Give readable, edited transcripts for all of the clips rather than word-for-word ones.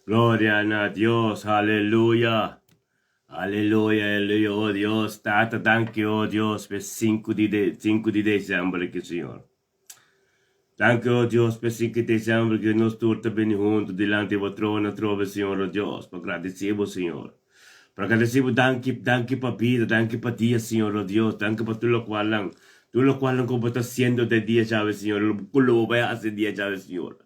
Gloria na Dios, aleluya. Aleluya, aleluya, oh Dios, Tata, danki, oh Dios, p'e sinku di de, sinku di desèmber aki, Señor. Danki, oh Dios, p'e sinku di desèmber ki nos tur ta bini huntu dilanti bo trono atrobe, Señor, oh Dios, pa gradisí bo, Señor. Pa gradisí bo, danki, danki pa bida, danki pa dia, Señor, oh Dios, danki pa tur lokualnan, tur lokualnan ku bo ta hasiendo den dia djawe, Señor, ku lo bo bai hasi dia djawe, Señor.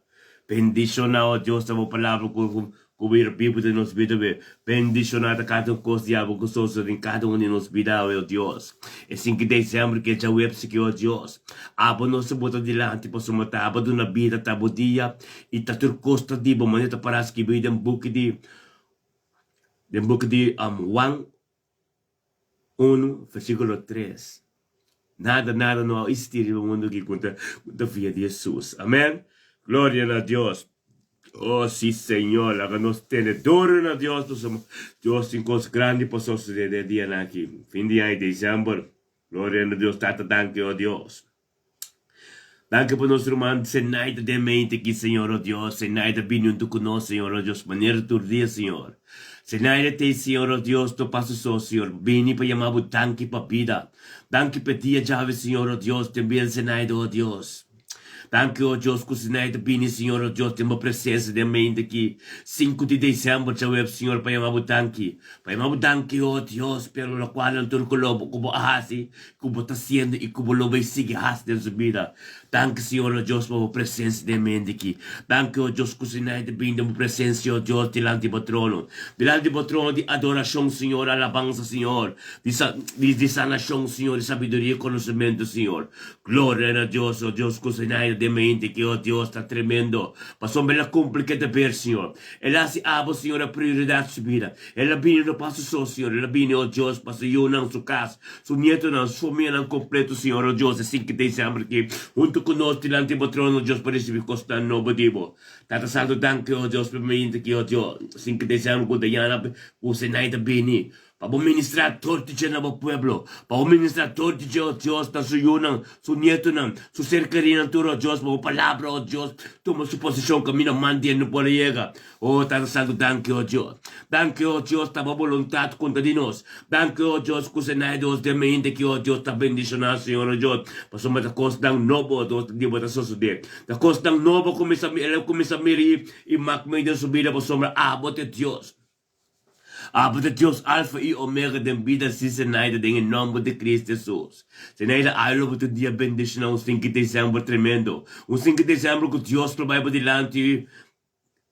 Bendiciona, oh Dios, ta bo palabra cu cu bo ir bibu den nos bida be. Bendiciona ta cada un cos di abo cu sosode den cada un di nos bida awe, oh Dios. E sinki december ke djaweps aki, oh Dios, abo nos a bota dilanti pasobra ta abo duna bida, ta bo dia y ta tur cos ta di bo manera ta para skibi den buki di den buki di Juan Unu, versíkulo tres. Nada, nada no a existí riba mundu aki ku ta, ku ta via di Hesus. Amèn. Gloria na Dios. Oh, sí, Señor, laga nos tene duru na Dios, pasobra Dios tin kos grandi pa sosodé den e dianan aki. Fin di aña, desèmber. Gloria na Dios. Tata, danki, oh Dios. Danki pa nos ruman Zenaida den mente aki, Señor, oh Dios. Zenaida bini huntu ku nos, Señor, oh Dios, manera tur dia, Señor. Zenaida t'ei, Señor, oh Dios, no pasa so, Señor. Bini pa yama bo danki pa bida. Danki p'e dia djawe, Señor, oh Dios, den bida di Zenaida, oh Dios. Danki, oh Dios, ku Zenaida bini, Señor, oh Dios, den bo presensia den mente aki, sinku di desèmber djawe, Señor, pa yama bo danki. Pa yama bo danki, oh Dios, pero lokual nan tur ku lo ku bo a hasi, ku bo ta siendo i ku bo lo bai sigui hasi den su bida. Danki, Señor, o Dios, pa bo presensia den mente aki. Danki, o Dios, ku Sinai ta bini den bo presensia, o Dios, dilanti bo trono. Dilanti bo trono di adorashon, Señor, alabansa, Señor, di sa, di, di sanashon, Señor, di sabiduria i konosementu, Señor. Gloria na Dios, o Dios, ku Sinai ta den mente aki, o Dios, ta tremendo. Pasobra el a kumpli ke deber, Señor. El a hasi abo, Señor, e prioridat su bida. El a bini no pa su so, Señor, el a bini, o Dios, pa su yunan, su kas, su nietonan, su famianan kompleto, Señor, o Dios, e sinki desèmber aki, huntu ku nos dilanti bo trono, Dios, pa risibí kosnan nobo di bo. Tata Santu, danki, o Dios, pa e mainta aki, o Dios, sinki desèmber ku Dayana ku Zenaida bini, pa bo ministrá tur di dje na bo pueblo, pa bo ministrá tur di dje, o Dios, na su yunan, su nietonan, su ser kerinan tur, o Dios, pa bo palabra, o Dios, tuma su posishon kaminda man di e no por a yega. O Tata Santu, danki, o Dios. Danki, o Dios, ta bo boluntat konta di nos. Danki, o Dios, ku Senai Dios den mente ki, o Dios, ta bendishoná, Señor, o Dios, pasobra ta kosnan nobo, Dios, di bo ta sosodé. Ta kosnan nobo kuminsá, el a kuminsá mira i mak mei den su bida, pasobra abo ta e Dios. Abo ta Dios Alfa i Omega den bida si Zenaida den e nomber di Cristo Jesus. Zenaida ay lo bo tur dia bendiciona un sinki december tremendo. Un sinki december cu Dios lo bay bo dilanti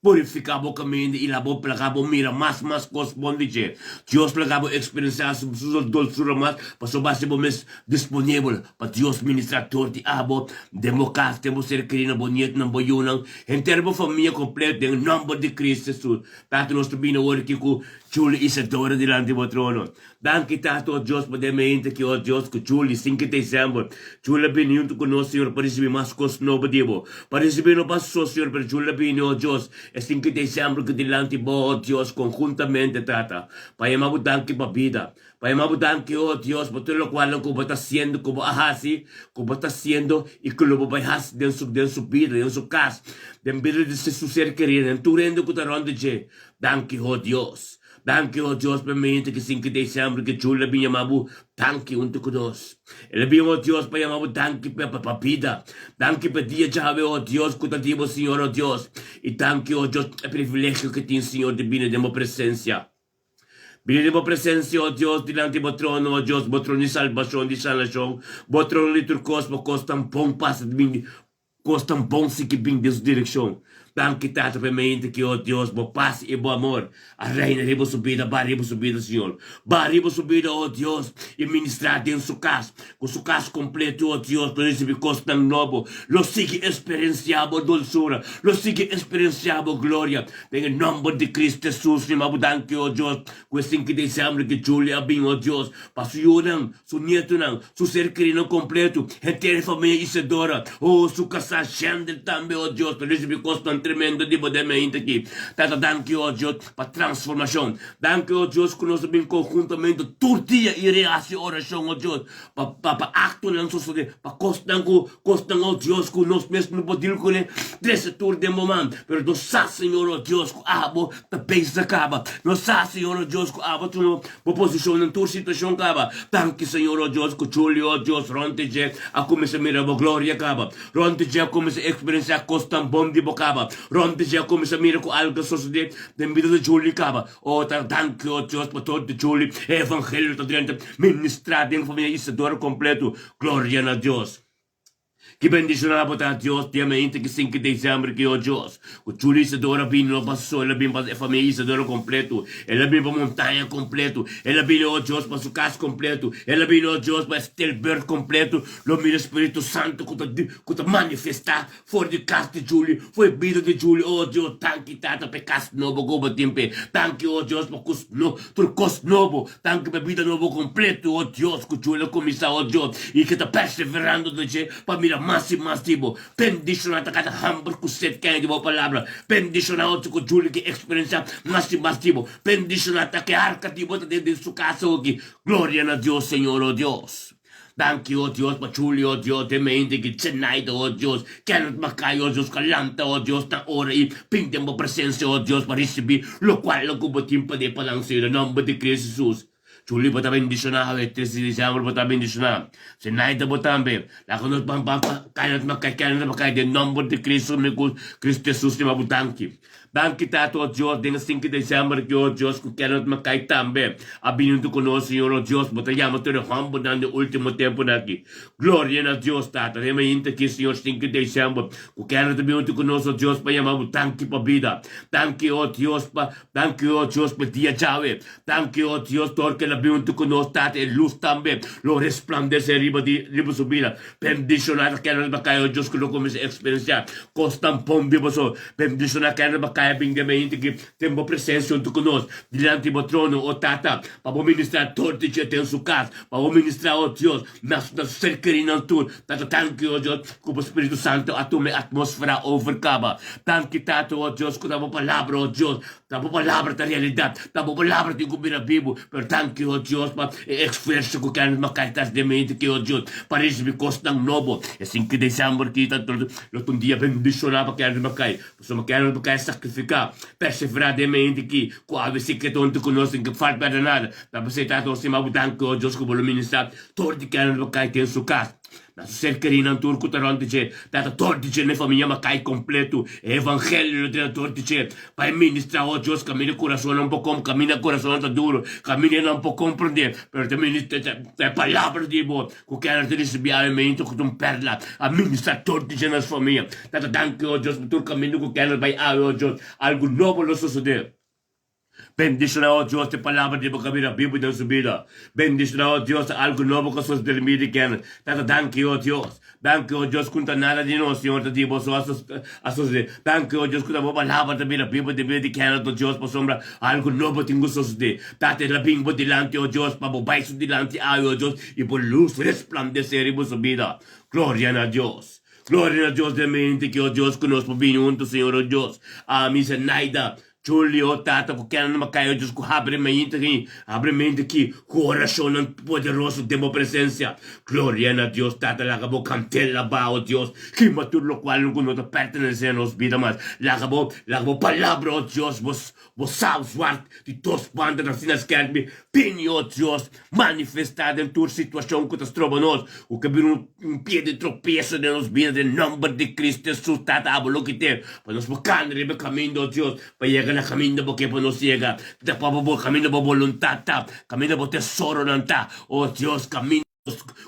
purifica bo caminda i laga bo laga bo mira mas mas cos bon di dje. Dios laga bo experiencia su su dolsura mas pasobra bo haci bo mes disponibel pa Dios ministra tur di abo den bo cas, den bo ser keri, na bo nietonan, bo yunan, henter bo famia completo den e nomber di Cristo Jesus. Tata nos ta bini awor aki ku Julie Isadora dilanti bo trono. Danki Tata o Dios pa den mente aki o Dios ku Julie sinki december Julie a bini huntu ku nos Señor pa ricibi mas kos nobo di bo. Pa ricibi no pa so Señor pero Julie a bini o Dios e sinki december ki dilanti bo o Dios conjuntamente Tata pa yama bo danki pa bida. Pa yama bo danki, o Dios, pa tur lokualnan ku bo ta hasiendo, ku bo a hasi, ku bo ta hasiendo i ku lo bo bai hasi den su, den su bida, den su kas, den bida di su ser kerí, den tur hende ku ta rònt di dje. Danki, o Dios. Danki, o Dios, pa e mente ki sinki desèmber ki Julie a bin yama bo danki huntu ku nos. El a bin, o Dios, pa yama bo danki pa, pa bida. Danki pa dia djawe, o Dios, ku ta di bo, Señor, o Dios. I danki, o Dios, e privilegio ku tin, Señor, di bini den bo presensia. Bini den bo presensia, o Dios, dilanti bo trono, o Dios, bo trono di salbashon, di sanashon, bo trono di tur kos, bo kos tan bon pasa di bin, kos tan bon si ki bin den su direkshon. Danki, Tata, pa e mente ki, o Dios, bo pas i bo amor a reina riba su bida, ba riba su bida, Señor. Ba riba su bida, o Dios, i ministrá den su kas, ku su kas kompleto, o Dios, lo risibí kosnan nobo, lo sigui eksperensiá bo dulsura, lo sigui eksperensiá bo gloria. Den e nomber di Cristo Jesus, mi ma bo danki, o Dios, ku e sinki december ki Julie a bin, o Dios, pa su yunan, su nietonan, su ser kerinan kompleto, henter e famia Isadora, o su kasá Shendel tambe, o Dios, ta risibi kosnan. tremendo di bo den mainta aki. Tata, danki, o Dios, pa transformashon. Danki, o Dios, ku nos ta bin konhuntamente tur dia i rehasi orashon, o Dios, pa pa pa aktonan sosodé, pa kosnan ku kosnan, o Dios, ku nos mes no por dil kuné, trese tur den bo man. Pero nos sa, Señor, o Dios, ku abo ta bezig kaba. Nos sa, Señor, o Dios, ku abo tuma Bo posishon den tur situashon kaba. Danki Señor, o Dios, ku Julio, o Dios, rònt di dje a kuminsá mira Bo gloria kaba. Rònt di dje a kuminsá eksperensiá kos tan bon di Bo kaba. Rònt di dje a kuminsá mira ku algu a sosodé den bida di Julio kaba. O ta danki, o Dios, pa tur di Julio e evangelio ta drenta ministrá den famia Isadora kompletu. Gloria na Dios. Ki bendishoná bo ta, Dios, dia mainta ki sinku desèmber ki o Dios, ku Julio Isadora bini no pa so, el a bini pa e famia Isadora kompletu, el a bini pa Montaña kompletu, el a bini, o Dios, pa su kas kompletu, el a bini, o Dios, pa Stilberg kompletu, lo mira Spiritu Santu ku ta ku ta manifestá for di kas di Julio, for e bida di Julio, o Dios, danki Tata pa e kas nobo ku bo tin p'e, danki, o Dios, pa kus no tur kos nobo. Danki pa bida nobo kompleto, o Dios, ku Julio a kuminsá, o Dios, i ke ta perseverando den dje pa mira mas i mas di bo. Bendishoná ta kada hamber ku set kaña di bo palabra. Bendishoná otro ku Julio ke eksperensiá mas i mas di bo. Bendishoná ta ke arka di bo ta den den su kas awoki. Gloria na Dios, Señor, o Dios. Danki, o Dios, pa Julio, o Dios, den mente ki Zenaida, o Dios, Kenneth Mackay, o Dios, ku a lanta, o Dios, na ora i bin den bo presensia, o Dios, pa risibí lokual ku bo tin pa dé pa nan, Señor, den nòmber di Cristo Jesus. Julio bo ta bendishoná awe, tres di disiember bo ta bendishoná. Zenaida bo tambe. Laga nos ban ban pa Kenneth Mackay, Kenneth Mackay, den nòmber di Cristo, mi ku Cristo Jesus stima bo danki. Danki Tata, o Dios, den e sinku di desèmber aki, o Dios, ku Kenneth Mackay tambe a bini huntu ku nos, Señor, o Dios, Bo ta yama tur e hòmbernan den último tempunan aki. Gloria na Dios, Tata, den e mainta aki, Señor, sinku di desèmber, ku Kenneth a bini huntu ku nos, o Dios, pa yama Bo danki pa bida. Danki, o Dios, pa, danki, o Dios, pa dia djawe. Danki, o Dios, dor ku el a bini huntu ku nos, Tata, e lus tambe lo resplandesé riba di, riba su bida. Bendishoná ta Kenneth Mackay, o Dios, ku lo kuminsá eksperensiá kosnan bon di boso. Bendishoná Kenneth Mackay a bin den mente ki den bo presensia huntu ku nos, dilanti bo trono, o Tata, pa bo ministrá tur di dje den su kas, pa bo ministrá, o Dios, na su na su ser kerínan tur. Tata, danki, o Dios, ku bo Spiritu Santu a tuma e atmósfera over kaba. Danki, Tata, o Dios, ku ta bo Palabra, o Dios, Ta bo palabra ta realidat, ta bo palabra tin ku bira bibu. Pero danki, o Dios, pa e esfuerso ku Kenneth Mackay ta hasi den mente ki, o Dios, pa risibi kosnan nobo. E sinku di desèmber ki ta lo ta un dia bendishoná pa Kenneth Mackay, pasobra Kenneth Mackay a sakrifiká, perseverá den mente ki ku awe si ke ta huntu ku nos, sin ke falta di nada. Ta p'esei Tata nos stima bo danki, o Dios, ku bo lo ministrá tur di Kenneth Mackay den su kas. Na su ser kerínan tur ku ta rònt di dje, ta ta tur di dje na e famia Makai kompletu. E evangelio lo drenta tur di dje pa e ministrá. O Dios, kaminda kurasonnan por kom, kaminda kurasonnan ta duru, kaminda e nan por komprondé, pero ta ministrá ta e palabra di bo ku keda ta risibí awe meinta ku ta un pèrla a ministrá tur di dje na su famia. Ta ta danki, o Dios, pa tur kaminda ku keda bai awe, o Dios, algu nobo lo sosodé. Bendiciona, oh Dios, e palabra di bo cabira bibu den su bida. Bendiciona, oh Dios, algo nobo cu a sosode den bida di Kenneth. Tata, danki, oh Dios. Danki, oh Dios, cu no ta nada di nos, Señor, ta di bo so a sosode. Danki, oh Dios, cu ta bo palabra ta bira bibu den bida di Kenneth, oh Dios, pasobra algo nobo tin cu sosode. Tata, el a bin bo dilanti, oh Dios, pa bo bai su dilanti awe, oh Dios, y bo luz resplandece riba su bida. Gloria na Dios. Gloria na Dios den mente ki, oh Dios, cu nos por bini hunto, Señor, oh Dios. Ami, Zenaida. Julio, Tata ku kende na Macayo Dios ku habri mente aki, habri mente aki ku orashonnan poderoso den bo presensia. Gloria na Dios, Tata laga bo kantela bao Dios, kima tur lokual ku no ta pertenesé na nos bida mas. Laga bo, laga bo palabra, o Dios, bo bo sau zwart di dos banda ta asina skerpi. Bini, o Dios, manifestá den tur situashon ku ta stroba nos, ku ke bira un pie di tropeso den nos bida, den nòmber di Kristu Hesus, Tata, abo loke te pa nos por kana riba e kaminda, o Dios, pa yega na kaminda bo ke pa nos yega, ta pa bo kaminda bo boluntat ta, kaminda bo tesoronan ta, o Dios, kaminda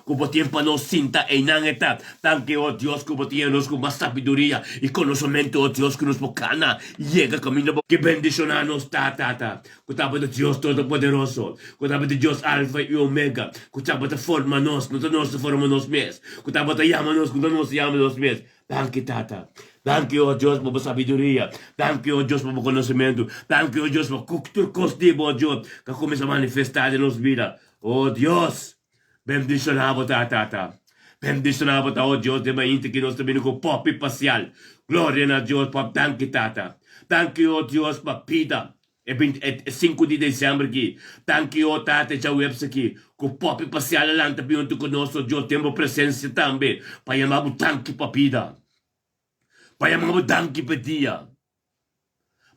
ku bo tin pa nos sinta einan e ta. Danki, o Dios, ku bo ta yena nos ku mas sabiduria i konosementu, o Dios, ku nos por kana i yega kaminda bo ke bendishoná nos ta, Tata. Ku tabata Dios Todopoderoso, ku tabata Dios Alfa i Omega, ku tabata forma nos, no ta nos ta forma nos mes, ku tabata yama nos, ku no ta nos ta yama nos mes. Danki, Tata. Danki, o Dios, pa bo sabiduria. Danki, o Dios, pa bo konosementu. Danki, o Dios, pa ku tur kos di bo, Dios, ta kuminsá manifestá den nos bida. O Dios, bendishoná bo ta, Tata. Bendishoná bo ta, o Dios, den mainta ki nos ta bini ku popi pasial. Gloria na Dios pa danki Tata. Danki, o Dios, pa bida e binti e sinku di desèmber aki. Danki, o Tata, e djaweps aki ku popi pasial a lanta bin huntu ku nos, o Dios, den bo presensia tambe pa yama bo danki pa bida, pa yama bo danki pa e dia.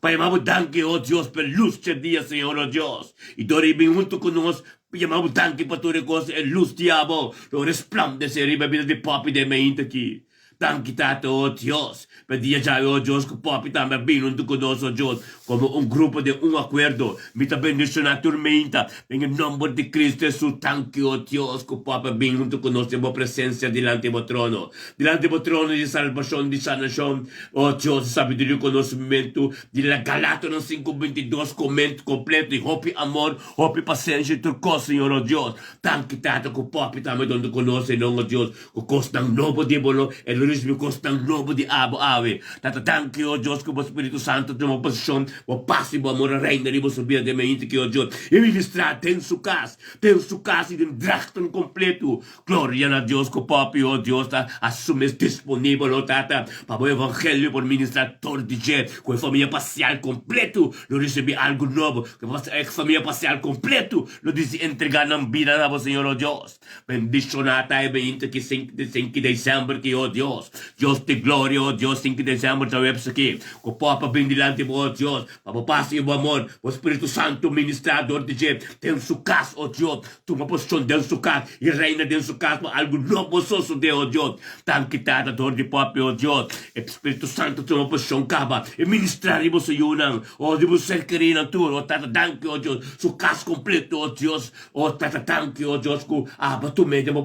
Pa yama bo danki, o Dios, p'e lus dje dia, Señor, o Dios. I dor i bin huntu ku nos, pa yama bo danki pa tur e kos, e lus di abo lo resplandesé riba e bida di Poppy den mainta aki. Danki, Tata, o Dios, p'e dia djawe, o Dios, ku Poppy tambe a bin huntu ku nos, o Dios, komo un grupo den un akuerdo. Mi ta bendishoná tur mainta den e nòmber di Kristu Hesus. Danki, o Dios, ku Poppy a bin huntu ku nos den bo presensia dilanti bo trono. Dilanti bo trono di salbashon, di sanashon, O Dios di sabiduria i konosementu, di la Galatonan 5, 22 koment kompleto i hopi amor, hopi pasenshi i tur kos, Señor, O Dios. Danki, Tata, ku Poppy tambe donde konose nan, O Dios, ku kosnan nobo di bo lo e lo risibi kosnan nobo di abo awe. Tata, danki, O Dios, ku bo Spiritu Santu tuma posishon, bo pas i bo amor a reina riba su bida den mainti ki, O Dios, i ministrá den su kas, den su kas i den drachten kompleto. Gloria na Dios ku Papi, o Dios, ta hasi su mes disponibel, o Tata, pa bo evangelio por ministrá tur di dje, ku e famia pasial kompletu lo risibí algu nobo, ku e famia pasial kompletu lo disi entregá nan bida na bo, Señor, o Dios. Bendishoná ta e beinta ki sinku di desèmber ki, o Dios, Dios di gloria, o Dios, sinku di desèmber djaweps aki, ku Papa bin dilanti bo, o Dios, pa bo pas i bo amor, bo Spiritu Santu ministrá dor di dje den su kas, o Dios. Tuma posishon den su kas i reina den su kas pa algu nobo sosodé, o Dios. Danki, Tata, dor di Papia, o Dios. E Spiritu Santu tuma posishon kaba i ministrá riba su yunan, o riba su ser kerínan tur, o Tata. Danki, o Dios, su kas kompleto, o Dios. O Tata, danki, o Dios, ku aba tum'é den bo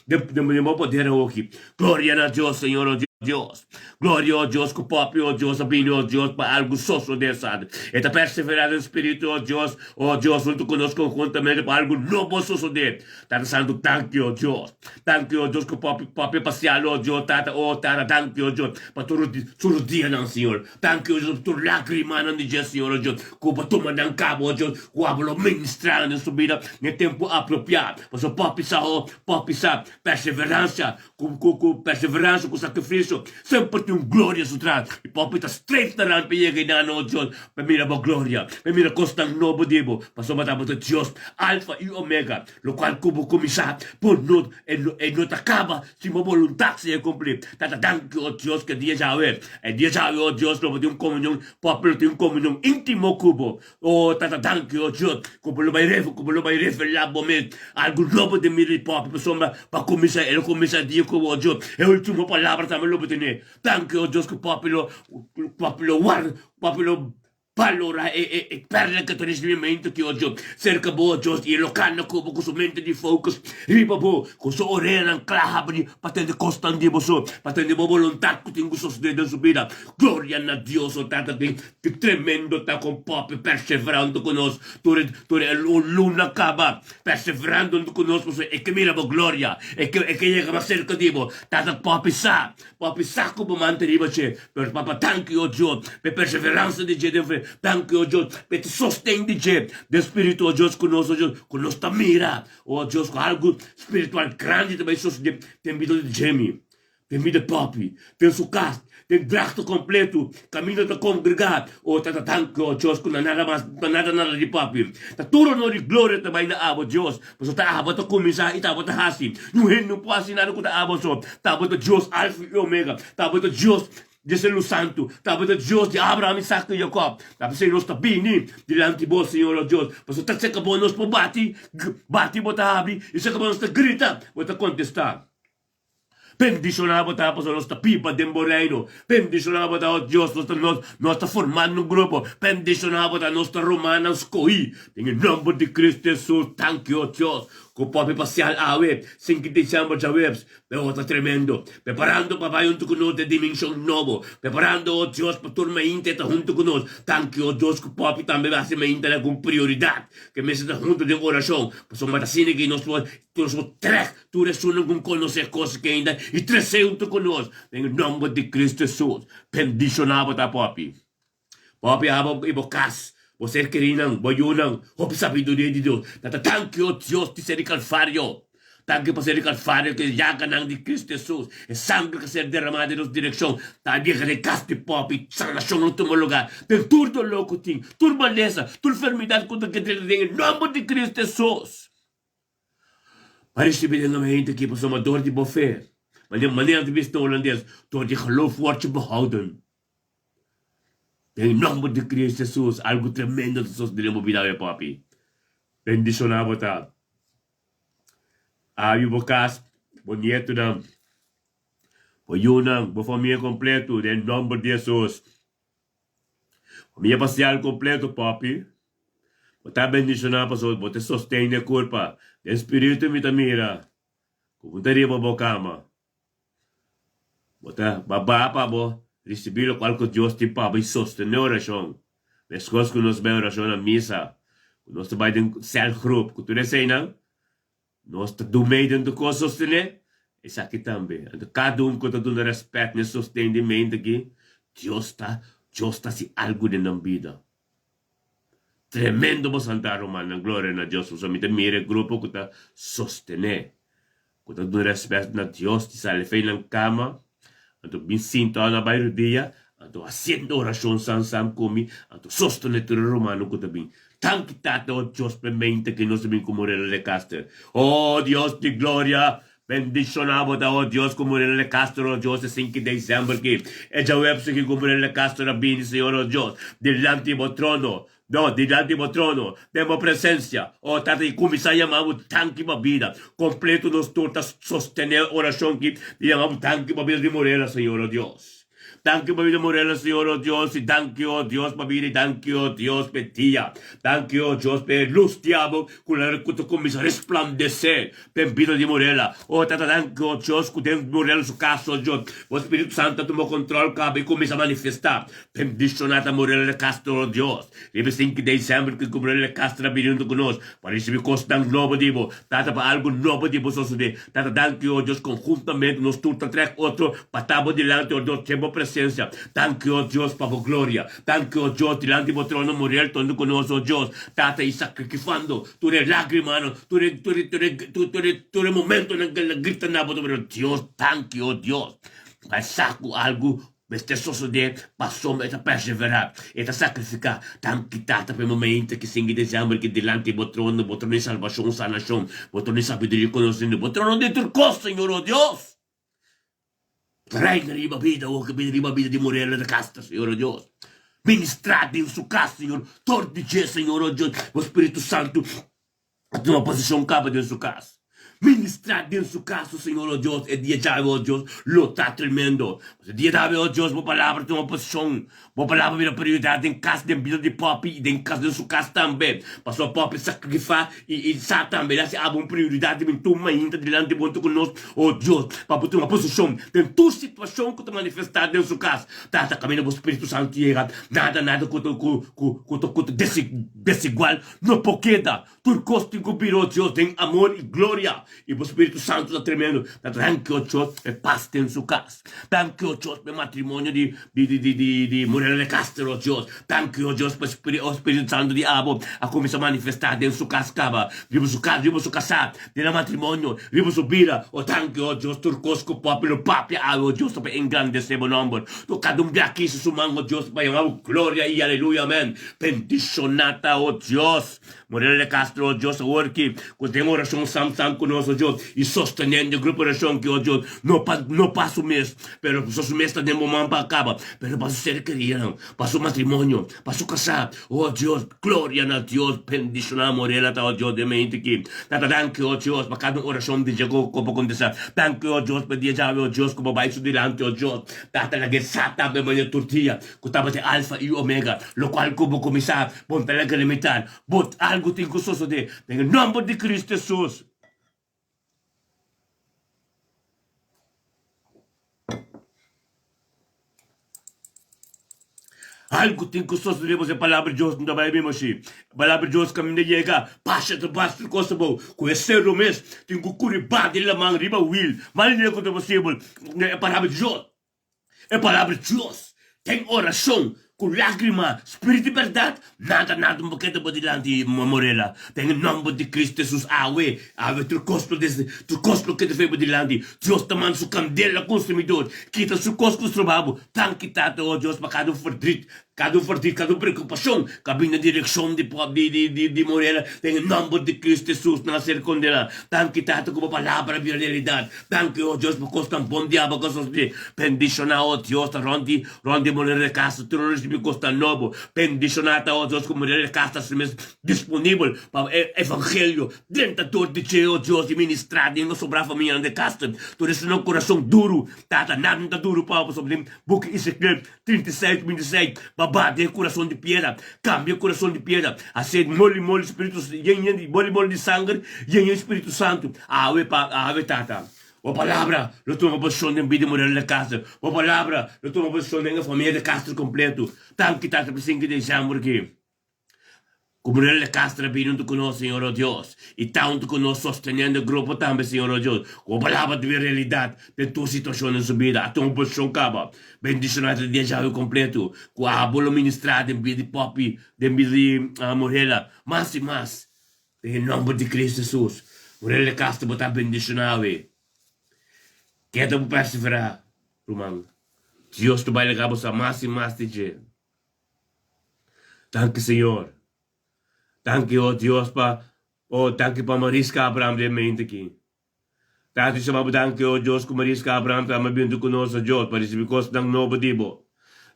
den bo poder awoki. Gloria na Dios, Señor, o Dios. Gloria, o Dios, ku Papia, o Dios, a bini, o Dios, pa algu sosodé, Santu. E ta perseverá den spiritu, o Dios. O Dios, huntu ku nos konhuntamente pa algu nobo sosodé. Tata Santu, danki, o Dios. Danki, o Dios, ku papia, papia pasial, o Dios, Tata, o Tata, danki, o Dios, pa tur tur dianan, Señor. Danki, o Dios, pa tur lágrimanan di dje, Señor, o Dios, ku bo tuma nan kaba, o Dios, ku abo lo ministrá nan den su bida na e tempu apropiá. Pasobra papia sa, o papia sa, perseveransia Ku ku ku perseveransia ku sakrifisio semper tin un gloria su tras. I popi ta streef na nan pa yega i nan, o Dios, pa mira bo gloria, pa mira kosnan nobo di bo, pasobra ta bo ta Dios, Alfa i Omega, lokual ku bo kuminsá por no e no e no ta kaba sin bo boluntat sea kumplí. Tata, danki, o Dios, ku e dia djawe, e dia djawe, o Dios, lo bo tin un komunion, popi lo tin un komunion íntimo ku bo. O Tata, danki, o Dios, ku bo lo bai ku bo lo bai revelá bo mes algu nobo den mi di papia, pasobra pa kuminsá, el a kuminsá dia ku bo, o Dios, e último palabra tambe lo bo tene. Danki, o Dios, ku papia lo, papia lo warda, papia lo balorá e, e, e pèrla ku ta risibí mente aki, o Dios, serka bo, o Dios, i e lo kana ku bo ku su mente di focus riba bo, ku su oreanan kla habri pa tende kosnan di bo so, pa tende bo boluntat ku tin ku sosodé den su bida. Gloria na Dios, o Tata, ki Ki tremendo ta con Papi perseverando cu nos tur e tur e luna caba, perseverando hunto cu nos pasobra e ke mira bo gloria, e ke e ke yega mas cerca di bo. Tata Papi sa, Papi sa cu bo manta riba dje, pero Papa danki o Dios p'e perseveransa di dje den fe, danki o Dios p'e sosten di dje den spiritu o Dios cu nos o Dios, cu nos ta mira o Dios cu algo spiritual grandi ta bay sosode den bida di dje mi. Den bida papi, den su kas, den dragte kompletu, kaminda ta kongregá, o ta ta danki, o Dios, ku na nada mas, na nada nada di papi. Ta tur onor i gloria ta bai na abo, Dios, pasobra ta abo ta kuminsá i ta abo ta hasi. Niun hende no por hasi nada ku ta abo so. Ta abo ta Dios, Alfa i Omega. Ta abo ta Dios di Selu Santu. Ta abo ta Dios di Abraham, Isaac i Jacob. Ta p'esei nos ta bini dilanti bo, Señor, o Dios, pasobra ta serka bo nos por bati, bati bo ta habri, i serka bo nos ta grita, bo ta kontestá. Bendishoná bo ta pasobra nos ta biba den bo Reino. Bendishoná bo ta, o Dios, nos ta nos nos ta formando un grupo. Bendishoná bo ta, nos ta rumannan skohí den e nòmber di Cristo Hesus. Danki, o Dios, ku papia pasial awe, sinki disièmber djaweps. Pero ta tremendo. Preparando pa bai huntu ku nos den dimenshon nobo. Preparando, o Dios, pa tur mainta ta huntu ku nos. Danki, o Dios, ku papia tambe a hasi mainta nan ku un prioridat, ku e mester ta huntu den orashon. Pasobra ta asina ku nos por Nos por trek tur esunnan ku konosé kos ki ainda i tresé huntu ku nos den e nòmber di Kristu Hesus. Bendishoná bo ta, Papi. Papi, abo i bo kas, bo ser kerinan, bo yunan, hopi sabiduria di Dios. Ta ta danki, o Dios di ser di Kalvario. Danki pa ser di Kalvario ku e yaganan di Kristu Hesus, e sangre ku a ser deramá den nos direkshon, ta yega den kas di pòp i sanashon lo tuma lugá den tur doló ku tin, tur malesa, tur enfermidat ku ta drenta den e nòmber di Kristu Hesus. Pa risibí den ambiente aki pasobra dor di bo fe, manera ta bisa na holandes, door di geloof word je behouden. Den e nòmber di Kristu Hesus algu tremendo ta sosodé den bo bida awe papi. Bendishoná bo ta. Abi bo kas, bo nietonan, bo yunan, bo famia kompleto den nòmber di Hesus. Famia pasial kompleto papi. Bo ta bendishoná pasobra bo ta sosten den kurpa. Den spiritu mi ta mira ku bo ta riba bo kama. Bo ta babá pa bo risibí lokual ku Dios tin pa bo i sostené orashon. Meskos ku nos bai orashon na misa, ku nos ta bai den sèlgrup, ku tur eseinan, nos ta dumei den tur kos sostené esaki tambe. Anto kada un ku ta duna rèspèt na e sosten di mente aki, Dios ta Dios ta hasi algu den nan bida. Tremendo bo santa rumannan, gloria na Dios pasobra mi ta mira e grupo ku ta sostené. Ku ta duna rèspèt na Dios di sali fei nan kama, anto bin sinta na bai rudia, anto hasiendo orashon san san ku mi, anto sostené tur e rumannan ku ta bin. Danki Tata, o Dios, p'e mente ku nos a bin ku Moreno de Castro. O Dios di gloria, bendishoná bo ta, o Dios, ku Moreno de Castro, o Dios, e sinki desèmber ki e djaweps aki ku Moreno de Castro a bini, Señor, o Dios, dilanti bo trono. No, dilanti bo trono, den bo presencia, o Tata, i cuminsa yama bo danki pa bida completo. Nos tur ta sostene oracion ki di yama bo danki pa bida di Morela, Señor, o Dios. Danki pa bida Morela, Señor, o Dios, i danki, o Dios, pa bida, i danki, o Dios, p'e dia. Danki, o Dios, p'e luz di abo cu la cu ta cuminsa resplandece den bida di Morela. O Tata, danki, o Dios, cu den Morela su cas, o Dios, bo Spiritu Santo a tuma control caba i cuminsa manifesta. Bendishoná ta Morel de Castro, o Dios. Riba e sinku di desèmber ku Morel de Castro a bini huntu ku nos pa risibí kosnan nobo di bo. Tata, pa algu nobo di bo sosodé. Tata, danki, o Dios, konhuntamente nos tur ta trèk otro pa ta bo dilanti, o Dios, den bo presensia. Danki, o Dios, pa bo gloria. Danki, o Dios, dilanti bo trono Morel ta huntu ku nos, o Dios. Tata, i sakrikifando tur e lágrimanan, tur e, tur e, tur e, tur e, tur e momentonan ku el a grita na bo, Dios, danki, o Dios, pa e sa ku algu Mester sosodé pasobra e ta perseverá, e ta sakrifiká. Danki, Tata, pa e momento ki singui desèmber ki dilanti bo trono, bo trono di salbashon, sanashon, bo trono di sabiduria i konosementu, bo trono di tur kos, Señor, o Dios. Reina riba bida, o ke bida riba bida di Morelo de Castro, Señor, o Dios. Ministrá den su kas, Señor, tor di dje, Señor, o Dios, bo Spiritu Santu a tuma posishon kaba den su kas. Ministrá den su kas, o Señor, o Dios, e dia djawe, o Dios, lo ta tremendo. E dia djawe, o Dios, bo palabra tuma posishon, bo palabra bira prioridat den kas, den bida di Poppy i den kas, den su kas tambe. Pasobra Poppy sakrifá i i sa tambe, el hasi abo un prioridat di bin tuma hinta dilanti bo huntu ku nos, o Dios, pa bo tuma posishon den tur situashon ku ta manifestá den su kas. Tata, kaminda bo Spiritu Santu yega, nada, nada ku ta, ku, ku, ku ta, ku ta desigual No por keda, tur kos tin ku bira o Dios den amor i gloria i bo Spiritu Santu ta tremendo. Ta danki o Dios p'e pas den su kas. Danki o Dios p'e matrimonio di di di di di di Moreno de Castro o Dios. Danki o Dios p'e spiri o Spiritu Santu di abo a kuminsá manifestá den su kas kaba, riba su kas, riba su kasá, den nan matrimonio, riba su bida. O danki o Dios tur kos ku papia lo papia awe o Dios ta pa engrandesé bo nòmber. Kada un bia kisa su man o Dios pa yama bo gloria i aleluya amen. Bendishoná ta, o Dios. Moreno de Castro, o Dios, awor ki ku den orashon sam sam ku nos, o Dios, i sostenendo e grupo orashon ki, o Dios, no pa no pa su mes, pero pasobra su mes ta den bo man pa kaba, pero pa su ser keridonan, pa su matrimonio, pa su kasá, o Dios, gloria na Dios, bendishoná Morela ta, o Dios, den mente ki Tata, danki, o Dios, pa kada un orashon di dje ku bo kontestá. Danki, o Dios, pa e dia djawe, o Dios, ku bo bai su dilanti, o Dios. Tata, laga e sa tambe maña tur dia. Ku tabata e Alfa i Omega, lokual ku bo kuminsá, bo no ta laga limitá. Bo algu tin ku sosodé den e nòmber di Kristu Hesus. Algu tin ku sosodé pasobra e Palabra di Dios no ta bai biba ashi. E Palabra di Dios kaminda yega, pasha ta bas tur kos abou. Ku e seru mes tin ku kuri ba den laman riba wil, mas lihé ku ta posibel. E Palabra di Dios. E palabra Dios den orashon. Ku lágrima, spiritu di bèrdat, nada nada un boketa bo dilanti Morela. Den e nòmber di Kristu Hesus, awe, awe tur kos lo des, tur kos lo keda fei bo dilanti. Dios ta manda su kandela konsumidor, kita su kos ku stroba bo. Danki Tata, o Dios, pa kada un ferdrit, kada un ferdrit, kada un preokupashon ku a bini na direkshon di di di di Morela. Den e nòmber di Kristu Hesus, nan a ser kondená. Danki Tata ku bo palabra a bira realidat. Danki, o Dios, pa kos tan bon di abo ku a sosodé. Bendishoná, o Dios, ta rònt di Rond di Morera de Castro tur lo ricibi cosnan nobo. Bendiciona ta o Dios cu Morera de Castro su mes disponibel pa e evangelio drenta dor di dje o Dios y ministra den nos sobra famianan de Castro. Tur esun nan curason duru Tata nan ta duru pa bo pasobra den buki Ezekiel 36 26 baba den e curason di piedra cambia e curason di piedra haci moli moli spiritu yen yen moli moli di sanger yen yen spiritu santo awe pa awe Tata. Bo palabra lo tuma posishon den bida moral di Castro. Bo palabra lo tuma posishon den e famia di Castro kompleto. Danki Tata pa sinti den shambur aki. Ku Morel de Castro a bini huntu ku nos, Señor o Dios, i ta huntu ku nos sosteniendo e grupo tambe, Señor o Dios. Ku bo palabra ta bira realidat den tur situashon den su bida. A tuma posishon kaba. Bendishoná ta dia djawe kompleto. Ku abo lo ministrá den bida di Poppy, den bida di Morela, mas i mas. Den e nomber di Cristo Jesus, Morel de Castro bo ta bendiciona awe. Keda bo persevera, ruman. Dios ta bai laga bo sa mas y mas di dje. Danki Señor. Danki oh Dios pa oh danki pa Mariska Abraham den mente aki. Tata shama bo danki oh Dios ku Mariska Abraham ta ama bintu ku nos oh Dios pa risibi kosnan nobo di bo.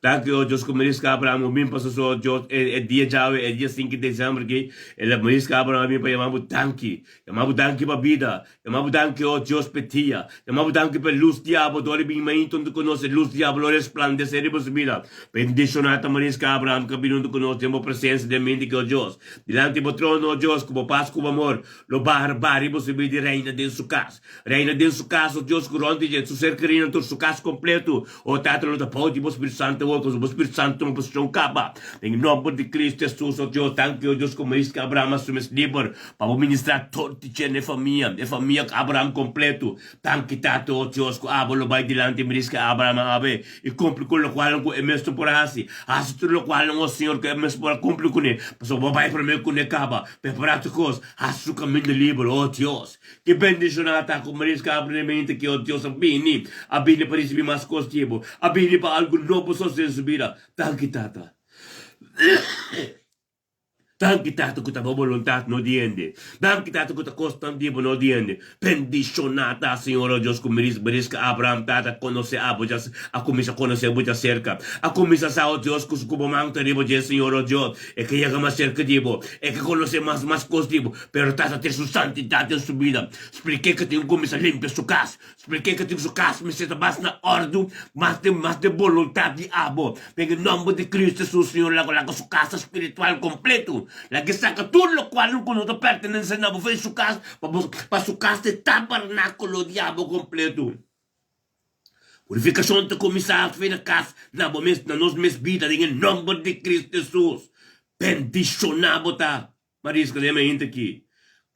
Danki oh Dios ku Mariska Abraham a bin pa soso oh Dios e e dia djawe e dia sinku di desembro aki el a Mariska Abraham a bin pa yama bo danki. Yama bo danki pa bida. Yama bo danki oh Dios pa e dia. Yama bo danki pa e lus di abo dor di bin mainta huntu ku nos e lus di abo lo resplandese riba su bida. Bendishona ta Mariska Abraham ku a bin huntu ku nos den bo presensia den mente ki oh Dios. Dilanti bo trono oh Dios ku bo pas ku bo amor. Lo baha bari bo sibi di reina den su kas. Reina den su kas, o Dios, ku rònt di dje, su ser kerinan tur su kas kompletu. O Tata, lo ta bou di bo Spiritu Santu awor, pasobra bo Spiritu Santu tuma posishon kaba. Den e nòmber di Kristu Hesus, o Dios, danki, o Dios, ku Moises ku Abraham a sumi es liber pa bo ministrá tur di dje na e famia, e famia ku Abraham kompletu. Danki, Tata, o Dios, ku abo lo bai dilanti Moises ku Abraham a awe i kumpli ku lokualnan ku e mes no por a hasi. Hasi tur lokualnan, o Señor, ku e mes por a kumpli kuné, pasobra bo bai promé kuné kaba. Prepará tur kos, hasi su kaminda liber, o Dios. Ki bendishoná ta ku Mariska abremente ki, o Dios, a bini, a bini pa risibí mas kos di bo, a bini pa algu nobo sosodé den su bida. Danki, Tata. Danki, Tata, ku ta bo boluntat, no di hende. Danki, Tata, ku ta kosnan di bo, no di hende. Bendishoná ta, Señor, o Dios, ku Mariska Abraham, Tata, konosé abo dja, a kuminsá konosé bo dja serka. A kuminsá sa, o Dios, ku bo man ta riba dje, Señor, o Dios. E ke yega mas serka di bo, e ke konosé mas mas kos di bo, pero Tata tin su santidat den su bida. Splik'é ke tin ku kuminsá limpia su kas. Splik'é ke tin su kas mester ta mas na òrdu, mas den mas den boluntat di abo. Den e nòmber di Kristu Hesus, Señor, laga laga su kasa spiritual kompletu. Lag'é saka tur lokual ku no ta pertenesé na bo fe su kas, pa bo pa su kas ta e tabernákulo di abo kompletu. Purifikashon ta kuminsá fe na kas, na bo mes, na nos mes bida, den e nòmber di Kristu Hesus. Bendishoná bo ta, Mariska, den mente aki.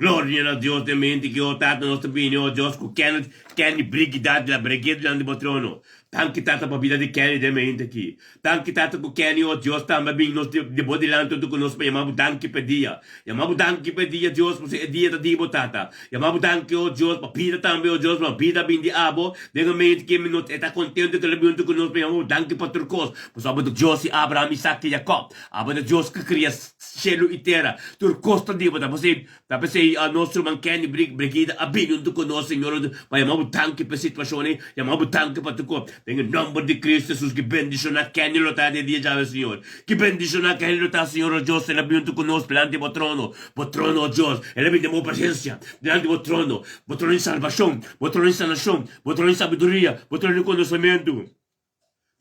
Gloria na Dios den mente aki, o Tata, nos ta bini, o Dios, ku Kenneth, Kenny Brigida di la Brigida dilanti bo trono. Danki, Tata, pa bida di Kenny den mente aki. Danki, Tata, ku Kenny, o Dios, tambe a bini nos di bo dilanti huntu ku nos pa yama bo danki pa e dia. Yama bo danki pa e dia, Dios, pasobra e dia ta di bo, Tata. Yama bo danki, o Dios, pa bida tambe, o Dios, pa bida bin di abo. Den e mente ki mi no e ta kontento ku el a bin huntu ku nos, pa yama bo danki pa tur kos, pasobra abo ta Dios di Abraham, Isak i Jakòb. Abo ta Dios ku kria shelu i tera. Tur kos ta di bo. Ta p'esei, ta p'esei nos ruman Kenny Brig, Brigida a bini huntu ku nos, Señor, pa yama bo danki pa e situashon ei, yama bo danki pa tur kos. Den e nòmber di Kristu Hesus, ki bendishoná Kenny lo ta den e dia djawe, Señor. Ki bendishoná Kenny lo ta, Señor, o Dios, el a bin huntu ku nos dilanti bo trono, bo trono, o Dios. El a bin den bo presensia, dilanti bo trono, bo trono di salbashon, bo trono di sanashon, bo trono di sabiduria, bo trono di konosementu.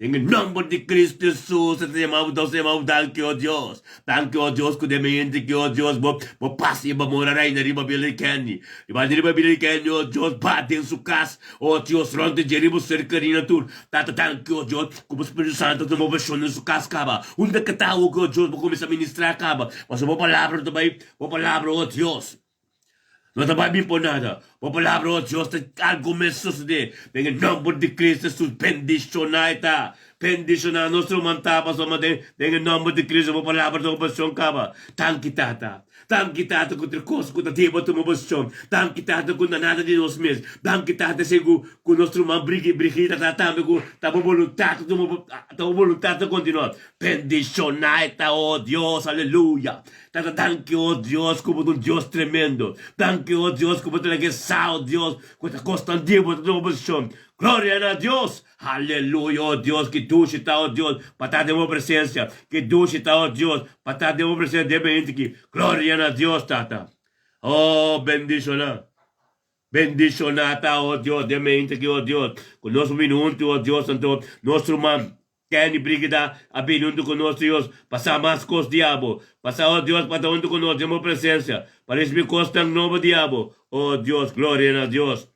Den e nòmber di Kristu Hesus, e ta yama bo, nos ta yama bo danki, o Dios. Danki, o Dios, ku den mente ki, o Dios, bo, bo pas i bo amor a reina riba bida di Kenny. Riba riba bida di Kenny, o Dios, ba den su kas, o Dios, rònt di dje, riba su ser kerinan tur. Tata, danki, o Dios, ku bo Spiritu Santu ta tuma poseshon den su kas kaba. Unda ke ta awo ku, o Dios, bo kuminsá ministrá kaba. Pasobra bo palabra no ta bai, bo palabra, o Dios, no ta bai bin por nada. Bo palabra, o Dios, ta algu mes sosodé. Den e nòmber di Kristu Hesus, bendishoná e ta. Bendishoná nos ruman Tapa soma den den e nòmber di Cristo bo palabra ta oposishon kaba. Danki Tata. Danki Tata ku tur kos ku ta tin bo tuma posishon. Danki Tata ku na nada di nos mes. Danki Tata esei ku ku nos ruman Brigi Brigita ta tambe ku ta bo boluntat ta tuma ta bo boluntat ta kontinuá. Bendishoná e ta o Dios aleluya. Tata danki o Dios ku bo ta un Dios tremendo. Danki o Dios ku bo ta laga e sa o Dios ku ta kosnan di bo ta tuma posishon. Gloria na Dios! Aleluya! O Dios, ki dushi ta, o Dios, pa ta den bo presencia. Ki dushi ta, o Dios, pa ta den bo presencia den meinti aki. Gloria na Dios, Tata. O, bendiciona. Bendiciona ta, o Dios, den meinti aki, o Dios. Cu nos por bini huntu, o Dios, anto nos ruman Kenny Brigida a bini huntu cu nos, Dios, pa sa mas cos di abo. Pa sa, o Dios, pa ta huntu cu nos den bo presencia. Pa ricibi cosnan nobo di abo. O Dios, gloria na Dios.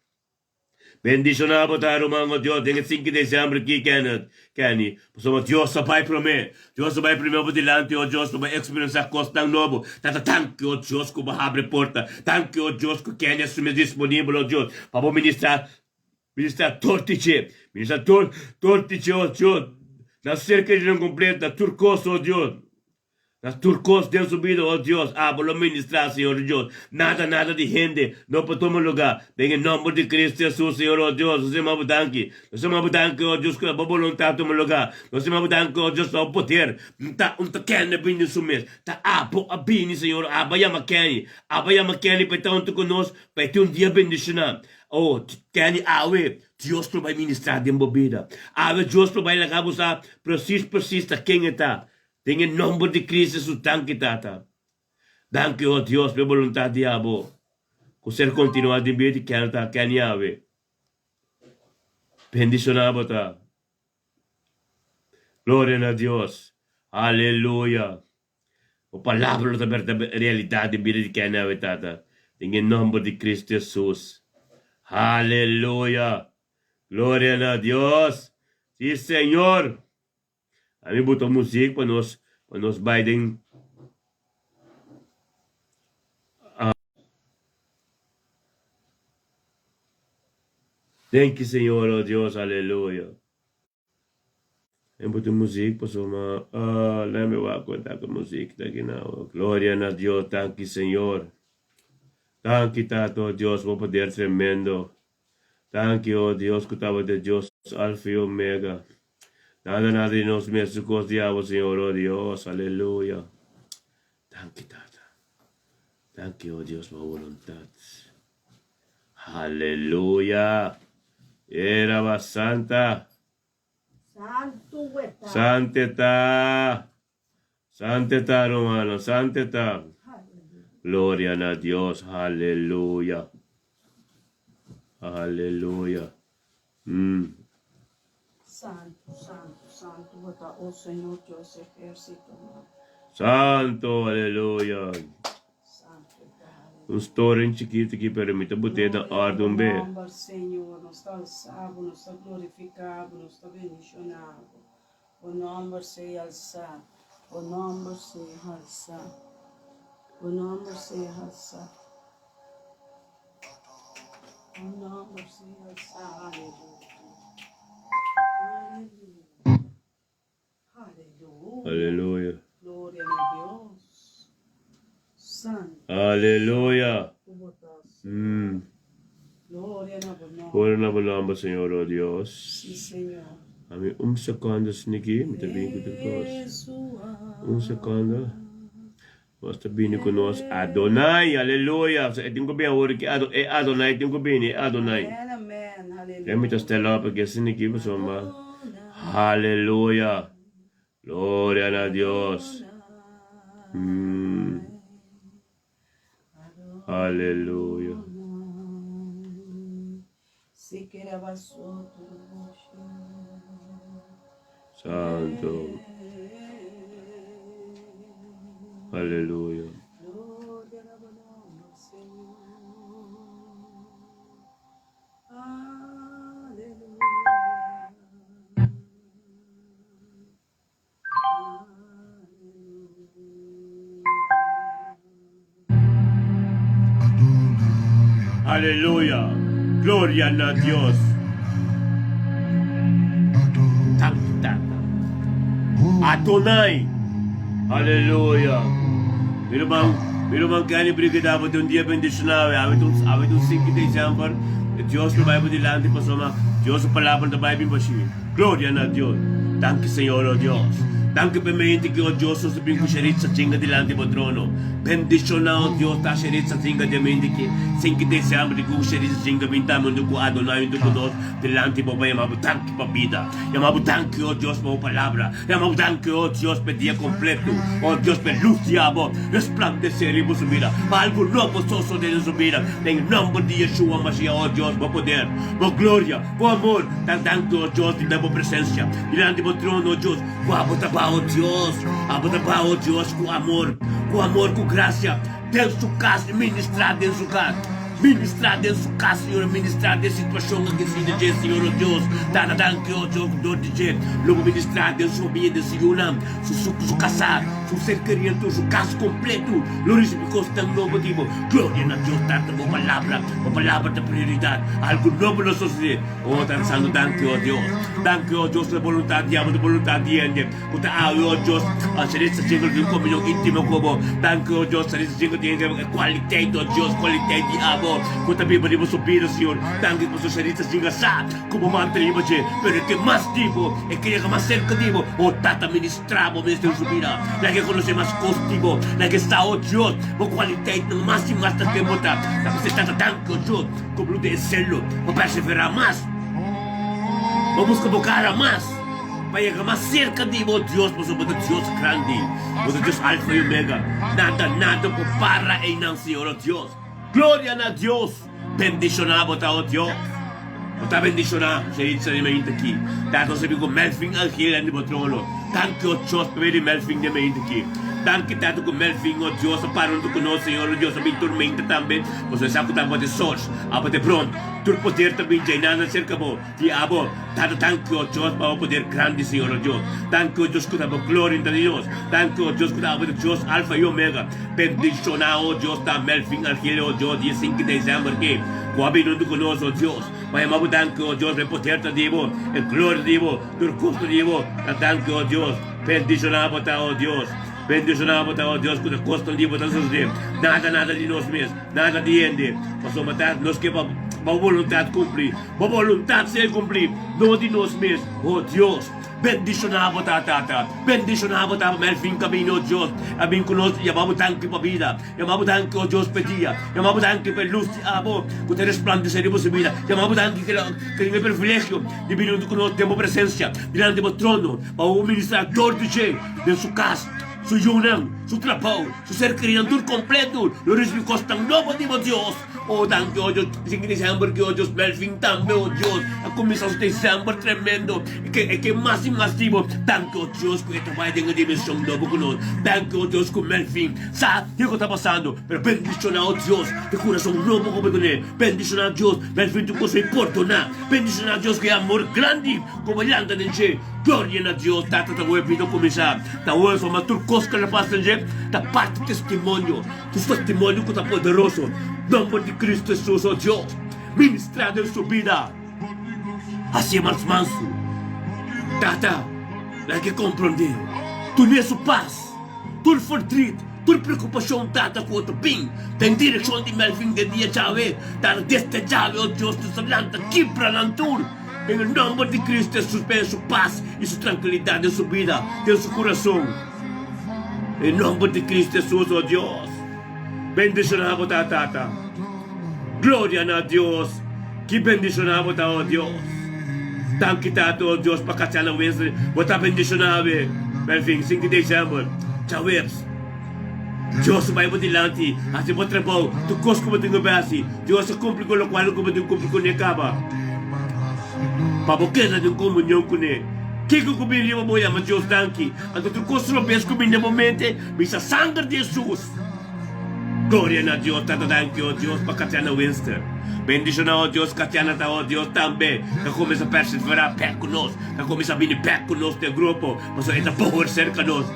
Bendishoná bo ta, ruman, o Dios, den e sinku di desèmber aki, Kenneth, Kenny, pasobra Dios a bai promé. Dios a bai promé bo dilanti, o Dios, pa bo eksperensiá kosnan nobo. Tata, danki, o Dios, ku bo habri e porta. Danki, o Dios, ku Kenny a su mes disponibel, o Dios, pa bo ministrá, ministrá tur di dje. Ministrá tur, tur di dje, o Dios, na ser keridonan kompleto, na tur kos, o Dios. Na tur kos den su bida, o Dios, abo lo ministrá, Señor Dios. Nada, nada di hende no por tuma lugá. Den e nòmber di Cristo Jesus, Señor, o Dios, nos yama Bo danki. Nos yama Bo danki, o Dios, ku Bo boluntat tuma lugá. Nos yama Bo danki, o Dios, pa Bo poder. N ta, N ta kende bini su mes. Ta Abo a bini, Señor. Abo a yama Kenny. Abo a yama Kenny pa e ta huntu ku nos, pa e tin un dia bendishoná. O, Kenny, awe, Dios lo bai ministrá den bo bida. Awe Dios lo bai laga bo sa presis, presis ta ken E ta. Den e nomber di Cristo Jesus danki Tata. Danki oh Dios p'e boluntad di abo cu ser continua den bida di ken ta ken Yahweh. Bendiciona bo ta. Gloria na Dios. Aleluya. Bo palabra lo ta berdad realidad den bida di ken Yahweh Tata. Den e nomber di Cristo Jesus. Aleluya. Gloria na Dios. Si Señor. Ami buta muzik pa nos pa nos bai den Danki Señor oh Dios aleluya. Mi buta muzik pasobra ah lei mi wak kon ta ku muzik ta aki now. Gloria na Dios danki Señor. Danki Tata oh Dios bo poder tremendo. Danki, o Dios ku tabata Dios Alfa i Omega. Nada nada di nos mes su kos di abo, Señor, o Dios. Aleluya. Danki, Tata. Danki, o Dios, pa bo boluntat. Aleluya. Era ba santa. Santu eta. Santeta. Santeta, rumannan. Santeta. Gloria na Dios. Aleluya. Aleluya. Mm. Santu, santu, santu bo ta, o Señor Dios ehérsitonan. Santo, aleluya. Santu ta, aleluya. Un story chikitu aki, pero mi ta bot'é na Gloria na orde bo un be. nòmber, Señor. Nos ta alsá bo, nos ta glorifiká bo, nos ta bendishoná bo. Bo nòmber sea alsá, bo nòmber sea halsá, bo nòmber sea halsá, bo nòmber sea halsá, aleluya, aleluya, aleluya, Aleluya. gloria na Dios, santo, Aleluya. ku bo ta, Mm. Señor, gloria na bo nòmber, Gloria na bo nòmber, Señor, oh Dios. sí, Señor. Ami un sekondo sniki, mi ta bini ku tur kos. Un sekondo. Nos ta bini ku nos Adonai, aleluya. E tin ku bini awor ki Ado, e Adonai tin ku bini, e Adonai. E mi ta stela op aki sniki pasobra. Aleluya. Gloria na Dios. Mm. Aleluya. Santo. Aleluya. Aleluya! Gloria na Dios! Danki Tata. Adonai. Aleluya. Mi ruman, mi ruman Kenny Brigida, bo tin un dia bendishoná awe. Awe ta un, awe ta un 5 di december. Dios lo bai bo dilanti pasobra Dios su palabra no ta bai bin bashí. Gloria na Dios. Danki Señor, oh Dios. Danki pa e mente ki, oh Dios, nos ta bin ku Sheritza Chinga dilanti bo trono. Bendishoná, oh Dios, ta Sheritza Chinga di e mente ki 5 di december di ku Sheritza Chinga bin tambe huntu ku Adonai huntu ku nos dilanti bo pa yama bo danki pa bida. Yama bo danki, oh Dios, pa bo palabra. Yama bo danki, oh Dios, pa e dia kompleto. Oh Dios, pa e lus di abo resplandesé riba su bida, pa algu nobo sosodé den su bida. Den e nòmber di Yeshua Mashiach, oh Dios, bo poder, bo gloria, bo amor ta danki, oh Dios, di bo presensia dilanti bo trono, oh Dios, ku abo ta ba, oh Dios, abo ta ba, oh Dios, ku amor, ku amor, ku grasia den su kas, ministrá den su kas. Ministrá den su kas, Señor, ministrá den situashon aki sin di dje, Señor, o Dios. Tata, danki, o Dios, ku dor di dje lo bo ministrá den su famia, den su yunan, su su su kasá, su ser kerí anto su kas kompletu lo risibí kosnan nobo di bo. Gloria na Dios, Tata, bo palabra, bo palabra ta prioridat. Algu nobo lo sosodé. O Tata Santu, danki, o Dios. Danki, o Dios, ku e boluntat di abo ta boluntat di hende. Ku ta awe, o Dios, Sarita Jingle tin komunion íntimo ku bo. Danki, o Dios, Sarita Jingle tin e kualiteit, o Dios, kualiteit di abo ku ta biba riba su bida, Señor. Danki pasobra Sarita Jingle sa ku bo manta riba dje, pero e ke mas di bo, e ke yega mas serka di bo. O Tata, ministrá bo mes den su bida. Laga e konosé mas kos di bo. Laga e sa, o Dios, bo kualiteitnan mas i mas ta ken bo ta. Ta p'esei, Tata, danki, o Dios, ku bo lo den e selo pa perseverá mas, pa buska bo kara mas. Pa yega mas serka di bo, Dios, pasobra bo ta Dios grandi, bo ta Dios Alfa i Omega. Nada, nada por para einan, Señor, oh Dios. Gloria na Dios! Bendishoná bo ta, oh Dios. Bo ta bendishoná, Sheritza di mainta aki. Ta nos amigo Melvin Angel di bo trono. Danki, oh Dios, pa bini Melvin di mainta aki. Danki, Tata, ku Melvin, oh Dios, a para huntu ku nos, Señor, oh Dios, a bin tormenta tambe. Pasobra sa ku ta bo ta e source, abo ta e bron. Tur poder ta bin djei nan aserka bo. Di abo, Tata, danki, o Dios, pa bo poder grandi, Señor, o Dios. Danki, o Dios, ku ta bo gloria entre di nos. Danki, o Dios, ku ta abo ta Dios Alfa i Omega. Bendishoná, o Dios, ta Melvin Argelio, o Dios, dia sinku di desèmber ki ku a bini huntu ku nos, o Dios. Pa yama bo danki, o Dios, pa e poder ta di bo, e gloria ta di bo, tur kos ta di bo. Ta danki, o Dios. Bendishoná bo ta, o Dios. Bendishoná bo ta, o Dios, ku ta kosnan di bo ta sosodé. Nada, nada di nos mes, nada di hende, pasobra ta nos ke pa bo boluntat kumpli. Bo boluntat sea cumplí, no di nos mes, oh Dios. Bendiciona bo ta, Tata. Bendiciona bo ta pa Melvin camino, oh Dios. A bin cu nos, yama bo danki pa bida. Yama bo danki, oh Dios, pa e dia. Yama bo danki pa e luz di abo cu ta resplandece riba su bida. Yama bo danki cu el tin e privilegio di bini hunto cu nos den bo presencia, dilanti bo trono, pa bo ministra dor di dje den su cas, su yunan, su trabou, su ser kerinan tur completo lo ricibi cosnan nobo di bo, Dios. Oh danki oh Dios dicen ki december ki oh Dios Melvin tambe oh Dios a cuminsa su december tremendo e ke e ke mas y mas di bo danki oh Dios cu e ta bay den e dimension nobo cu nos danki oh Dios cu Melvin sa kico ta pasando pero bendiciona oh Dios e curason nobo cu bo tene bendiciona Dios Melvin tu cosa y pordona bendiciona Dios cu e amor grandi cu bo lanta den dje gloria na Dios tata ta web vida cuminsa ta web forma tur cos cu ta pasa den dje ta parti testimonio. Su testimonio ku ta poderoso. Nomber di Cristo Jesus, oh Dios, ministra den su bida. Hacié mas mansu. Tata, laga e comprende. Dun'é su pas. Tur verdriet, tur preocupacion, Tata, cu ta bin den direccion di Melvin den dia djawe, Tata, desde djawe, oh Dios, nos ta lanta kibra nan tur. Den e nomber di Cristo Jesus, p'e su pas y su tranquilidad den su bida, den su curason. Den nomber di Cristo Jesus, oh Dios, bendiciona bo ta, Tata. Gloria na Dios. Ki bendiciona bo ta, oh Dios. Danki, Tata, oh Dios, pa Katiana Wesley. Bo ta bendiciona awe, Melvin, 5 di december, djaweps. Dios a bai bo dilanti, hasi bo trabou, tur kos ku bo tin ku bai hasi. Dios a kumpli ku lokual ku bo tin kumpli kuné kaba. Pa bo keda den komunion kuné. Kiko ku bin riba bo yama Dios danki. Anto tur kos robes ku bin den bo mente, bisa sanger di Hesus. Gloria na Dios Tata danki o Dios pa Katiana Winster. Bendishona o Dios Katiana ta o Dios tambe ta kuminsa perseverá bek ku nos, ta kuminsa bini bek ku nos den grupo pasobra e ta boor serka nos.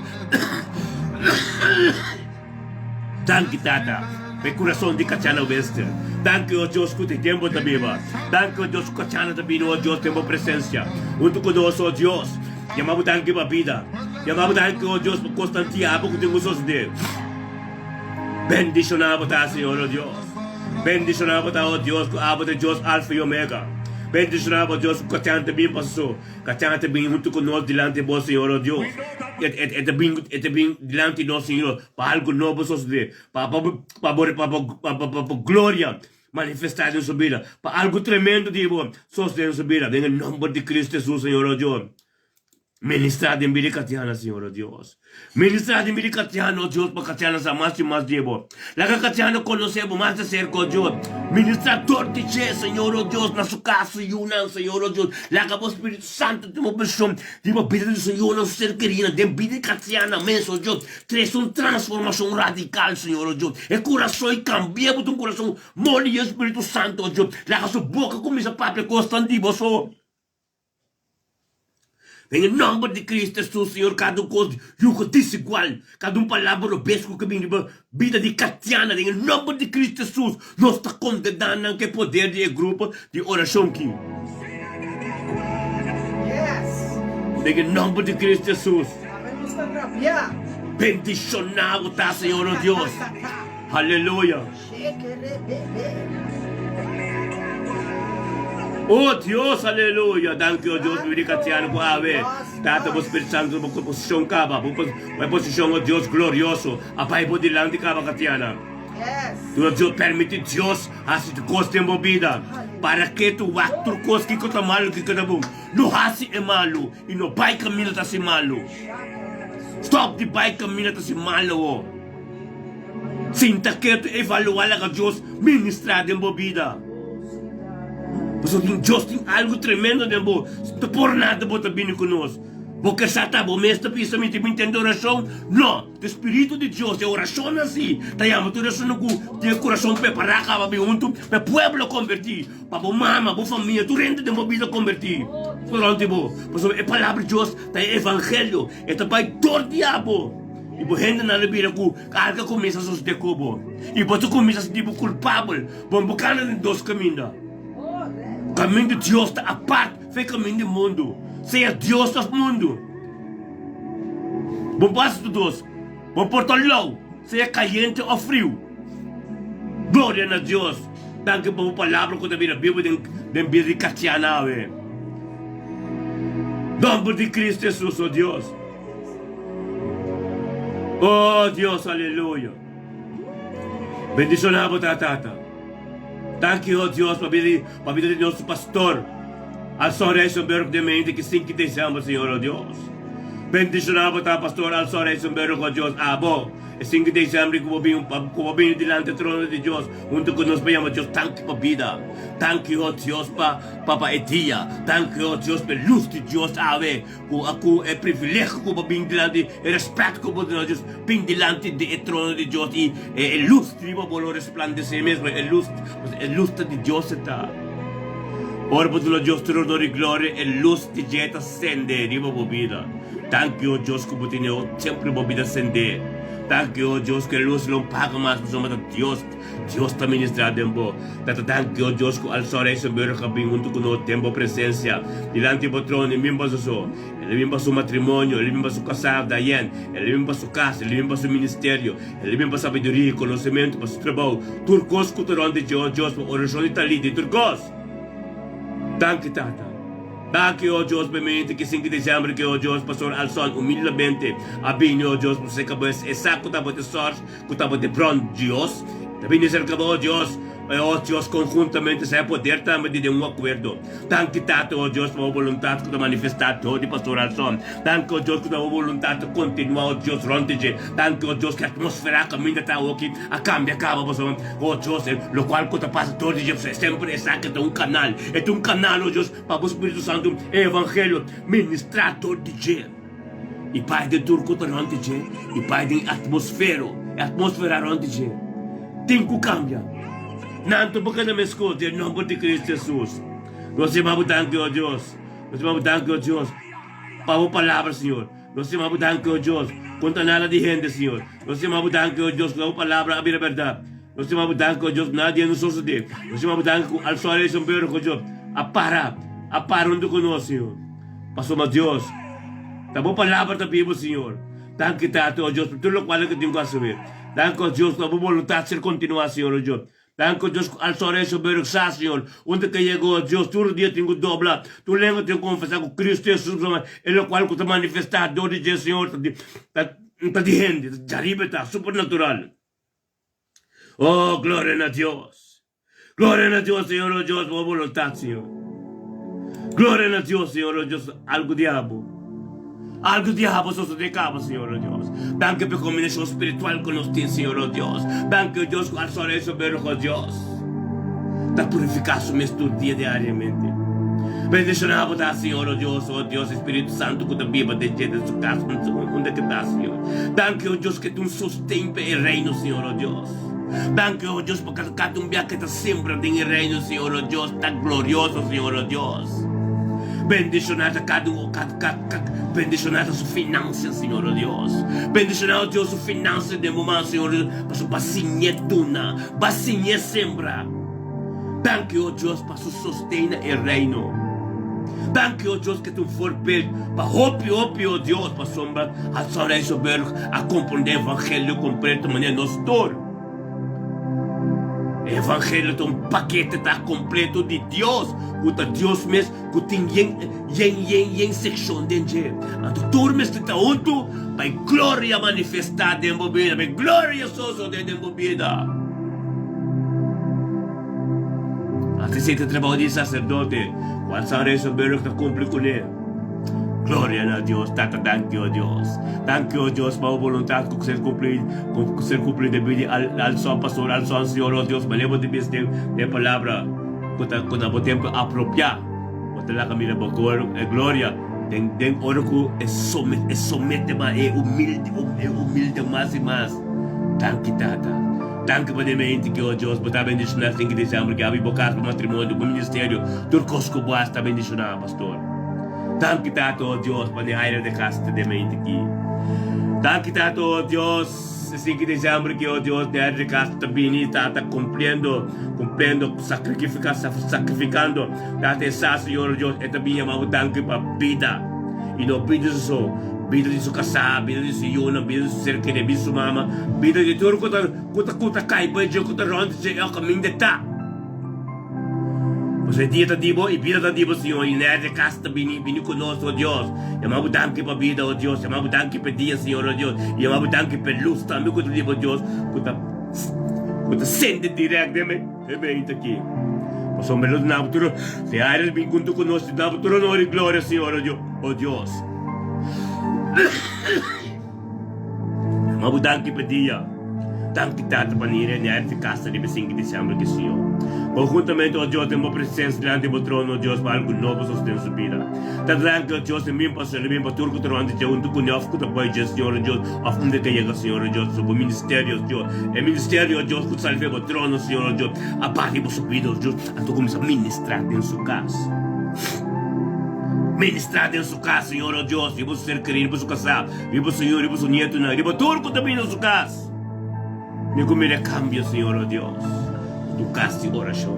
Danki Tata pa e kurason di Katiana Winster. Danki o Dios ku te tempo ta biba. Danki o Dios ku Katiana ta bini o Dios den bo presensia huntu ku nos o Dios. Yama bo danki pa bida. Yama bo danki, o Dios, pa kos tan tiabu ku tin ku sosodé. Bendishoná bo ta, Señor, o Dios. Bendishoná bo ta, o Dios, ku abo ta e Dios Alfa i Omega. Bendishoná bo, Dios, ku katian ta bin pa so. Katian ta bin huntu ku nos dilanti bo, Señor, o Dios. E ta bin, e ta bin dilanti nos, Señor, pa algu nobo sosodé, pa pa pa bo pa pa pa bo gloria manifestá den su bida, pa algu tremendo di bo sosodé den su bida, den e nomber di Cristo Hesus, Señor, o Dios. Ministrá den bida di Katiana, Señor, o Dios. Ministrá den bida di Katiana, o Dios, pa Katiana sa mas i mas di Bo. Laga Katiana konosé Bo mas di serka, o Dios. Ministrá dor di dje, Señor, o Dios, na su kas, su yunan, Señor, o Dios. Laga Bo Spiritu Santu tuma poseshon riba bida di su yunan, su ser kerinan, den bida di Katiana mes, o Dios. Trese un transformashon radikal, Señor, o Dios. E kurason i kambia bo ta un kurason moli di e Spiritu Santu, o Dios. Laga su boka kuminsá papia kosnan di Bo so. Den e nomber di Cristo Jesus, Señor, cada un cos yugo desigual, cada un palabra robes cu ke bin riba bida di Katiana, den e nomber di Cristo Jesus, nos ta condena nan cu e poder di e grupo di oracion ki. Den e nomber di Cristo Jesus. Bendiciona bo ta, Señor, oh Dios. Aleluya. Oh Dios, aleluya. Danki, oh Dios, mi bini katiano ku awe. Tata, bo Spiritu Santo, bo posishon kaba. Bo posishon, oh Dios glorioso, a bai bo dilanti kaba, Katiana. Tu, oh Dios, permiti Dios hasi tur kos den bo bida. Para ke tu wak tur kos kiko ta malu, kiko ta bon. No hasi e malu i no bai kaminda ta hasi malu. Stop di bai kaminda ta hasi malu, oh. Sinta ketu evaluá laga Dios ministrá den bo bida. Pasobra tin Dios tin algu tremendo den bo. Ta por nada bo ta bini ku nos. Bo ke sa ta bo mes ta bisa mi ta bin tende orashon? No! Ta Spiritu di Dios e orashonnan si ta yama tur esunnan ku tin e kurason prepará kaba bin huntu pa e pueblo kombertí, pa bo mama, bo famia, tur hende den bo bida kombertí rònt di bo. Pasobra e palabra di Dios ta e evangelio, e ta bai dor di abo. I bo hendenan lo bira ku algu a kuminsá sosodé ku bo, i bo ta kuminsá sinti bo kulpabel. Bo no por kanda den dos kaminda. Kaminda di Dios ta apart for e kaminda di mundu. Sea Dios òf mundu. Bo no por hasi tur dos. Bo no por ta lou, sea kayente òf friu. Gloria na Dios! Danki pa bo palabra ku ta bira bibu den bida di katiana awe. Nomber di Cristo Jesus, o Dios. Oh Dios, aleluya. Bendiciona bo ta Tata. Danki oh Dios pa bida pa bida di nos pastor Alson Rijsenburg den mente ki sinki december Señor oh Dios. Bendiciona bo ta pastor Alson Rijsenburg oh Dios abo e sinki december ku bo bin ku bo bini dilanti trono di Dios hunto ku nos pa yama Dios danki pa bida. Danki oh Dios pa pa pa e dia. Danki oh Dios pa e luz di Dios awe. Ku a ku e privilegio ku bo bin dilanti, e rèspèt ku bo duna Dios, bin dilanti di e trono di Dios i e lus riba bo lo resplandesé mes, pasobra e lus, pasobra e lus ta di Dios e ta. Ora bo duna Dios tur honor i gloria, e lus di dje ta sende riba bo bida. Danki, o Dios, ku bo tene o semper bo bida sendé. Danki, o Dios, ku e lus lo paga mas, pasobra ta Dios, Dios ta ministrá den bo. Tata, danki, o Dios, ku Alsor Eisenberg a bin huntu ku nos den bo presensia, dilanti bo trono, i bin pa su so. El a bin pa su matrimonio, el a bin pa su kasá, Diane, el a bin pa su kas, el a bin pa su ministerio, el a bin pa sabiduria i konosementu, pa su trabou, tur kos ku ta rònt di dje, o Dios, pa orashon di Talita i tur kos. Danki, Tata. Danki, o Dios, pa e mente ki sinti desèmber ki, o Dios, Pastor Alson humildemente a bini, o Dios, pa su kabes e sa ku tabata e sòrs Ku tabata e bron Dios ta bini serka bo, o Dios, o Dios, konhuntamente sa e poder tambe di den un akuerdo. Danki, Tata, o Dios, pa bo boluntat ku ta manifestá dor di Pastor Alson. Danki, o Dios, ku ta bo boluntat ta kontinuá, o Dios, rònt di dje. Danki, o Dios, ku e atmósfera kaminda ta awoki a kambia kaba, pasobra, o Dios, e lokual ku ta pasa dor di dje, pasobra semper esaki ta un kanal. E ta un kanal, o Dios, pa bo Spiritu Santu, e Evangelio, ministrá dor di dje. I bai den tur ku ta rònt di dje, i bai den e atmosfero, e atmosfera rònt di dje. Tin ku kambia. Nan ta buka na meskos den nòmber di Kristu Hesus. Nos yama bo danki, o Dios. Nos yama bo danki, o Dios, pa bo palabra, Señor. Nos yama bo danki, o Dios, kontra nada di hende, Señor. Nos yama bo danki, o Dios, ku bo palabra a bira bèrdat. Nos yama bo danki, o Dios, nada di hende no sosodé. Nos yama bo danki ku al sol ei sombrero, o Dios, a para, a para huntu ku nos, Señor. Pasobra, Dios. Ta bo palabra ta bibu, Señor. Danki, Tata, o Dios, pa tur lokual ku tin ku asumí. Danki, o Dios, pa bo boluntat ser kontinuá, Señor, o Dios. Danki, o Dios, ku al soreso beruk sa, Señor. Unda ke yega, o Dios, tur dia tin ku dobla, tur lenga tin ku konfesá ku Kristu Hesus e lokual ku ta manifestá dor di dje, Señor, ta di, ta, ta di hende, ta djariba ta, supernatural. Oh, gloria na Dios! Gloria na Dios, Señor, oh Dios, bo voluntad, Señor. Gloria na Dios, Señor, oh Dios, algo di abo. Algo di abo sosode caba, Señor, oh Dios. Danki pa e combinacion spiritual cu nos tin, Señor, oh Dios. Danki, oh Dios, cu al solo eso berg, oh Dios, ta purifica su mes tur dia diariamente. Bendiciona bo ta, Señor, oh Dios, oh Dios, Espiritu Santo cu ta biba den dje, den su cas, unda ke ta, Señor. Danki, oh Dios, ke ta un sosten pa e reino, Señor, oh Dios. Danki, oh Dios, pa kada un bia ke ta sembra den e reino, Señor, oh Dios, ta glorioso, Señor, oh Dios. Bendiciona ta kada un, kada, kada, kada, bendiciona ta su financia, Señor, oh Dios. Bendiciona, oh Dios, su financia den bo man, Señor, oh Dios, pasobra bo a siñ'é duna, bo a siñ'é sembra. Danki, oh Dios, pa su sosten na e reino. Danki, oh Dios, ke ta un voorbeeld pa hopi, hopi, oh Dios, pasobra Hudson Raisoberg a komprondé evangelio kompleto manera nos tur. E evangelio ta un pakete ta kompleto di Dios, ku ta Dios mes ku tin yen, yen, yen, yen sekshon den dje. Anto tur mester ta huntu pa e gloria manifestá den bo bida, pa e gloria sosodé den bo bida. Anto esei ta trabou di e saserdote, kual San Resoberg ta kumpli kuné. Gloria na Dios, Tata danki o Dios. Danki o Dios pa bo boluntat ku ser kumpli, ku ser kumpli den bida di al, al son pastor, al son Señor o Dios, manera bo ta bisa den den palabra ku ta ku na bo tempu apropiá, bo ta laga mira bo e gloria den den ora ku e somet e somete mas e humilde e humilde mas i mas. Danki Tata. Danki pa den mente ki o Dios bo ta bendiciona sin ki deseamber ki abi bo cas, bo matrimonio, bo ministerio, tur cos cu bo haci ta bendiciona pastor. Danki Tata o Dios pa den aire de cas ta den mente ki. Danki Tata o Dios sin ki deseamber ki o Dios den aire de cas ta bini Tata cumpliendo cumpliendo sacrifica sacrificando Tata e sa Señor o Dios e ta bini yama bo danki pa bida y no bida so Bida di su kasá, bida di su yunan, bida di su ser kerí, bida di su mama, bida di tur ku ta ku ta ku ta kai bai dje, ku ta rònt dje, e kaminda ta. Pasobra e dia ta di bo i bida ta di bo, Señor, i nèt e kas ta bini, bini ku nos, o Dios. Yama bo danki pa bida, o Dios, yama bo danki pa e dia, Señor, o Dios, i yama bo danki pa e lus tambe ku ta di bo, Dios, ku ta ku ta sende dirèkt den e mente aki. Pasobra lo duna bo tur, si aire bin huntu ku nos, duna bo tur honor i gloria, Señor, o Dios. O Dios, ma bo danki pa dia. Danki Tata pa nira e nèr di kasa riba e sinku di disiember ki Señor. Konhuntamente, o Dios, den bo presensia dilanti bo trono, o Dios, pa algu nobo sosodé den su bida. Tata danki, o Dios, e min pastor, e min pa tur ku ta rònt di dje huntu ku ne òf ku ta bai dje, Señor, o Dios, òf unda ke yega, Señor, o Dios, so bo ministerio, o Dios, e ministerio, o Dios, ku ta sali for bo trono, Señor, o Dios, a bati bo su bida, o Dios, anto kuminsá ministrá den su kas. Ministrá den su kas, Señor, o Dios, riba su ser kerí, riba su kasá, riba su yu, riba su nietunan, riba tur ku ta bini na su kas. Mi ku mira kambio, Señor, o Dios, tu kas di orashon.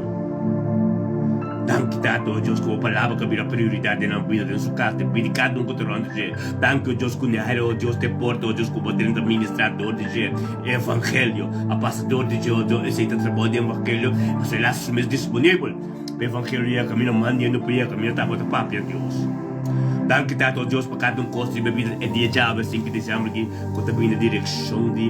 Danki, Tata, o Dios, ku bo palabra ka bira prioridat den nan bida, den su kas, den bida di kada un ku ta rònt di dje. Danki, o Dios, ku Nehel, o Dios, ta e porta, o Dios, ku bo drenta ministrá dor di dje e evangelio. A pasa dor di dje, o Dios, esei ta trabou di evangelio, pasobra el a hasi su mes disponibel. Pa evangelio yega kaminda mandiendo pa yega kaminda tabata papia Dios. Danki Tata o Dios pa kada un kos riba bida e dia djawe 5 di diciembre aki ku ta bini direkshon di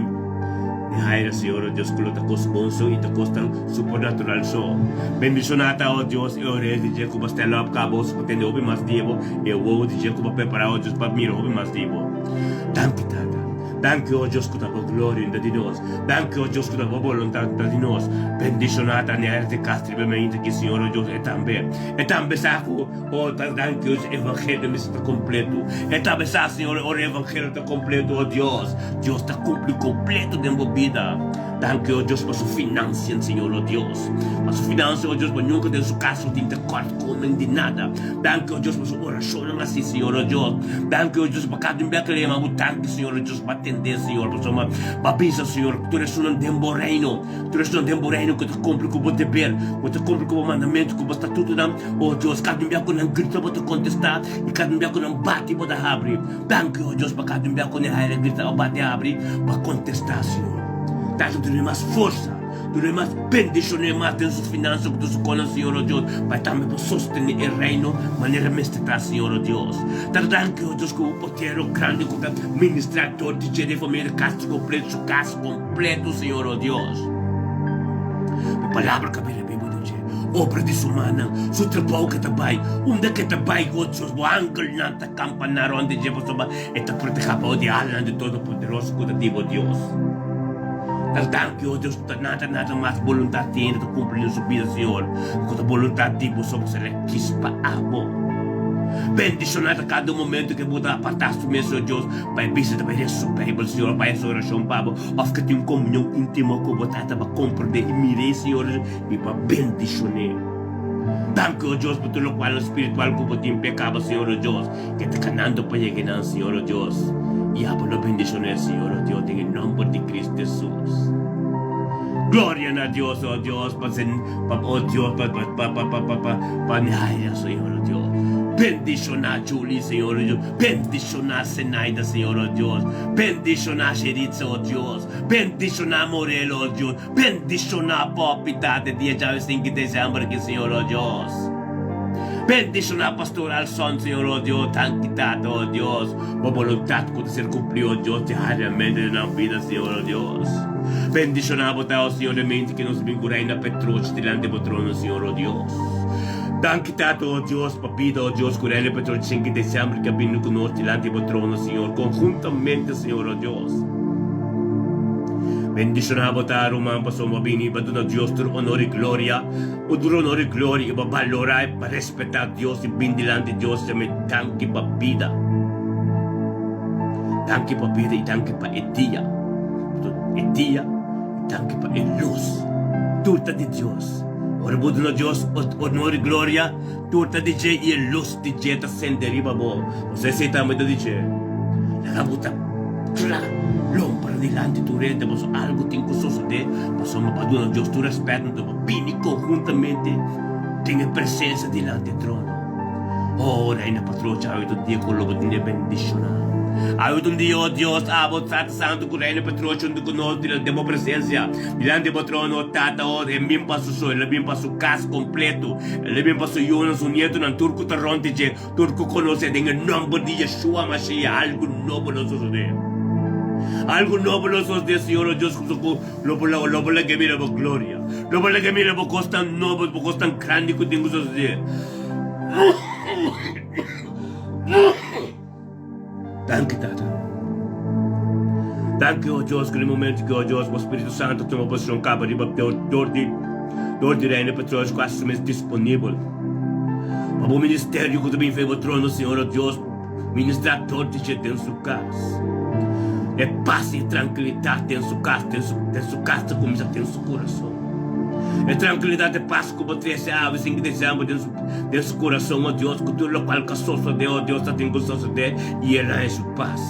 Nehaira Señor o Dios ku lo ta kos bon so i ta kos tan supernatural so. Bendishona ta o Dios e oreha di dje ku bo stand up kaba o pa tende hopi mas di bo e wowo di dje ku bo prepara o Dios pa mira hopi mas di bo. Danki Tata. Danki o Dios ku ta bo gloria ta di nos. Danki o Dios ku ta bo boluntat ta di nos. Bendishona ta Nehaira di Castro riba mi ainda ki Señor o Dios e tambe. E tambe sa ku o ta danki o evangelio mester ta kompleto. E tambe sa Señor ora evangelio ta kompleto o Dios, Dios ta kumpli kompleto den bo bida. Danki, o Dios, pa su financian, Señor, o Dios. Pa su financia, o Dios, pa nunca den su cas no tin tekortkoming di nada. Danki, o Dios, pa su oracionnan así, Señor, o Dios. Danki, o Dios, pa cada un bia cu el a yama bo danki, Señor, o Dios, pa atende, Señor, pasobra bo a bisa, Señor, cu tur esunnan den bo reino, tur esunnan den bo reino cu ta cumpli cu bo deber, cu ta cumpli cu bo mandamento, cu bo statutonan, o Dios, cada un bia cu nan grita, bo ta contesta, y cada un bia cu nan bati, bo ta habri. Danki, o Dios, pa kada un bia ku Nehaira grita o bati abri pa kontestá, Señor. Tata, dun'é mas forsa, dun'é mas bendishon'é mas den su finansa ku den su konan, Señor, o Dios, pa e tambe por sostené e reino manera mester ta, Señor, o Dios. Tata, danki, o Dios, ku bo potero grandi ku ta ministrá dor di dje den famia di Castro kompleto, su kas kompleto, Señor, o Dios. Bo palabra ka bira bibu den dje. Obra di su mannan, su trabou ke ta bai, unda ke ta bai, o Dios, bo angelnan ta. Kampaná rònt di dje pasobra e ta protehá bou di alanan di Todopoderoso ku ta di bo Dios. Ta danki, o Dios, ku ta nada nada mas boluntat di hende ta kumpli den su bida, Señor, ku ta boluntat di bo so pasobra el a kis pa abo. Bendishoná ta kada momento ke bo ta apartá su mes, o Dios, pa e bisa ta bai lesa su Beibel, Señor, pa hasi orashon pa bo, òf ke tin un komunion íntimo ku bo Tata pa komprendé i mir'é, Señor, i pa bendishon'é. Danki, o Dios, pa tur lokualnan spiritual ku bo tin p'e kaba, Señor, o Dios, ke ta kanando pa yega nan, Señor, o Dios. I abo lo bendishoné, Señor, o Dios, den e nomber di Cristo Jesus. Gloria na Dios, o Dios, pa sen, pa, o Dios, pa, pa, pa, pa, pa, pa, pa, pa Nehaya, Señor, o Dios. Bendishoná Julie, Señor, o Dios. Bendishoná Zenaida, Señor, o Dios. Bendishoná Sheritza, o Dios. Bendishoná Morelo, o Dios. Bendishoná Poppy Tata dia djawe sinku december aki Señor oh Dios. Bendishoná Pastor Alson Señor oh Dios danki Tata oh Dios bo boluntad ku ta ser kumplí oh Dios diariamente den nan bida Señor oh Dios. Bendishoná bo ta oh Señor den mente ki nos bin ku Reina Petrochi dilanti bo trono Señor oh Dios. Danki Tata oh Dios pa bida oh Dios ku Reina Petrochi sinku december ki a bini ku nos dilanti bo trono Señor konhuntamente Señor oh Dios. Bendishoná bo ta, ruman, pasobra bo a bini pa duna Dios tur onor i gloria, o tur onor i gloria i bo a balorá i pa respetá Dios i bin dilanti Dios i yam'é danki pa bida. Danki pa bida i danki pa e dia. E dia i danki pa e lus. Tur ta di Dios. Ora bo duna Dios onor i gloria, tur ta di dje i e lus di dje ta sende riba bo. Pasobra esei tambe ta di dje. Laga bo ta kla lompra dilanti tur hende pasobra algu tin ku sosodé, pasobra bo a duna Dios tur rèspèt, anto bo bini konhuntamente den e presensia dilanti e trono. Oh, Reina Patrocha, awe ta un dia ku lo bo tene bendishoná. Awe ta un dia, oh Dios, abo Tata Santu ku Reina Patrocha huntu ku nos dilanti bo presensia, dilanti bo trono, oh Tata, oh, e bin pa su so, el a bin pa su kas kompleto, el a bin pa su yunan, su nietonan, tur ku ta rònt di dje. Tur ku konosé den e nòmber di Yeshua Mashiach algu nobo lo sosodé. Algu nobo lo sosodé, Señor, o Dios, ku ku lo bo lo bo laga mira bo gloria. Lo bo laga mira bo kosnan nobo, bo kosnan grandi ku tin ku sosodé. Danki, Tata. Danki, o Dios, ku den momento ku, o Dios, bo Spiritu Santu tuma posishon kaba riba dor di dor di Reino Petróleo ku hasi su mes disponibel pa bo ministerio ku ta bin fe bo trono, Señor, o Dios, ministrá dor di dje den su kas. E pas i trankilidat den su kas, den su den su kas ta kuminsá den su kurason. E trankilidat e pas ku bo trese awe sin ki deseambo den su den su kurason, o Dios, ku tur lokual ka sosodé, o Dios, ta tin ku sosodé, i el haña su pas.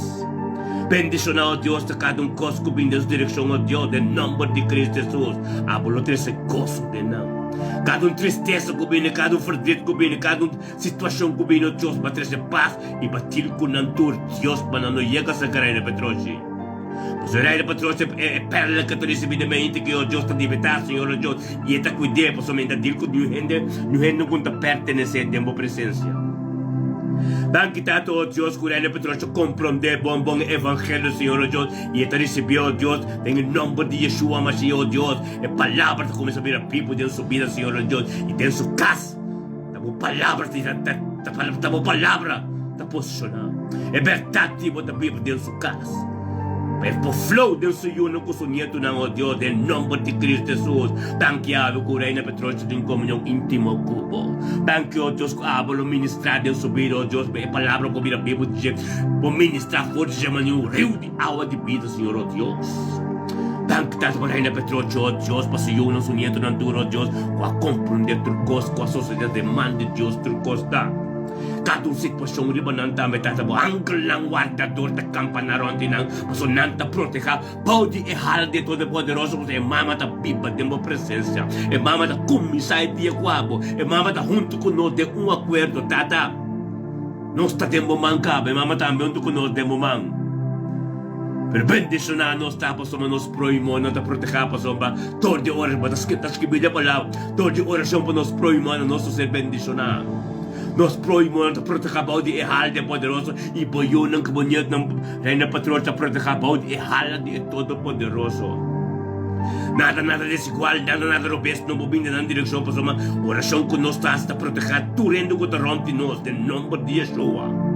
Bendishoná, o Dios, ta kada un kos ku bin den su direkshon, o Dios, den nòmber di Kristu Hesus, abo lo trese goso den nan. Kada un tristesa ku bini, kada un ferdrit ku bini, kada un situashon ku bini, o Dios, ba trese pas i ba til ku nan tur, Dios, pa nan no yega serka Reino Petroshi. Pasobra e Reino Petroshi e perla ku ta risibí den mente ku o Dios ta libertá, Señor, o Dios, i e ta kuid'é, pasobra mi ta dil ku niun hende, niun hende ku no ta pertenesé den bo presensia. Danki, Tata, o Dios, ku Reino Petroshi ta komprondé bon bon e evangelio, Señor, o Dios, i e ta risibí, o Dios, den e nòmber di Yeshua Mashiach, o Dios, e palabra ta kuminsá bira bibu den su bida, Señor, o Dios, i den su kas. Ta bo palabra ta ta bo palabra ta posishoná. E bèrdat di bo ta biba den su kas. Pa e por flow den su yunan ku su nietunan, o Dios, den nòmber di Kristu Hesus. Danki abo ku Reina Petrochi tin komunion íntimo ku bo. Danki, o Dios, ku abo lo ministrá den su bida, o Dios, pa e palabra ku bira bibu di dje por ministrá for di dje manera un riu di awa di bida, Señor, o Dios. Danki Tata pa Reina Petrocho, oh Dios, pa su yunan, su nietonan tur, oh Dios, ku a komprondé tur kos ku a sosodé den man di Dios tur kos ta. Kada un situashon riba nan tambe Tata, bo angelnan wardador ta kampaná rònt di nan, pasobra nan ta protehá bou di e hala di e Todopoderoso, pasobra e mama ta biba den bo presensia, e mama ta kuminsá e dia ku abo, e mama ta huntu ku nos den un akuerdo, Tata. Nos ta den bo man kaba, e mama tambe huntu ku nos den bo man. Pero bendishoná nos ta pasobra nos prohimonan ta protehá pasobra dor di ora bo ta ta skibí den palabra, dor di orashon pa nos prohimonan nos ta ser bendishoná. Nos prohimonan ta protehá bou di e hala di e Poderoso i bo yunan ku bo nietnan Reina Patrol ta protehá bou di e hala di e Todopoderoso. Nada nada desigual, nada nada robes no por bini den nan direkshon pasobra orashon ku nos ta hasi ta protehá tur hende ku ta rònt di nos den nòmber di Yeshua.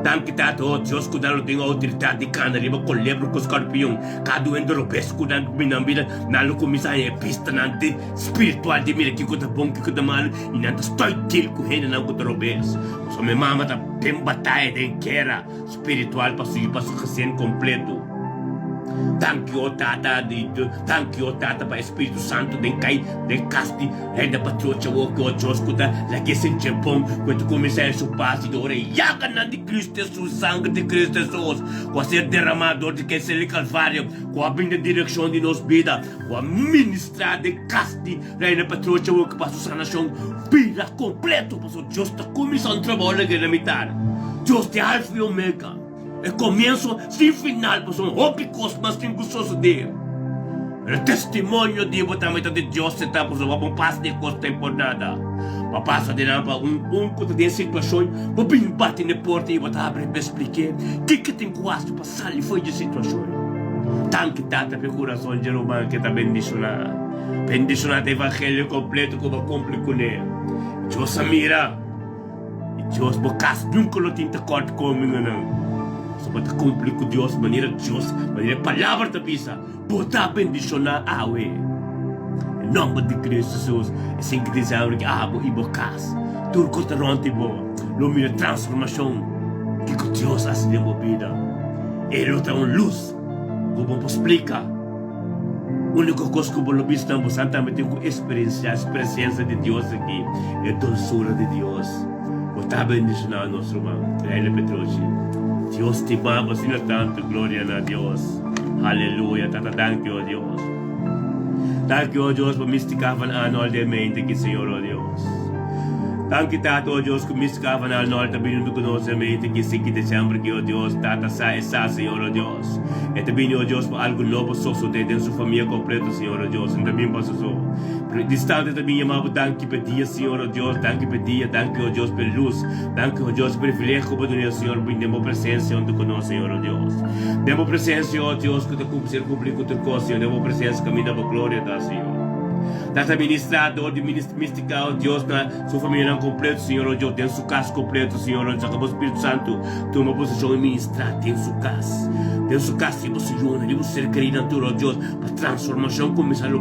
Danki Tata, o Dios ku nan lo tin outoridat di kana riba kolebra ku skorpion. Kada un hende robes ku nan bini nan bida, nan lo kuminsá haña e bistanan di spiritual di mira kiko ta bon, kiko ta malu i nan ta stòi dil ku hendenan ku ta robes. Pasobra mi mama ta den bataya, den gera. Spiritual pa su i pa su gesin kompleto. Danki o Tata di danki o Tata pa e Spiritu Santu den kai den kas di Renda Patrocha wo ki o Dios ku ta lag'é sinti bon ku e ta kuminsá e su pas di ora e yaganan di Kristu Hesus sanger di Kristu Hesus ku a ser deramá dor di kel sel di Kalvario ku a bin den direkshon di nos bida ku a ministrá den kas di Reina Patrocha wo ki pa su sanashon bira kompleto pasobra Dios ta kuminsá un trabou lag'é na mitar. Dios ta e Alfa i Omega, e komienso sin final pasobra hopi kos mas tin ku sosodé. Pero e testimonio di bo tambe ta di Dios e ta pasobra bo pasa di e kos ta por nada. Bo pasa di nan pa un un ku ta den situashon bo bin bati na e porta i bo ta habri pa esplik'é kiko tin ku hasi pa sali for di e situashon. Danki Tata pa e kurason dje ruman ke ta bendishoná. Bendishoná ta evangelio kompleto ku bo a kumpli kuné. Dios a mira. I Dios bo kas nunka lo tin ta kòrt komingonan. So bo ta kumpli ku Dios manera Dios, manera e Palabra ta bisa, bo ta bendishoná awe. E nòmber di Kristu Hesus, e sin ki desèmber ki abo i bo kas, tur kos ta rònt di bo, lo mira transformashon kiko Dios hasi den bo bida. E lo ta un lus ku bo por splika. Úniko kos ku bo lo bisa nan, bo sa tambe tin ku eksperensiá es presensia di Dios aki, e dulsura di Dios. Bo ta bendishoná nos ruman Reina Petrucci. Dios stima bo asina tantu. Gloria na Dios. Haleluya. Tata danki o Dios. Danki o Dios pa Mistica van Arnold den mente aki Señor o Dios. Danki Tata o Dios ku Mistica van Arnold ta bini huntu ku nos den mente aki siki december aki o Dios. Tata sa e sa Señor o Dios. E ta bini, o Dios, pa algu nobo sosodé den su famia kompleto, Señor, o Dios. E no ta bini pa su so. Pero distante e ta bini yama Bo danki pa e dia, Señor, o Dios. Danki pa e dia. Danki, o Dios, pa e lus. Danki, o Dios, e privilegio ku Bo duna, Señor, bini den Bo presensia huntu ku nos, Señor, o Dios. Den Bo presensia, o Dios, ku ta ser kumplí ku tur kos, Señor. Den Bo presensia kaminda Bo gloria ta, Señor. Ta ministrá dor di místika, o Dios, na su famianan kompleto, Señor, o Dios, den su kas kompleto, Señor, o Dios. Ku Bo Spiritu Santu Tuma posishon i ministrá den su kas. Den su kas riba su yunan, riba su ser kerinan tur, oh Dios, pa transformashon kuminsá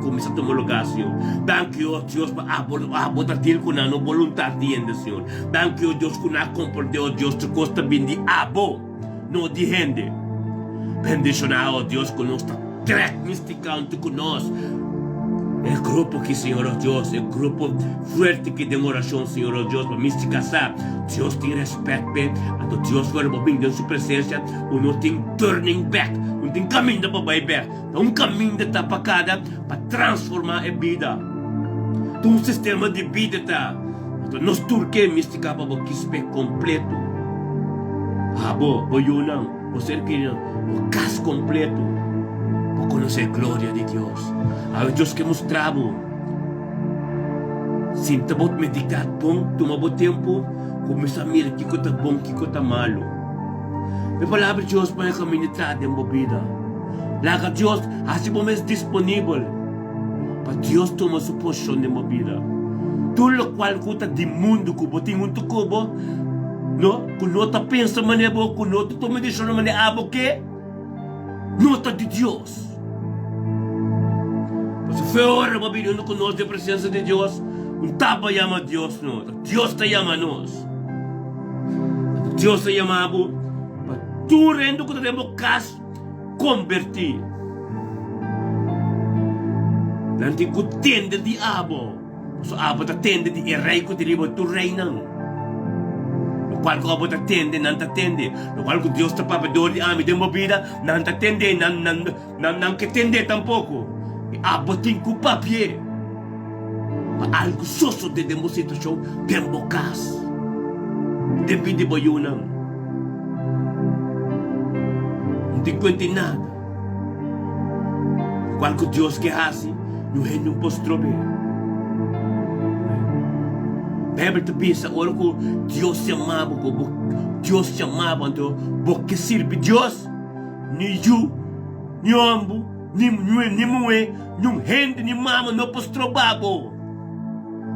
kuminsá tuma lugá, Señor. Danki, oh Dios, pa abo, abo ta deal ku nan, no boluntat di hende, Señor. Danki, oh Dios, ku nan a komprendé, oh Dios, tur kos ta bin di abo, no di hende. Bendishoná, oh Dios, ku nos ta trèk mistika huntu ku nos. E grupo ki, Señor, oh Dios, e grupo fuerte ki den orashon, Señor, oh Dios, pa mistika sa. Dios tin respet p'e, anto Dios fuera bo bin den su presencia, u no tin turning back, u no tin caminda pa bai bek. Ta un caminda ta pa cada pa transforma e bida. Ta un sistema di bida ta. Anto nos tur ke mistica pa bo kis p'e completo. Abo, bo yunan, bo ser kerinan, bo cas completo, pa conoce e gloria di Dios. Awe Dios ke mustra bo. Sinta bo meditá bon, tuma bo tempu, kuminsá mira kiko ta bon, kiko ta malu. E Palabra di Dios pone kaminda traha den bo bida. Laga Dios hasi bo mes disponibel pa Dios tuma su posishon den bo bida. Tur lokual ku ta di mundu ku bo tin huntu ku bo, no, ku no ta pensa manera bo, ku no ta tuma desishon manera abo ke, no ta di Dios. Pasobra fe ora bo bini huntu ku nos den presensia di Dios, un taba yama Dios no, ta Dios ta yama nos. Anto Dios ta yama bo pa tur hende ku ta den bo kas kombertí. Nan tin ku tende di abo, pasobra abo ta tende di e rei ku ta riba tur reinan. Lokual ku abo ta tende, nan ta tende. Lokual ku Dios ta papia dor di ami den bo bida, nan ta tende, nan nan nan nan ke tende tampoko. I abo tin ku papi'é pa algu sosodé den bo situashon, den bo kas, den bida di bo yunan. No tin kuenta di nada. Lokual ku Dios ke hasi, niun hende no por strob'é. Beibel ta bisa ora ku Dios yama bo, ku bo Dios yama bo, anto bo ke sirbi Dios, ni yu, ni homber, ni ni muhé, niun hende, ni mama no por stroba bo.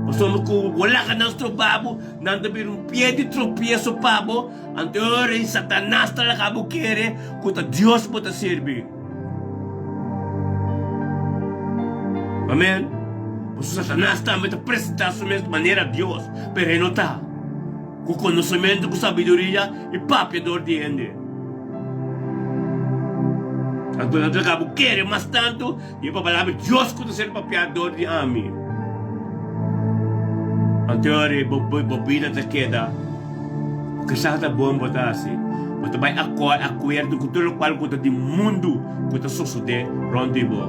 Pasobra ku bo laga nan stroba bo, nan ta bira un pie di tropieso pa bo. Anto e ora ei Satanas ta laga bo kere ku ta Dios bo ta sirbi. Amen. Pasobra Satanas tambe ta presentá su mes manera Dios, pero e no ta. Ku konosementu, ku sabiduria i papia dor di hende. Anto nan ta laga bo kere mas tantu di e palabra di Dios ku ta ser papiá dor di ami. Anto e ora ei bo bida ta keda. Kisas ta bon bo ta hasi. Bo ta bai akuerdo ku tur lokual ku ta di mundu ku ta sosodé rònt di bo.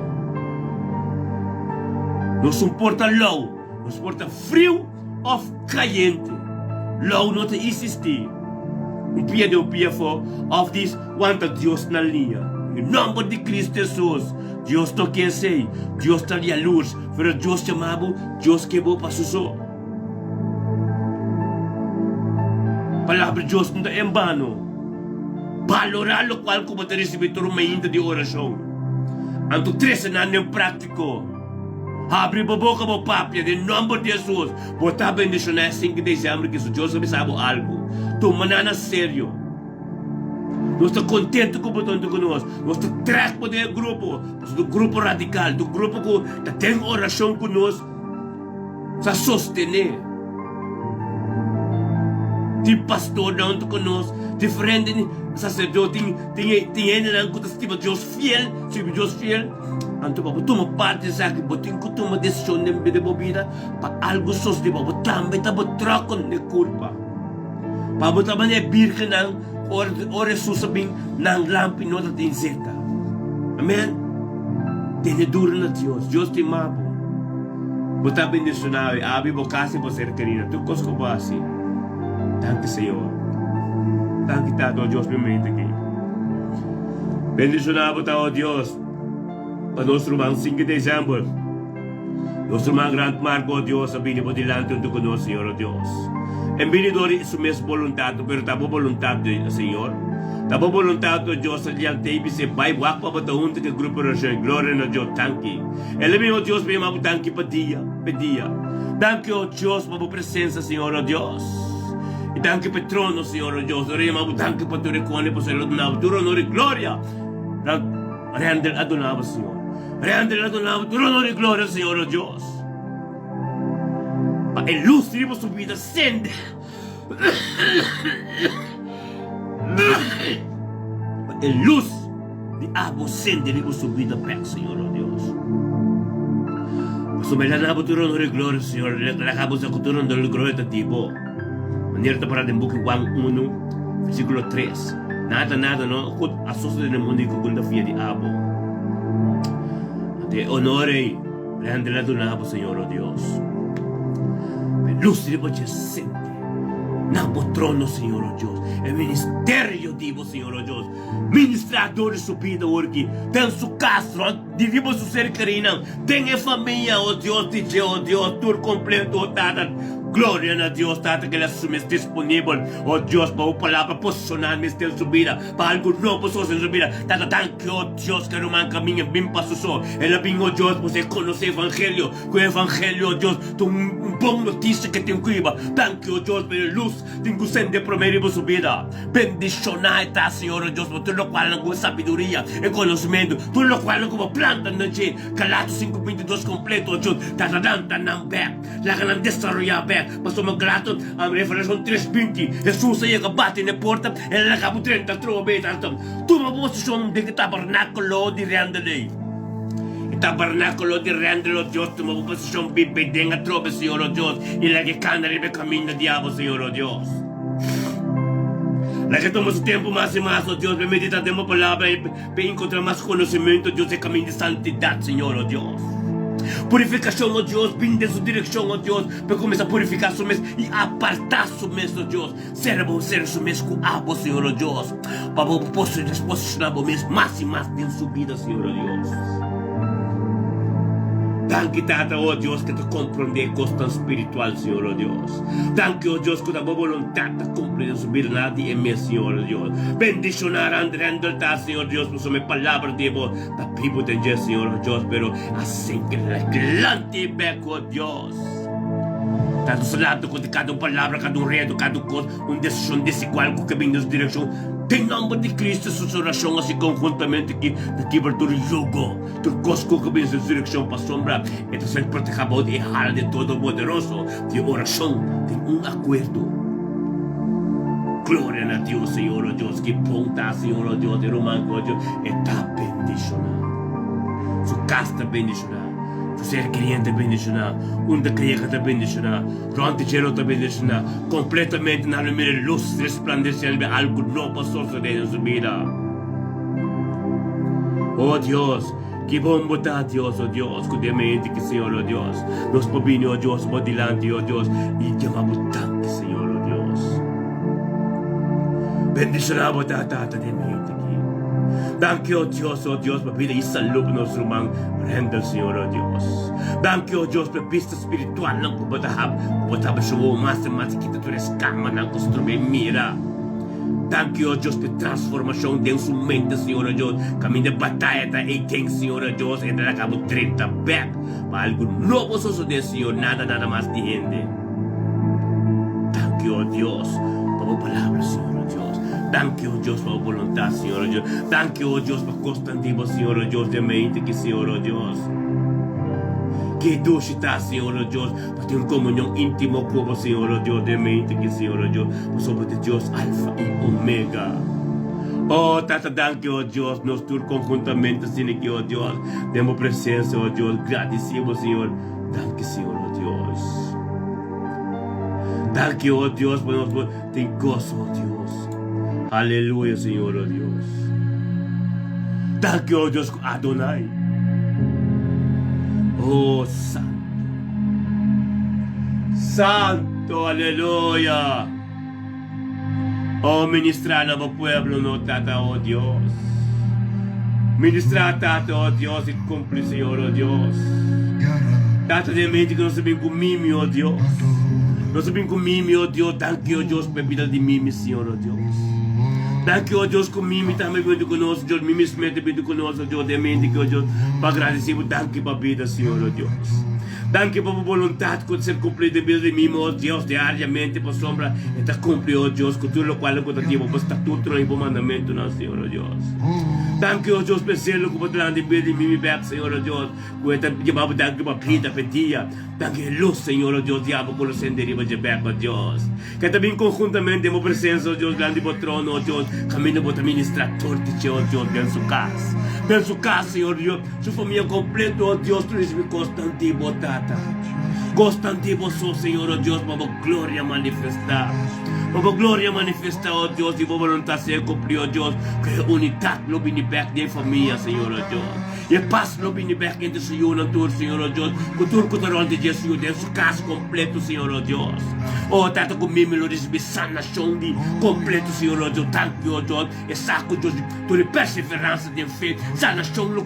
Nos un por ta lou, nos por ta friu òf kayente. Lou no ta isistí. Un pia den un pia afó òf dis wanta Dios na liña. Den nòmber di Kristu Hesus, Dios no ke esei. Dios ta yalurs, pero Dios yama bo, Dios ke bo pa su so. Palabra di Dios no ta en bano. Balorá lokual ku bo ta risibí tur mainta di orashon. Anto trese nan den práktiko. Habri bo boka bo papia den nòmber di Hesus. Bo ta bendishoná e sinku di desèmber ki su Dios a bisa bo algu. Tuma nan na serio. Nos ta kontentu ku bo ta huntu ku nos. Nos ta trèk bo den e grupo. Pasobra ta un grupo radikal, ta un grupo ku ta den orashon ku nos. Sa sostené. Tin pastornan huntu ku nos, diferente saserdote, tin tin tin hendenan ku ta stima Dios fiel, sirbi Dios fiel. Anto pa bo tuma parti di esaki, bo tin ku tuma desishon den den bo bida pa algu sosodé pa bo tambe ta bo tròkon den kulpa. Pa bo ta manera e bírgennan ku ora ora Hesus a bin, nan lampi no ta tin zeta. Amen. Tene duru na Dios. Dios stima bo. Bo ta bendiciona awe, abi bo casa y bo ser kerida, tur cos cu bo haci. Danki Señor. Danki Tata, oh Dios mi mente aki. Bendiciona bo ta, oh Dios, pa nos ruman 5 di december. Nos ruman Grant Marco, oh Dios, a bini bo dilanti hunto cu nos, Señor, oh Dios. En bini dor di su mes boluntad, pero ta bo boluntad, Señor. Ta bo boluntad, oh Dios, a liant'e y bis'e, Bai wak pa bo ta hunto cu e grupo di oracion. Gloria na Dios. Danki. El mi, oh Dios, mi yama bo danki pa dia pa dia. Danki, oh Dios, pa bo presensa, Señor, oh Dios. I danki pa e trono, Señor, oh Dios. Ora yama bo danki pa tur e kone, pasobra el a duna bo tur honor i gloria. Render a duna bo, Señor. Render a duna bo tur honor i gloria, Señor, oh Dios. Pa e lus riba su bida sende. Pa e lus di abo sende riba su bida bek, Señor, oh Dios. Pasobra el a dabo tur honor i gloria, Señor. Laga bo sa ku tur honor i gloria ta di bo. Manera ta pará den buki Juan unu, versíkulo tres. Nada, nada no ku a sosodé den mundu i ku ku no ta fia di abo. Anto e honor ei. Grandi la duna bo, Señor, o Dios. E lus riba dje sente na bo trono, Señor, o Dios. E ministerio di bo, Señor, o Dios. Ministra dor di su bida awor aki, den su kas, rond di riba su ser kerinan, den e famia, o Dios di dje, o Dios, tur kompleto, o Tata. Gloria na Dios, Tata, ke el a su mes disponibel, o Dios, pa bo palabra posishoná mes den su bida. Pa algu nobo sosode den su bida. Tata, danki, o Dios, ke ruman kaminda bin pa su so. El a bin, o Dios, pasobra e konosé evangelio. Ku e evangelio, o Dios, ta un bon notisia ke tin ku hiba. Danki, o Dios, pa e lus tin ku sende promé riba su bida. Bendishoná e ta, Señor, o Dios, pa tur lokualnan ku e sabiduria, e konosementu, tur lokualnan ku bo planta na dje. Galatos 5:22 kompleto, o Dios, tata lanta nan bèk. Laga nan desaroyá bèk. Pasobra Galato, Revelashon tres binti, Hesus a yega bati na e porta, el a laga bo drenta atrobe. E tata, Tuma bo posishon den e tabernákulo di Rendeley. tabernákulo di Rèndel, o Dios, tuma bo posishon biba den atrobe, Señor, o Dios, i laga e kanda riba e kaminda di abo, Señor, o Dios. Laga e tuma su tempu mas i mas, o Dios, pa e meditá den bo palabra i pa e enkontrá mas konosementu, o Dios, di e kaminda di santidat, Señor, o Dios. Purifikashon, o Dios, bin den su direkshon, o Dios, pa e kuminsá purifiká su mes i apartá su mes, o Dios. Sera bo sera su mes ku abo, Señor o Dios, pa bo por posishoná bo mes mas i mas den su bida, Señor o Dios. Danki, Tata, o Dios, ku ta komprondé kosnan spiritual, Señor o Dios. Danki, o Dios, ku ta bo boluntat ta kumpli den su bida na di e mes, Señor o Dios. Bendishoná Rand Randall ta, Señor Dios, pasobra e palabra di bo ta bibu den dje, Señor o Dios, pero a sinki lanti bek, o Dios. Tantu salado ku di kada un palabra, kada un redu, kada un kos, un desishon desigual ku ke bin nos direkshon. Den nòmber di Kristu Hesus orashon hasi konhuntamente ki ta kibra tur yugo, tur kos ku ke bin nos direkshon pasobra e ta ser protehá bou di e hala di Todopoderoso. Di orashon den un akuerdo. Gloria na Dios, Señor, o Dios, ki bon ta, Señor, o Dios, e ruman ku o Dios, e ta bendishoná. Su kas ta bendishoná. Su ser keriente ta bendishoná, unda ke yega ta bendishoná, rònt di dje lo ta bendishoná, kompletamente nan lo mira e lus resplandesé riba algu nobo a sosodé den su bida. O Dios, ki bon bo ta, Dios, o Dios, ku den mente ki Señor, o Dios, nos por bini, o Dios, bo dilanti, o Dios, i yama bo danki, Señor, o Dios. Bendishoná bo ta, Tata, den mente ki. Danki, o Dios, o Dios, pa bida i salú pa nos ruman Randall, Señor, o Dios. Danki, o Dios, pa e bista spiritualnan ku bo ta hab, ku bo ta habri su wowo mas i mas i kita tur e skamanan ku strob'é mira. Danki, o Dios, pa e transformashon den su mente, Señor, o Dios. Kaminda e bataya ta ei den, Señor, o Dios, e ta laga bo drenta bèk pa algu nobo sosodé, Señor, nada, nada mas di hende. Danki, o Dios, pa bo palabra, Señor, o Dios. Danki, o Dios, pa bo boluntat, Señor, o Dios. Danki, o Dios, pa kosnan di bo, Señor, o Dios, den mente ki, Señor, o Dios. Ke dushi ta, Señor, o Dios, pa tin un komunion íntimo ku bo, Señor, o Dios, den mente ki, Señor, o Dios, pasobra bo ta Dios Alfa i Omega. O Tata, danki, o Dios, nos tur konhuntamente asina ki, o Dios, den bo presensia, o Dios, gradisí bo, Señor. Danki, Señor, o Dios. Danki, o Dios, pa nos por tin goso, o Dios. Aleluya, Señor, o Dios. Danki, o Dios, ku Adonai. Oh, Santo. Santo, aleluya. Oh, ministra na bo pueblo, no, Tata, o Dios. Ministra, Tata, o Dios, i kumpli, Señor, o Dios. Tata, den mente ku nos a bin ku mimi, o Dios. Nos a bin ku mimi, o Dios. Danki, o Dios, pa e bida di mimi, Señor, o Dios. Danki, o Dios, ku mimi tambe bintu ku nos, Dios. Mimi Smith a bintu ku nos, o Dios. Den mente ku, o Dios, pa gradisí bo. Danki pa bida, Señor, o Dios. Danki pa bo boluntat ku ta ser kumplí den bida di mi, o Dios, diariamente pasobra e ta kumpli, o Dios, ku tur lokual ku ta di bo statutonan i bo mandamentunan, Señor, o Dios. Danki, o Dios, pa e zelo ku bo ta lanta den bida di mi, mi bèk, Señor, o Dios, ku e ta yama bo danki pa bida, pa e dia. Danki e lus, Señor, o Dios, di abo ku lo sende riba dje bèk, o Dios. Ke ta bin konhuntamente den bo presensia, o Dios, dilanti bo trono, o Dios, kaminda bo ta ministrá tur di dje, o Dios, den su kas. Den su kas, Señor Dios, su famia kompleto, o Dios, tur risibi kosnan di bo, Tata. Kosnan di bo so, Señor, o Dios, pa bo gloria manifestá. Pa bo gloria manifestá, o Dios, i bo boluntat sea kumplí, o Dios, ku e unidat lo bini bèk den famia, Señor, o Dios. I e pas lo bini bek entre su yunan tur, Señor, o Dios, ku tur ku ta rònt di dje su yu den su kas kompleto, Señor, o Dios. O Tata, ku mimi lo risibí sanashon di kompleto, Señor, o Dios. Danki, o Dios, e sa ku Dios di tur e perseveransa den fe, sanashon lo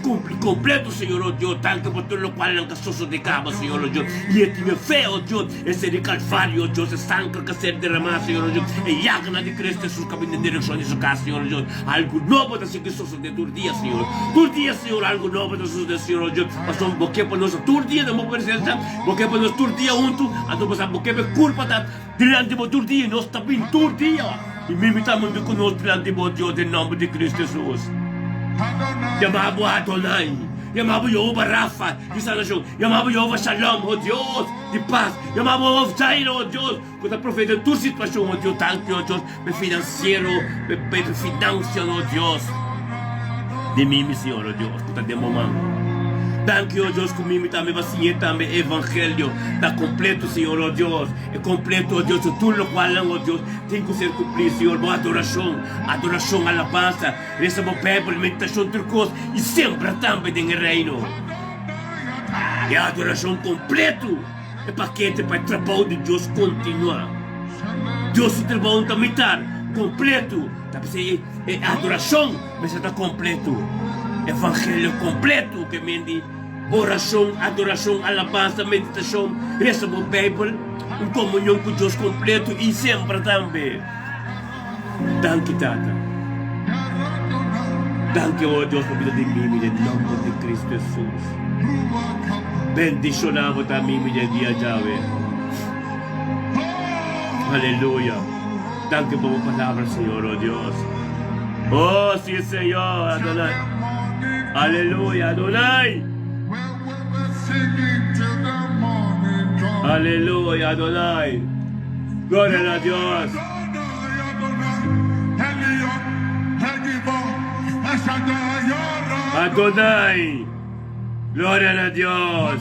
kumpli kompleto, Señor, o Dios. Danki pa tur lokual nan ka sosodé kaba, Señor, o Dios. I e tin e fe, o Dios, e ser di Kalvario, o Dios, e sanker ka ser deramá, Señor, o Dios, e yaganan di Kristu Hesus ka bini den direkshon di su kas, Señor, o Dios. Algu nobo ta sigui sosodé tur dia, Señor. Tur dia, Señor, algu nobo ta sosodé, Señor. Oye, pasobra Bo ke pa nos tur dia den Bo presensia, Bo ke pa nos tur dia huntu, anto bo sa Bo ke pa e kurpa ta dilanti Bo tur dia, i nos ta bin tur dia i mimi ta mundu ku nos dilanti Bo, Dios, den nòmber di Kristu Hesus. Yama Bo Adonai, yama Bo Jehová Rafa di sanashon, yama Bo Jehová Shalom, o Dios di pas, yama Bo Jehová Jireh, o Dios ku ta provee den tur situashon, o Dios. Danki, o Dios. P'e finansiero, p'e finansianan, o Dios. Di mi, mi Señor, o Dios, ku ta den bo man. Danki, o Dios, ku mi mi tambe ba siñ'é tambe e evangelio ta kompleto, Señor, o Dios, e kompleto, o Dios, tur lokualnan, o Dios, tin ku ser kumplí, Señor, bo adorashon, adorashon, alabansa, resa bo Beibel, meditashon, tur kos, i sembra tambe den e Reino. E adorashon kompleto, e pakete pa e trabou di Dios kontinuá. Dios su trabou no ta mitar, kompleto, ta p'esei e adorashon mester ta kompleto. Evangelio kompleto ke men di orashon, adorashon, alabansa, meditashon, resa bo Beibel, un komunion ku Dios kompleto i sembra tambe. Danki Tata. Danki o Dios pa bida di mimi den nomber di Cristo Jesus. Bendiciona bo ta mimi den dia djawe. Aleluya. Danki pa bo palabra Señor o Dios. Oh si Señor Adonai. Aleluya Adonai. Aleluya Adonai. Gloria na Dios. Adonai. Gloria na Dios.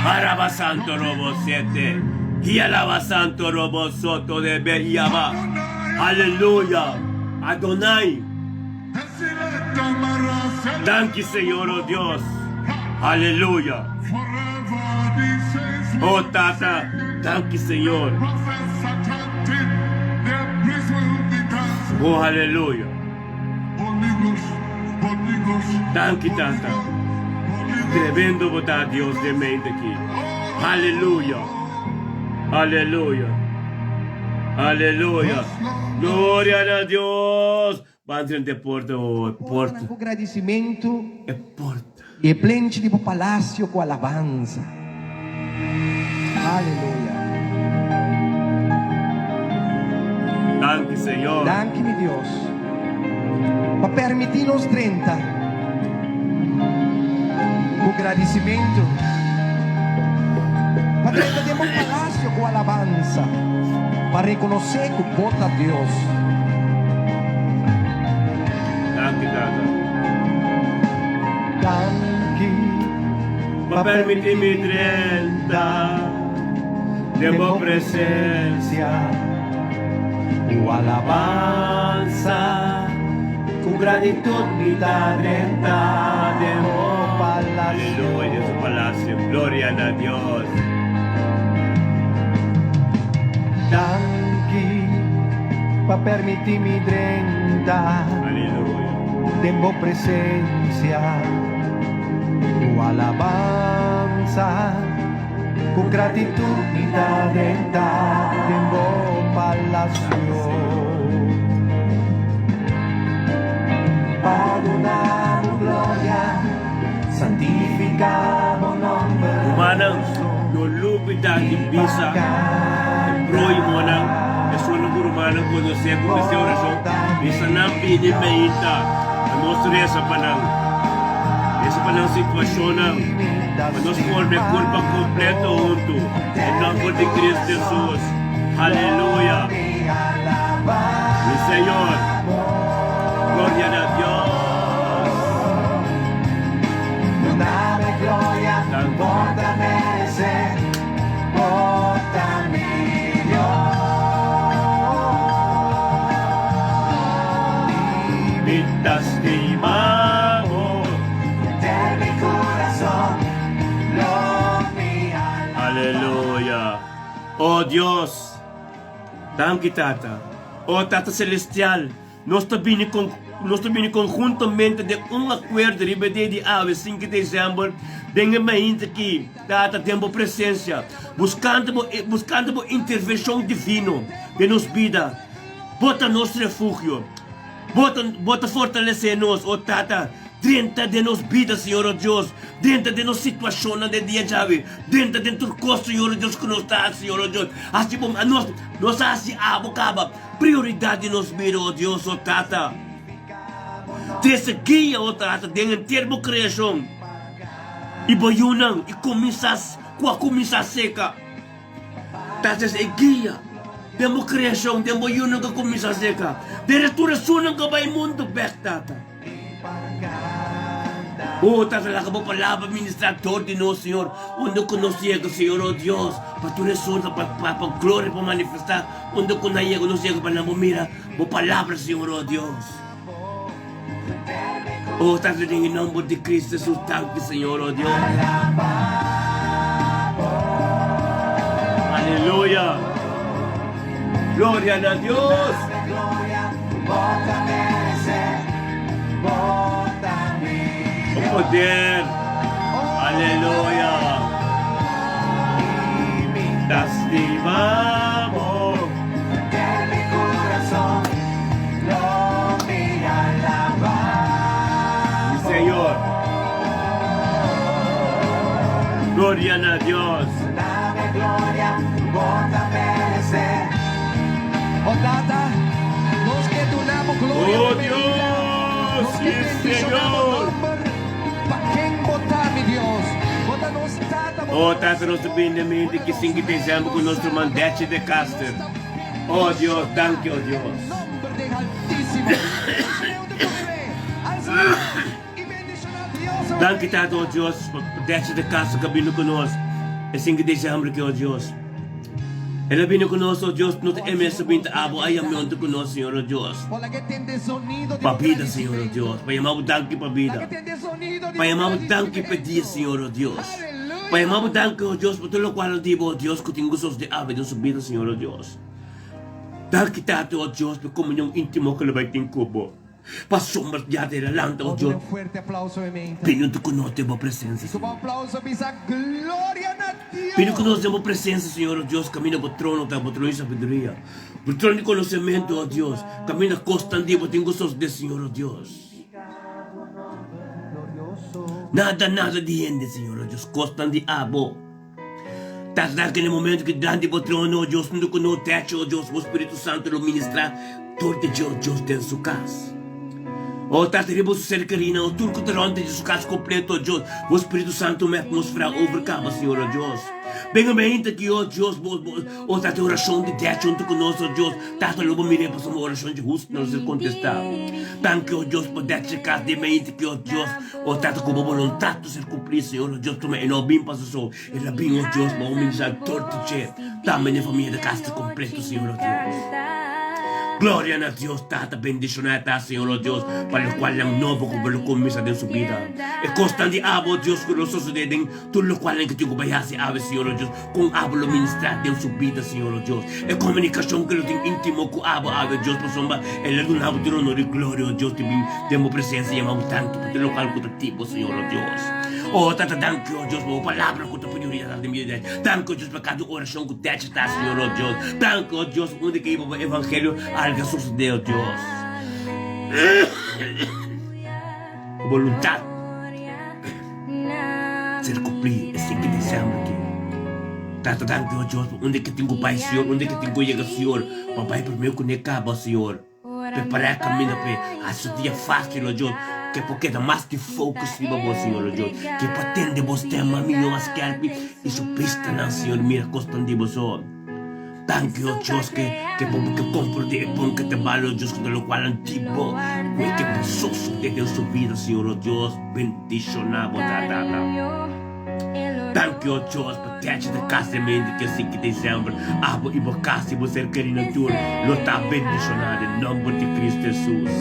Araba Santo Robo 7. Y alaba Santo Robo Soto de Beyaba. Aleluya. Adonai. Danki Señor oh Dios. Aleluya. Oh Tata, danki Señor. Oh aleluya. Danki Tata. Tremendo bo ta Dios den mente aki. Aleluya. Aleluya. Aleluya. Gloria na Dios. Ban drenta e porta, oh, e porta. Portanan ku gradisimentu. E porta. I e plenchi di bo palasio ku alabansa. Aleluya. Danki, Señor. Danki, mi Dios, pa permití nos drenta ku gradisimentu, pa drenta den bo palasio ku alabansa, pa rekonosé ku bo ta Dios. Danki, Tata. Danki pa permití mi drenta den bo presensia ku alabansa, ku gratitud mi ta drenta den bo palacio. Aleluya, den su palacio. Gloria na Dios. Danki pa permití mi drenta. Aleluya. Den bo presencia ku alabansa, ku gratitud mi ta drenta den bo palacio. Pa duna bo gloria, santifica bo nomber. Rumannan, no lubida di bisa e prohimonan, esunnan ku rumannan konosé ku mester orashon, bisa nan bini meinta pa nos resa pa nan, resa pa nan situashonnan, pa nos forma e kurpa kompleto huntu, den nòmber di Kristu Hesus. Aleluya! Mi Señor! Gloria na Dios! Mi ta stima bo. Aleluya! O Dios! Danki Tata. O Tata Celestial, nos ta bini con nos ta bini conhuntamente den un acuerdo riba e dia di awe, 5 di december, den e mainta aki, Tata, den Bo presencia, buscando Bo buscando Bo intervencion divino den nos bida. Bo ta nos refugio. Bo ta Bo ta fortalece nos, o Tata. Drenta den nos bida, Señor, o Dios. Drenta den nos situacionnan den dia djawe. Drenta den tur kos, Señor, o Dios, ku nos ta hasi, Señor, o Dios. Hasi bo nos nos a hasi abo kaba prioridat di nos bida, o Dios, o Tata. Trese guia, o Tata, den henter bo kreashon i bo yunan i kuminsá ku a kuminsá seka. Ta trese e guia. Den bo kreashon, den bo yunan ku a kuminsá seka. Den e tur esunnan ku a bai mundu bèk, Tata. O Tata, laga bo palabra ministrá dor di nos, Señor, unda ku nos yega, Señor, o Dios, pa tur esunnan, pa, pa, pa gloria por manifestá unda ku nan yega, nos yega pa nan por mira bo palabra, Señor, o Dios. O Tata, den e nomber di Cristo Jesus, danki, Señor, o Dios. Aleluya. Gloria na Dios. Con poder. Aleluya. Ta stima bo. Mi Señor. Gloria na Dios. Oh Dios, sí Señor. Oh Tata nos ta bini mente ki sin ki ten semper ku nos ruman Detje de Caster. Oh Dios, danki oh Dios. Danki Tata oh Dios pa Detje de Caster ku a bini ku nos e sin ki december aki oh Dios. El a bini ku nos, o Dios, no ta e mes a bin ta abo a yam'é huntu ku nos, Señor, o Dios. Pa bida, Señor, o Dios. Pa yama bo danki pa bida. Pa yama bo danki pa e dia, Señor, o Dios. Pa yama bo danki, o Dios, pa tur lokual a di bo, o Dios, ku tin gustoso di awe den su bida, Señor, o Dios. Danki, Tata, o Dios, pa e komunion íntimo ku lo bai tin ku bo. Pasobra ya ta lanta, o Dios, bini huntu ku nos den bo presensia, Señor. Bini ku nos den bo presensia, Señor, o Dios, kaminda bo trono ta, bo trono di sabiduria, bo trono di konosementu, o Dios, kaminda kosnan di bo tin ku sosodé, Señor, o Dios. Nada, nada di hende, Señor, o Dios, kosnan di abo. Ta ta kende momento ki dilanti bo trono, o Dios, huntu ku no techo, o Dios, bo Spiritu Santu lo ministrá tur di dje, o Dios, den su kas. O Tata, riba su ser kerina, o tur ku ta rònt di su kas kompleto, o Dios, bo Spiritu Santu un atmosfera overkaba, Señor, o Dios. Benga mainta aki, o Dios, bo, bo, o Tata, orashon di techo huntu ku nos, o Dios, Tata, lo bo mir'é pasobra orashon dje hustu no lo ser kontestá. Danki, o Dios, pa decho e kas di mainta aki, o Dios, o Tata, ku bo boluntat. Ser cumplí, Señor, oh Dios, tuma e no bin pa su so, el a bin, oh Dios, pa humilhá tur di dje, tambe n'e famia di cas ta completo, Señor, oh Dios. Gloria na Dios, Tata, bendicioná e ta, Señor, oh Dios, pa locual nan nobo cu bo lo cuminsa den su bida. E cosnan di abo, oh Dios, cu lo sosode den tur locual nan ke tin cu bai haci awe, Señor, oh Dios, con abo lo ministrá den su bida, Señor, oh Dios. E comunicacion cu lo tin intimo cu abo awe, oh Dios, pasobra el a duna bo tur honor y gloria, oh Dios, di bin den bo presencia yama bo tanki pa tur locual cu ta Ti bo, Señor, oh Dios. Oh, Tata, danki, oh Dios, pa bo palabra ku ta pidi orida den mi vida. Danki, oh Dios, pa kada orashon ku Deche ta, Señor, oh Dios. Danki, oh Dios, unda ke iba bo evangelio, algu a sosode, oh Dios. Bo boluntat ser kumplí e sinku di desembro aki. Tata, danki, oh Dios, pa unda ke tin ku bai, Señor, unda ke tin ku yega, Señor, pa bai promé ku ne kaba, Señor. Prepará kaminda p'e hasi su dia fásil, o Dios, ke por keda mas di focus riba bo, Señor, o Dios, ke por tende bo stèm mas mihó, mas skèrpi, i su bistanan, Señor, mira kosnan di bo so. Danki, o Dios, ke ke bo ke komprondé e bon ke ta bal, o Dios, ku ta lokualnan di bo, ku e ke por sosodé den su bida, Señor, o Dios, bendishoná bo ta, Tata. Danki o Dios pa techo di kas di mente ki asi ki december abo i bo kas i bo ser keri na tur lo ta bendiciona den nomber di Cristo Jesus.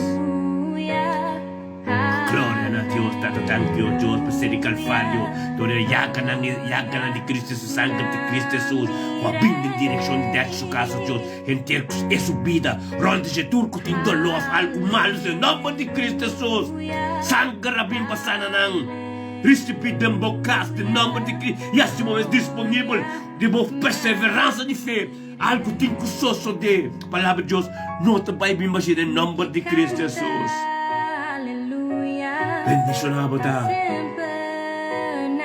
Gloria na Dios Tata danki o Dios pa ser di Calvario dor e yaganan e yaganan di Cristo Jesus sanger di Cristo Jesus ku a bin den direccion di techo su kas o Dios henter ku e su bida rond dje tur ku tin dolor of algu malo den nomber di Cristo Jesus sanger a bin pa sana nan. Risibí den bo kas den nòmber di Cristo i hasi bo mes disponibel di bo perseveransa di fe. Algu tin ku sosodé. Palabra di Dios no ta bai bin bashí den nòmber di Cristo Hesus. Bendishoná bo ta.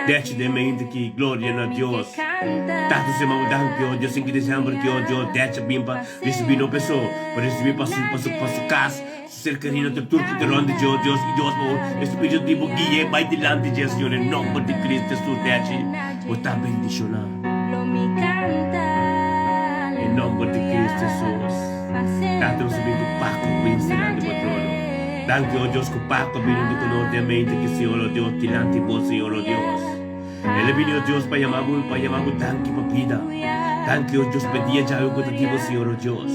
Dechi den mente ki gloria na Dios. Tata si mama danki o Dios sinki desember ki o Dios dechi a bin pa risibí no peso pa risibí pa su pa su pa su kas. Ser carino ta tur cu ta rond di dje, oh Dios, y Dios bo Espíritu di bo gui'e bay dilanti dje, Señor, en nomber di Cristo Jesús, dechi bo ta bendiciona. En. nòmber di Cristo Hesus. Tata nos a bin ku Paco Winston dilanti bo trono. Danki o Dios ku Paco a bini huntu ku nos den mente ki Señor o Dios dilanti bo Señor o Dios. El a bini o Dios pa yama bo pa yama bo danki pa bida. Danki o Dios pa e dia djawe ku ta di bo Señor o Dios.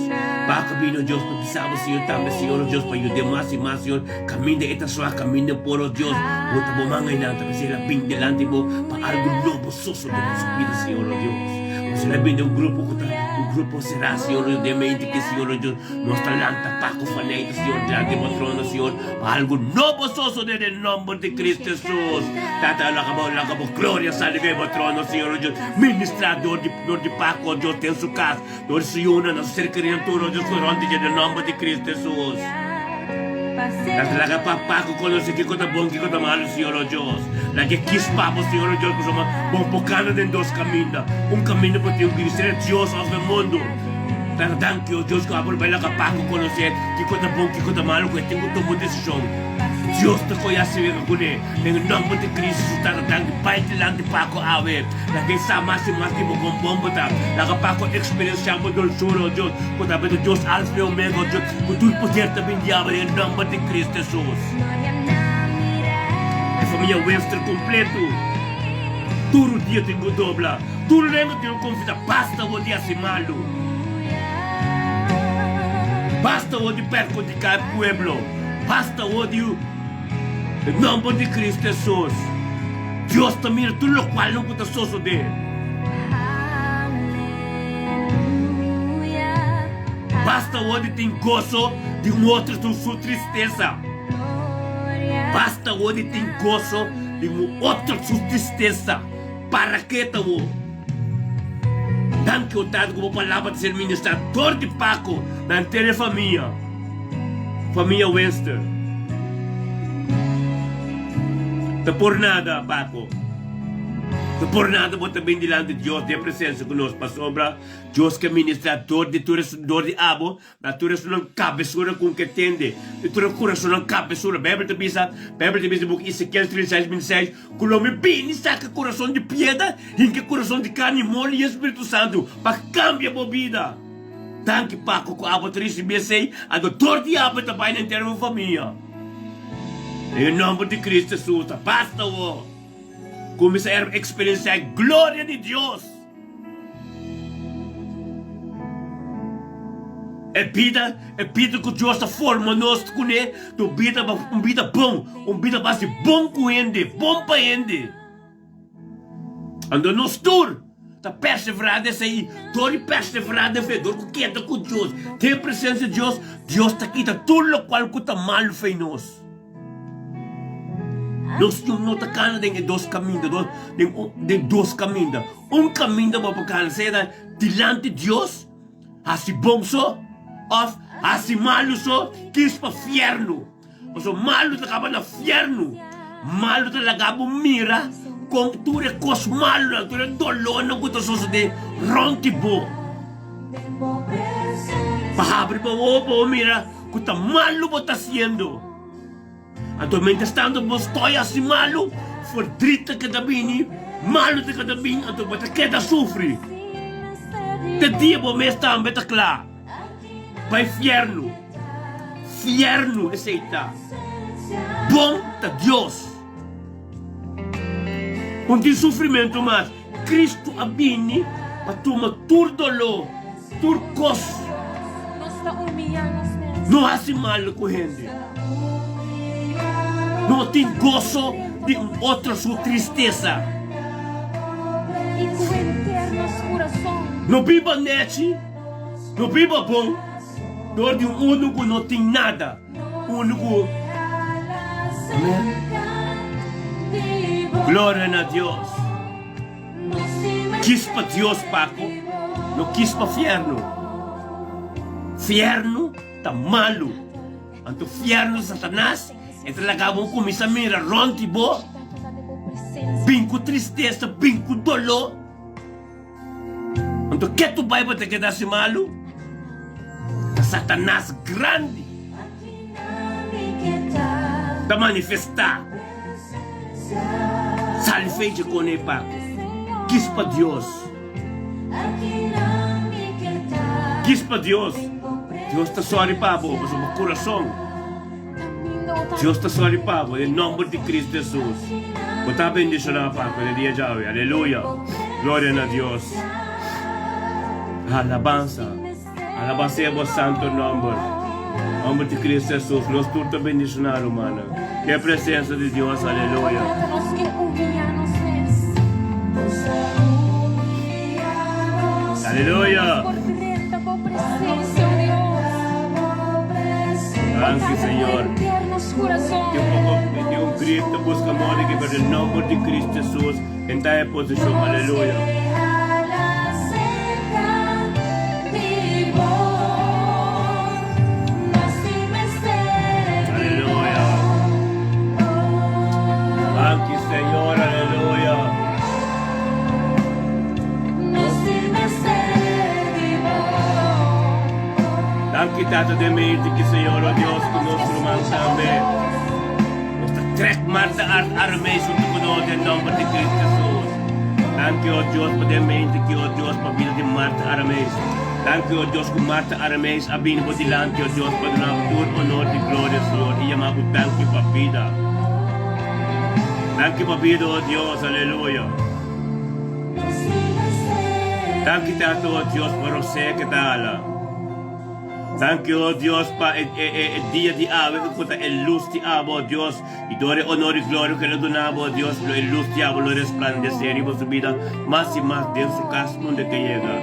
Paco a bini o Dios pa bisa bo Señor tambe Señor o Dios pa yud'é mas i mas Señor kaminda e ta swa kaminda por o Dios bo ta bo man einan ta p'esei el a bin dilanti bo pa algu nobo sosode den su bida Señor o Dios. Nos a bini un grupo ku ta un grupo será, Señor Dios, den mente ke, Señor Dios, nos ta lanta Paco Faneita, Señor, dilanti bo trono, Señor, pa algu nobo sosodé den nomber di Cristo Hesus. Tata, laga bo, laga bo gloria sali den bo trono, Señor Dios. Ministrá dor di, dor di Paco, Dios, den su kas, dor di su yunan, na su ser kerinan tur, oh Dios, ku rònt di dje, den nomber di Cristo Hesus. Tata, laga pa Paco konosé kiko ta bon, kiko ta malu, Señor, oh Dios. Laga e kis pa bo, Señor, oh Dios, pasobra bo por kana den dos kaminda. Un kaminda bo tin ku ser Dios òf e mundu. Tata, danki, oh Dios, ku abo lo bai laga Paco konosé kiko ta bon, kiko ta malu, ku e tin ku tuma un desishon. Dios ta koyá si wega kuné. Den e nòmber di Cristo Jesus, Tata, danki. Bai dilanti Paco awe. Laga e sa mas i mas di bo kon bon bo ta. Laga Paco eksperensiá bo dolsura, oh Dios, ku ta bira Dios Alfa i Omega, oh Dios, ku tur poder ta bin di abo den e nòmber di Cristo Jesus. E famia Webster kompleto tur dia tin ku dobla, tur lenga tin ku konfesá, basta bo di hasi malu, basta bo di perhudiká e pueblo, basta bo di. Den nòmber di Cristo Hesus, Dios ta mira tur lokualnan ku ta sosodé. Basta awor di tin goso di un otro su tristesa. Basta awor di tin goso di un otro su tristesa. Para ke ta awor? Danki, o Tata, ku bo palabra ta ser ministrá dor di Paco na henter e famia, famia Wester. Ta por nada, Paco. Ta por nada bo ta bin dilanti Dios den presensia ku nos, pasobra Dios ke ministrá dor di tur esun, dor di abo, Na tur esunnan kabesura ku ke tende, i tur e kurasonnan kabesura. Beibel ta bisa, Beibel ta bisa den buki Ezekiel 36, 26, ku lo mi bini saka kurason di piedra, hinka kurason di karni moli i e Spiritu Santu pa kambia bo bida. Danki Paco ku abo ta risibi esei, anto dor di abo ta bai na henter bo famia. Den e nomber di Cristo Jesus, ta basta awor. Kuminsá eksperensiá e gloria di Dios. E bida, e bida ku Dios ta forma nos kuné, ta un bida, un bida bon, un bida base bon ku hende, bon pa hende. Anto nos tur ta perseverá den esei, dor di perseverá den fe, dor ku keda ku Dios, den presensia di Dios, Dios ta kita tur lokual ku ta malu fei nos. Nos no ta kana den e dos kaminda, den dos kaminda. Un kaminda bo por kana sea ta dilanti Dios, hasi bon so, òf hasi malu so, kis pa fièrnu. Pasobra malu ta kaba na fièrnu. Malu ta laga bo mira kon tur e kos malunan, tur e dolónan ku ta sosodé rònt di bo. Pa habri bo wowo pa bo mira ku ta malu bo ta hasiendo. Anto mientras tanto bo stoi hasi malu, verdriet ta keda bini, malu ta keda bini, anto bo ta keda sufri. Te dia bo mes tambe ta kla pa e fiernu. Fiernu esei ta. Bon ta Dios. Un tin sufrimentu mas. Cristo a bini pa tuma tur doló, tur kos. No hasi malu ku hende. No tin goso di un otro su tristesa. No biba nechi, no biba bon dor di un unu ku no tin nada. Unu ku. Amen. Gloria na Dios. Kis pa Dios, Paco, no kis pa fiernu. Fiernu ta malu. Anto fiernu Satanas e ta laga bo kuminsá mira rònt di bo, bin ku tristesa, bin ku doló. Anto ke tu bai bo ta keda hasi malu? Ta Satanas grandi ta manifestá. Sali fecha con e pa kis pa Dios. Kis pa Dios. Dios ta sòri pa bo, pasobra bo kurason. Dios ta sòri pa bo den nòmber di Cristo Hesus. Bo ta bendishoná Papa den dia djawe. Aleluya. Gloria na Dios. Alabansa. Alabá sea bo santo nòmber. Nòmber di Cristo Hesus. Nos tur ta bendishoná rumannan. Ke presensa di Dios. Aleluya. Aleluya. Danki Señor. Tin un poco tin un grip ta busca modi ki pero den nomber di Cristo Jesus en ta e posicion. Aleluya. Aleluya. Danki Señor. Aleluya. Danki Tata den mente ki Señor o Dios ku nos ruman tambe. Nos ta trek Marta Art Aramees huntu ku nos den nomber di Cristo Jesus. Danki o Dios pa den mente ki o Dios pa bida di Marta Aramees. Danki o Dios ku Marta Aramees a bini bo dilanti o Dios pa duna bo tur honor i gloria Señor i yama bo danki pa bida. Danki pa bida o Dios aleluya. Danki Tata o Dios pa rosea ke ta hala. Danki o Dios pa e e e dia di awe ku ta e lus di abo o Dios i dor e honor i gloria ku el a duna bo o Dios lo e lus di abo lo resplandesé riba su bida mas i mas den su kas unda ke yega.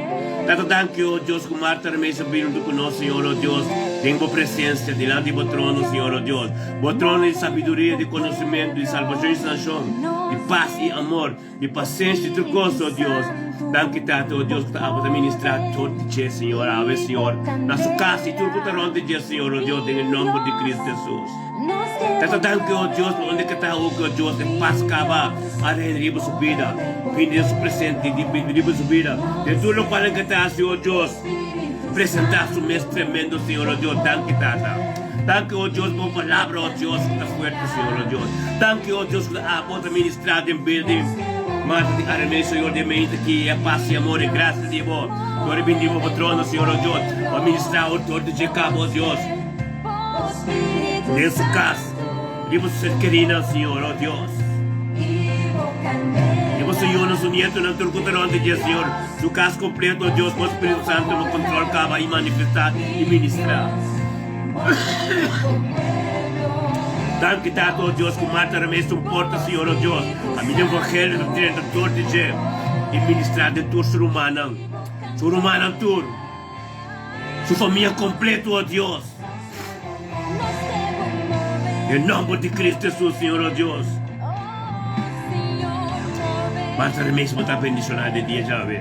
Tata danki o Dios ku Marta Remey a bini huntu ku nos Señor o Dios den bo presensia dilanti bo trono Señor o Dios. Bo trono di sabiduria di konosementu di salbashon i sanashon di pas i amor. Di pasenshi di tur kos, o Dios. Danki, Tata, o Dios, ku ta abo ta ministrá tur di dje, Señor. Awe, Señor, na su kas i tur ku ta rònt di dje, Señor, o Dios, den e nòmber di Cristo Hesus. Tata, danki, o Dios, pa unda ke ta awoki, o Dios, e pas kaba a reina riba su bida. Bini den su presente, riba su bida, den tur lokual nan ke ta hasi, o Dios. Presentá su mes tremendo, Señor, o Dios. Danki, Tata. Danki, o Dios, pa bo palabra, o Dios, ku ta fuerte, Señor, o Dios. Danki, o Dios, ku abo ta ministrá den bida di Marta di Aramei, Señor, den mente ki e pas i amor i grasia di bo. Gloria bini riba bo trono, Señor, o Dios. Bo a ministrá o dor di dje kaba, o Dios, den su kas. Riba su ser kerinan, Señor, o Dios. Riba su yunan, su nietonan, tur ku ta rònt di dje, Señor. Su cas completo, oh Dios, bo Spiritu Santo lo control caba y manifesta y ministra. Danki Tata, oh Dios, cu Marta Remees un porta, Señor, oh Dios, a mi evangelio ta drenta door di dje y ministra den tur su rumannan, su rumannan tur, su famia completo, oh Dios. Den nomber di Cristo Jesus, Señor, oh Dios. Marta Remees bo ta bendiciona den dia djawe.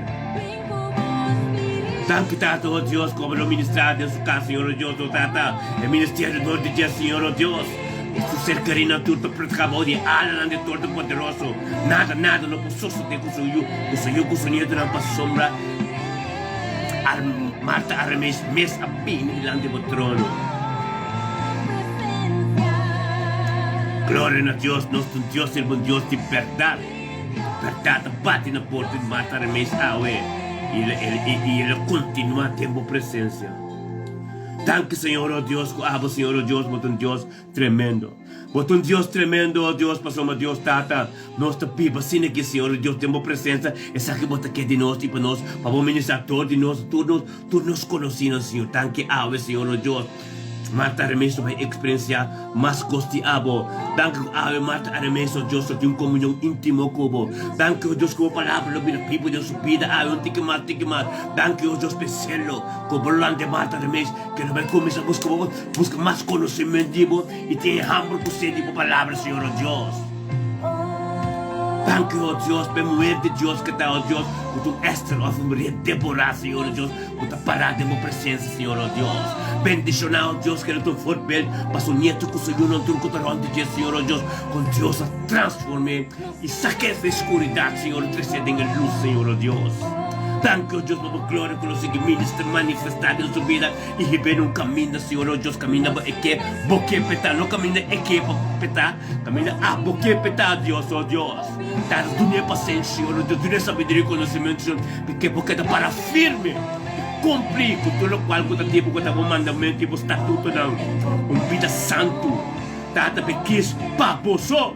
Danki Tata, oh Dios, como lo ministra den su cas, Señor, oh Dios, oh Tata, e ministerio dor di dje, Señor, oh Dios. E su ser kerinan tur ta predica bao di e alanan di Todopoderoso. Nada, nada no por sosode cu su yu, cu su yu, cu su nietonan pasobra. Marta Aramees mes a bini dilanti bo trono. Gloria na Dios, nos ta un Dios sirbi un Dios di bèrdat. Bèrdat a bati na porta di Marta Aramees awe i el a kontinuá den bo presensia. Danki Señor, o Dios, ku abo Señor, o Dios, bo ta un Dios tremendo. Bo ta un Dios tremendo, oh Dios, pasobra Dios Tata, nos ta biba asina aki, Señor, oh Dios, den Bo presensa, esaki Bo ta ke di nos i pa nos, pa Bo ministra tur di nos, tur nos, tur nos konosínan, Señor. Danki awe, Señor, oh Dios. Marta Aremes lo bai eksperensiá mas kos di Abo. Danki ku awe Marta Aremes, oh Dios, lo tin un komunion íntimo ku Bo. Danki, oh Dios, ku Bo palabra lo bira bibu den su bida awe, un tiki mas, tiki mas. Danki, oh Dios, p'e selo ku Bo lanta e Marta Aremes, ke lo bai kuminsá buska Bo, buska mas konosementu di Bo. I tin e hamber ku sed di bo palabra, Señor, o Dios. Danki, o Dios, pa e muher di Dios ku ta, o Dios, ku ta un Ester òf un Maria Débora, Señor, o Dios, ku ta pará den bo presensia, Señor, o Dios. Bendishoná, o Dios, ku el ta un voorbeeld pa su nieto ku su yunan tur ku ta rònt di dje, Señor, o Dios, kon Dios a transform'é i sak'é for e skuridat, Señor, i tres'é den e lus, Señor, o Dios. Danki, o Dios, pa bo gloria ku lo sigui minister manifestá den su bida. I hib'é na un kaminda, Señor, o Dios, kaminda bo e ke, bo ke p'e ta, no kaminda e ke pa p'e ta, kaminda abo ke p'e ta, Dios, o Dios. Tata, dun'é pasenshi, Señor, o Dios, dun'é sabiduria i konosementu, Señor, p'e ke bo keda para firme. Kumpli ku tur lokual ku ta di bo ku ta bo mandamentu i bo statutonan, un bida santu. Tata pe kis pa boso.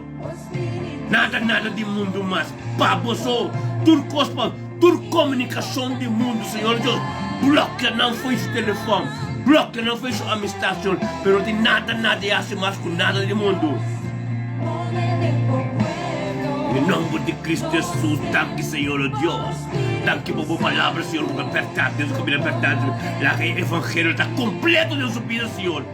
Nada nada di mundu mas pa boso. Tur kos pa tur komunikashon di mundu, Señor Dios, blokia nan fo'i su telefòn, blokia nan fo'i su amistat, Señor, pero no tin nada nada e hasi mas ku nada di mundu. Den nomber di Cristo Jesus, danki Señor, oh Dios. Danki pa bo palabra, Señor, ku ta bèrdat den su kaminda bèrdat. Laga e evangelio ta kompleto den su bida, Señor.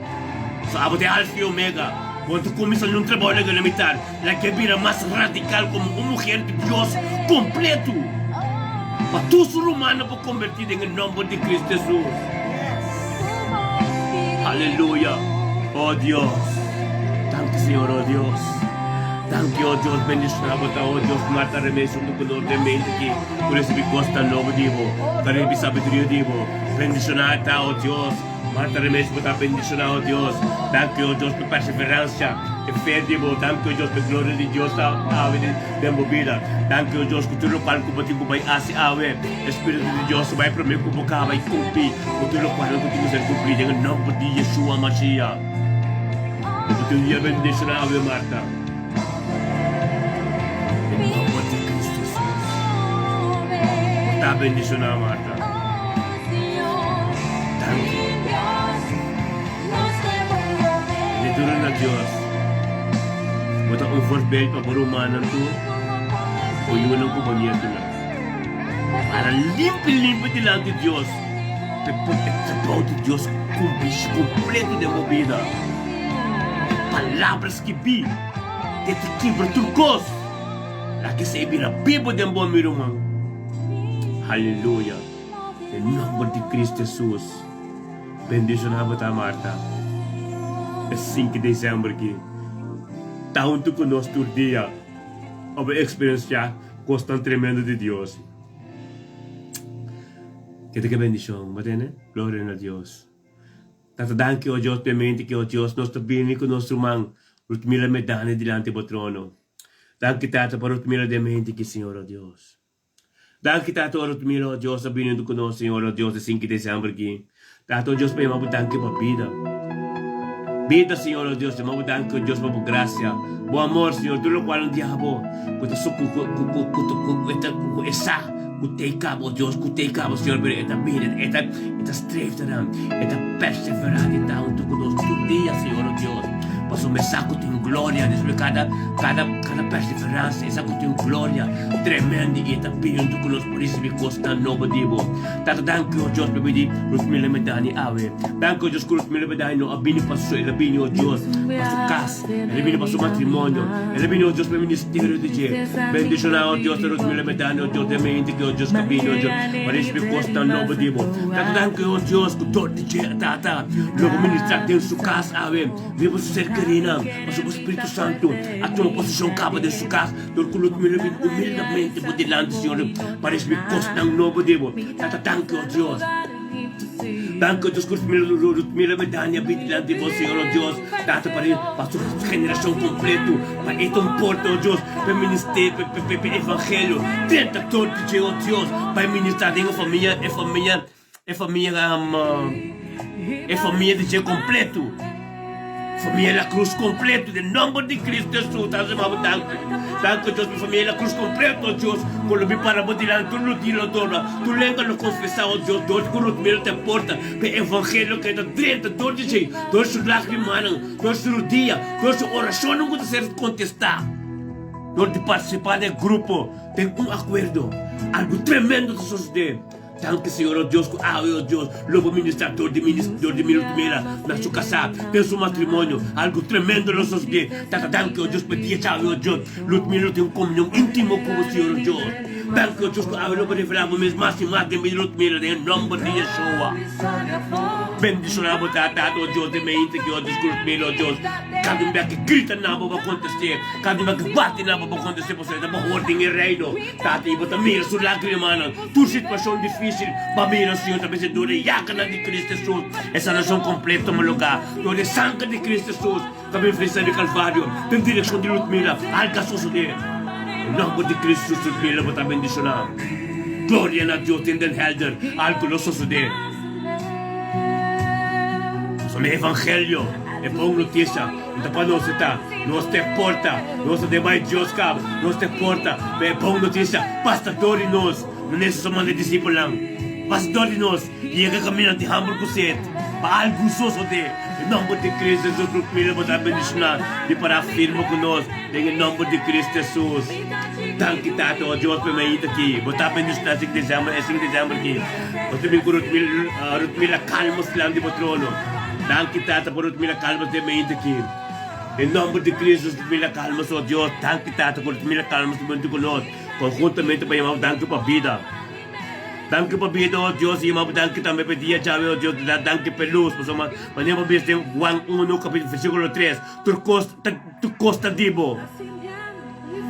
So abo ta e Alfa i Omega. Bo ta kuminsá nun trabou na gana mitar. Laga e bira mas radikal komo un muher di Dios kompletu. Pa tur su rumannan por kombertí den e nòmber di Kristu Hesus. Aleluya! O Dios! Danki Señor, o Dios. Danki, o Dios, bendishoná bo ta, o Dios, mata remei huntu ku nos den mente aki ku risibí kosnan nobo di bo, ku a risibí sabiduria di bo. Bendishoná ta, o Dios. Marta Remes bo ta bendiciona o Dios. Danki o Dios pa perseverancia e fe di bo. Danki o Dios pa gloria di Dios ta awe den bo bida. Danki o Dios ku tur lokual ku bo tin ku bai hasi awe e Spiritu di Dios ta bai prome ku bo kaba i kumpli ku tur lokual ku tin ku ser kumpli den e nomber di Yeshua Mashiach. Bo tin un dia bendiciona awe Marta. Den nomber di Cristo Jesus. Bo ta bendiciona Marta. Danki. Mi duna na Dios. Bo ta un voorbeeld pa bo rumannan tur, bo yunan ku bo nietonan. Para limpi limpi dilanti Dios pa e por e trabou di Dios kumpli kompleto den bo bida. E palabra skibí te ta kibra tur kos. Laga esei bira bibu den bo, mi ruman. Haleluya! Den nomber di Cristo Jesus, bendiciona bo ta Marta. E sinku di december ki ta hunto cu nos tur dia pa bo experiencia cosnan tremendo di Dios. Kete ke bendicion bo tene? Gloria na Dios. Tata danki o Dios p'e mente ki o Dios nos ta bini cu nos ruman Ruthmila Medani dilanti bo trono. Danki Tata pa Ruthmila den mente ki Señor o Dios. Danki Tata ora tu mira, oh Dios, a bini huntu ku nos, Señor, oh Dios, e sinki desèmber aki. Tata, oh Dios, pa yama bo danki pa bida. Bida, Señor, oh Dios, yama bo danki, oh Dios, pa bo grasia, bo amor, Señor, tur lokual un dia bo ku ta su ku ku ku ku ku ku ku e ta ku e sa ku tei kaba, oh Dios, ku tei kaba, Señor, pero e ta bini, e ta e ta streef ta nan, e ta perseverá di ta huntu ku nos tur dia, Señor, oh Dios, pasobra e sa ku tin gloria despues kada kada kada perseveransia, e sa ku tin gloria. Tremendo i e ta pidi huntu ku nos por risibi kosnan nobo di bo. Tata danki o Dios pa bini nos mila medani awe. Danki o Dios ku nos mila medani no a bini pa su, el a bini o Dios pa su kas, el a bini pa su matrimonio, el a bini o Dios pa e ministerio di dje. Bendishona o Dios ta nos mila medani o Dios den mente ki o Dios ka bini o Dios pa risibi kosnan nobo di bo. Tata danki o Dios ku dor di dje Tata lo bo ministra den su kas awe riba su ser kerinan pasobra bo Spiritu Santu a tuma posishon kaba den su kas. Dor ku lo mi lo bin humildemente bo dilanti, Señor, pa risibi kosnan nobo di bo. Tata, danki, o Dios. Danki, o Dios, ku mi lo mi a bin dilanti bo, Señor, o Dios. Tata, pa pa su generashon kompleto, pa e ta un porta, o Dios, pa e ministerio, pa pa pa e evangelio drenta dor di dje, o Dios, pa e ministra den e famia, e famia. E famia e famia di dje kompletu. Famia La Cruz kompletu den nomber di Cristo Jesus ta hasi bo danki. Danki Dios pa famia La Cruz kompletu Dios ku lo bin para bo dilanti tur rutina lo dobla tur lenga lo konfesa o Dios dor di ku Rutmilo ta e porta pa e evangelio keda drenta dor di dje dor su lagrimanan dor su rudia dor su orashonnan ku ta ser kontestá dor di partisipá den e grupo den un akuerdo algu tremendo ta sosodé. Danki Señor, oh Dios, ku awe, oh Dios, lo bo ministra dor di minis, dor di mi Ruthmila na su kasá, den su matrimonio. Algu tremendo lo sosodé. Tata, danki, oh Dios, pa dia djawe, oh Dios, Ruthmila lo tin un komunion íntimo ku bo, Señor, oh Dios. Danki, oh Dios, ku awe lo bo revelá bo mes mas i mas den bida di Ruthmila, den e nòmber di Yeshua. Bendishoná bo ta, Tata, oh Dios, den meinti aki, oh Dios, ku Ruthmila, oh Dios, kada un bia ki grita na bo, bo kontest'é. Kada un bia ki bati na bo, bo kontest'é, pasobra e ta bo hor den e reino. Tata, i bo ta mira su lágrimanan. Tur situacion dificil pa mira Señor ta mester dor e yaganan di Cristo Jesus e sanacion completo tuma lugar. Dor e sangue di Cristo Jesus ta bin frisá di Calvario den direccion di Ludmila alga sosode. Den nomber di Cristo Jesus Ludmila bo ta bendiciona. Gloria na Dios den Den Helder, algu lo sosodé. Pasobra e evangelio, e bon notisia, no ta pa nos e ta. Nos ta e porta, nos ta den bai Dios kaba, nos ta e porta pa e bon notisia pasa dor di nos. Manera Jesus a manda e disipelnan, Pasa dor di nos, yega kaminda di hamber ku set, pa algu sosodé. Den nòmber di Cristo Jesus nos pidi bo ta bendishoná di pará firme ku nos den e nòmber di Cristo Jesus. Danki Tata, o Dios, pa e mainta aki. Bo ta bendishoná sinku desèmber, e sinku desèmber aki. Bo ta bin ku Rutmila Calmos dilanti di bo trono. Danki Tata pa Rutmila Calmos den e mainta aki. Den nòmber di Cristo Jesus Rutmila Calmos, o Dios, danki Tata ku Rutmila Calmos ta binti ku nos konhuntamente pa yama bo danki pa bida. Danki pa bida, o Dios, i yama bo danki tambe pa e dia djawe, o Dios, da danki pa e lus, pasobra manera bo bisa den Juan unu kapitulo versíkulo tres, Tur kos ta tur kos ta di bo.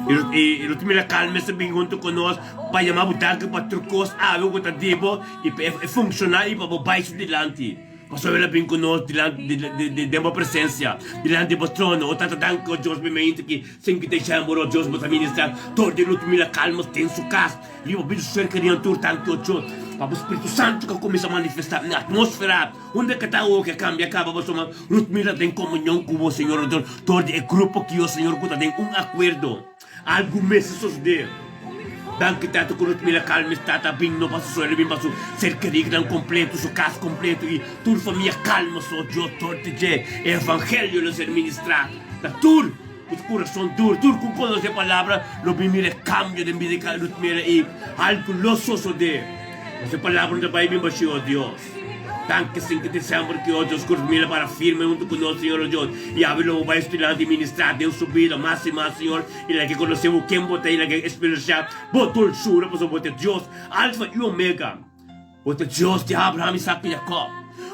I lo ta mira kalma mester bin huntu ku nos pa yama bo danki pa tur kos awe ku ta di bo i pa e funshoná i pa bo bai su dilanti. Pasobra el a bin ku nos dilanti den bo presensia, dilanti bo trono. O Tata, danki, o Dios, mi mente ki sin ki desha bo, o Dios, bo ta ministra tur di lo ta mira kalma den su kas. Riba bida su ser kerido tur danki, o Dios, pa bo Spiritu Santu ku a kuminsá manifestá den atmósfera. Unda ke ta awor ke kambia kaba pasobra Ruth mira den komunion ku bo Señor Dios dor di e grupo ki yo Señor ku ta den un akuerdo algu mester sosode. Danki Tata ku Ruth mira kalma es tata bin no pa su suelo bin pa su ser keridonan kompleto su kas kompleto i tur famia kalma so Dios dor di dje e evangelio lo ser ministra na tur ku su kurason dur tur ku konosé palabra lo bin mira e kambio den bida di Ruth mira i algu lo sosode pasobra e palabra no ta bai bin bashí o Dios. Danki sin ki december ki Dios cu mira para firme hunto cu nos Señor o Dios y awe lo bo bay estudiante y ministra den su bida mas y mas Señor y laga conoce bo ken bo ta y laga experiencia bo dulzura pasobra bo ta Dios Alfa y Omega bo ta Dios di Abraham, Isaac y Jacob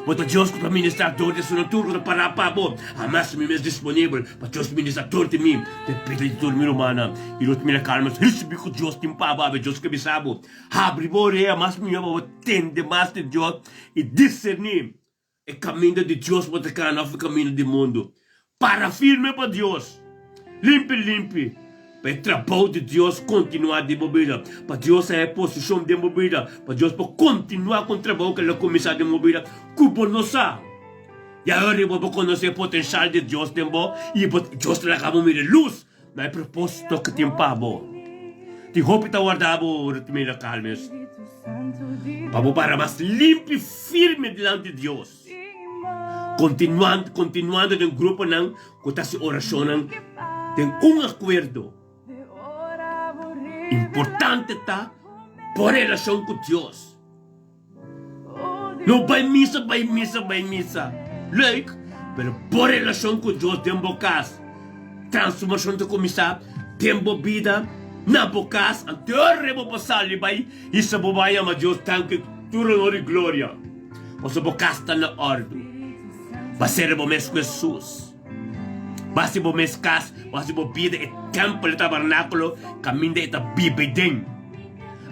bo ta Dios cu ta ministra dor di esunnan tur cu ta para pa bo hamas mi mes disponibel pa Dios ministra dor di mi te bida di tur mi rumannan y lo mira calma ricibi cu Dios tin pa bo awe Dios ke bisa bo Habri bo orea mas mihó pa bo tende mas di Dios i diserní e kaminda di Dios bo ta kana òf e kaminda di mundu. Para firme pa Dios, limpi limpi, pa e trabou di Dios kontinuá den bo bida, pa Dios haña e posishon den bo bida, pa Dios por kontinuá ku un trabou ku el a kuminsá den bo bida ku bo no sa. I awor bo por konosé e potenshal di Dios den bo i Dios ta laga bo mira e lus Na e propósito ku tin pa bo. Tin hopi ta warda bo Rutmila Calmes pa bo para mas limpi i firme dilanti Dios. Kontinuando kontinuando den gruponan ku ta hasi orashonnan den un akuerdo. Importante ta bo relashon ku Dios. No bai misa, bai misa, bai misa. Leuk, pero bo relashon ku Dios den bo kas. Transformashon ta kuminsá den bo bida, na bo kas. Anto ora bo por sali bai hisa bo bai yama Dios danki tur honor i gloria. Pasobra bo kas ta na òrdu. Ba sera bo mes ku Hesus. Ba hasi bo mes kas, bo hasi bo bida e tèmpel, e tabernákulo kaminda e ta biba ei den.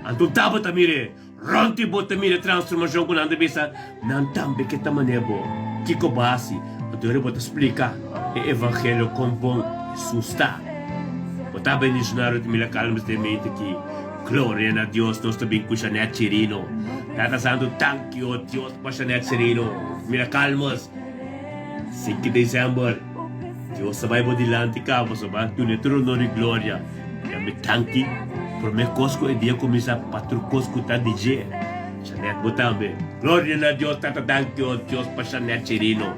Anto tabata mir'é. Rònt di bo ta mira e transformashon ku nan ta bisa, nan tambe ke ta manera bo. Kiko bo hasi? Anto ora bo ta splika e evangelio kon bon Hesus ta. Bo ta bendishoná rònt di mira kalmas den mente ki Gloria na Dios nos ta bin ku Jeanette Chirino. Tata Santu danki o Dios pa Jeanette Chirino. Mira kalmas. Sinku december Dios ta bai bo dilanti kaba pasobra bo a duna tur honor i gloria. Ya mi tanki prome kos ku e dia kuminsá pa tur kos ku ta di dje. Shanette bo tambe. Gloria na Dios tata danki o Dios pa Shanette Chirino.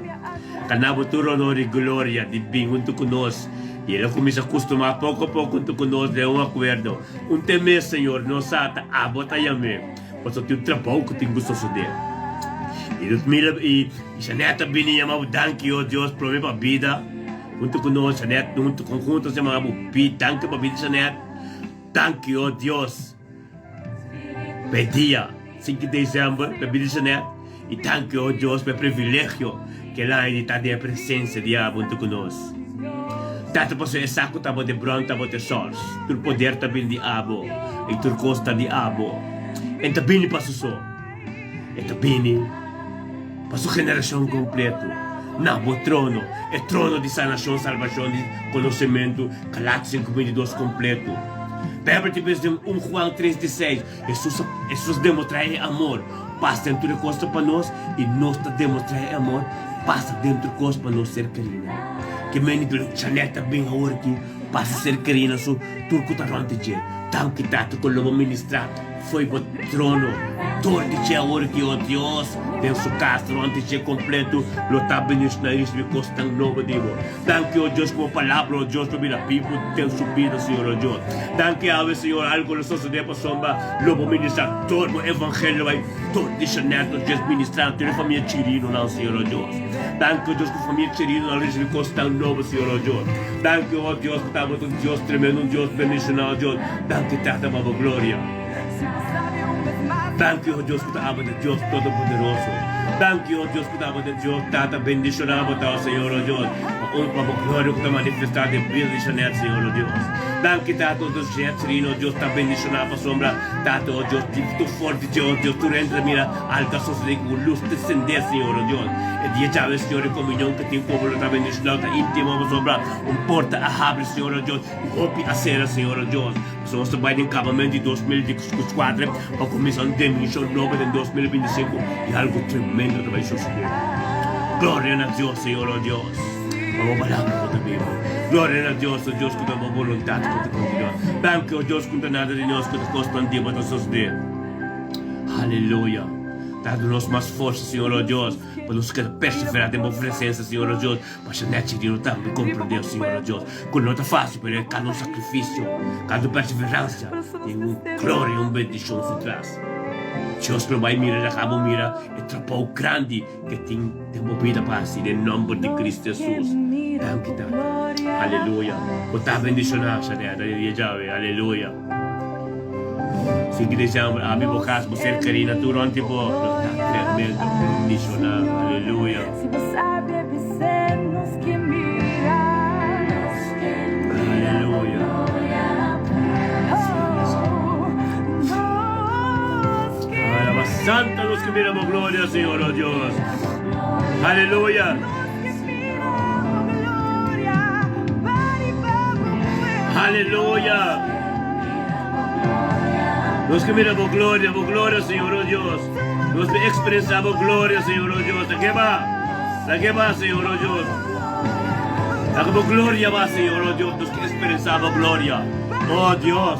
Kana bo tur honor i gloria di bin huntu ku nos i el a kuminsá kustumá poko poko huntu ku nos den un akuerdo. Un te mes Señor nos sa ta abo ta yam'é pasobra tin un trabou ku tin ku sosodé. I Ludmila i Shanette a bini yama bo danki o Dios prome pa bida. Huntu ku nos, Janet, huntu konhunto nos yama bo bi danki pa bida Janet. Danki o Dios pa e dia 5 di december pa bida Janet i danki o Dios pa e privilegio ke el haña di ta den e presensia di abo huntu ku nos. Tata pasobra e sa ku ta bo de bron ta bo te sòrs. Tur poder ta bini di abo i tur kos ta di abo. En ta bini pa su so. E ta bini pa su generashon kompleto na bo trono, e trono di sanashon, salbashon, di konosementu, Galatas 5, 22 kompleto. Bijbel ta bisa den 1 Juan 3 di 6, Hesus a Hesus demostrá e amor pasa den tur e kos ta pa nos i nos ta demostrá e amor pasa den tur kos pa nos ser kerina. Ke mende di Chanel ta bin awor aki pasa ser kerina su tur ku ta rònt di dje. Danki Tata ku lo bo ministrá fo'i bo trono dor di dje awor aki, o Dios, den su kas rònt di dje kompletu lo ta bendishoná i risibí kosnan nobo di bo. Danki, o Dios, ku bo palabra, o Dios, lo bira bibu den su bida, Señor, o Dios. Danki awe, Señor, algu lo sosodé pasobra lo bo ministrá tur bo evangelio bai tur di Jeanette, nos Dios, ministrá tur e famia Chirinonan, Señor, o Dios. Danki, o Dios, ku famia Chirinonan risibí kosnan nobo, Señor, o Dios. Danki, o Dios, ku tabata un Dios tremendo, un Dios bendishoná, o Dios. Danki, Tata, pa bo gloria. Danki, o Dios, ku ta aba di Dios Todopoderoso. Danki, o Dios, ku ta aba di Dios Tata. Bendishoná bo ta, o Señor, o Dios, pa un pa bo gloria ku ta manifestá den bida di Jeanette, Señor, o Dios. Danki, Tata, o Dios, Jeanette Cirino, o Dios, ta bendishoná pasobra, Tata, o Dios, di tur for di dje, o Dios, tur hende ta mira algu a sosodé ku un lus ta sendé, Señor, o Dios. E dia djawe, Señor, e komunion ku tin ku bo lo ta bendishoná, ta íntimo pasobra un porta a habri, Señor, o Dios, i hopi a sera, Señor, o Dios. Pasobra nos ta bai den kabamentu di 2024 pa kuminsá un dimenshon nobo den 2025 i algu tremendo ta bai sosodé. Gloria na Dios, Señor, oh Dios, pa bo palabra ku ta bibu. Gloria na Dios, oh Dios, ku ta bo boluntat ku ta kontinuá. Danki, oh Dios, ku ta nada di nos ku ta kosnan di bo ta sosodé. Aleluya. Dadu nos mas forsa, Señor, oh Dios, pa nos keda perseverá den bo presensia, Señor, oh Dios. Pasha nechi di no tambe komprendé, Señor, oh Dios, ku no ta fásil, pero e kada un sakrifisio, kada un perseveransia tin un gloria i un bendishon su tras. Dios lo bai mira laga bo mira e trabou grandi ke tin den bo bida pa hasi den nòmber di Cristo Hesus. Danki, Tata. Aleluya. Bo ta bendishoná, Shanette, den dia djawe. Aleluya. Sin ki deshamber, abi bo kas, bo ser kerí na tur rònt di bo, lo ta tremendo bendishoná. Aleluya. Aleluya. Alaba santa nos ke mira bo gloria, Señor, oh Dios. Aleluya. Aleluya. Nos ke mira bo gloria, bo gloria, Señor, oh Dios. Nos ke expresa bo gloria, Señor, oh Dios. Lake ba? Lake ba, Señor, oh Dios. Lake bo gloria ba, Señor, oh Dios. Nos ke expresa bo gloria. Oh Dios.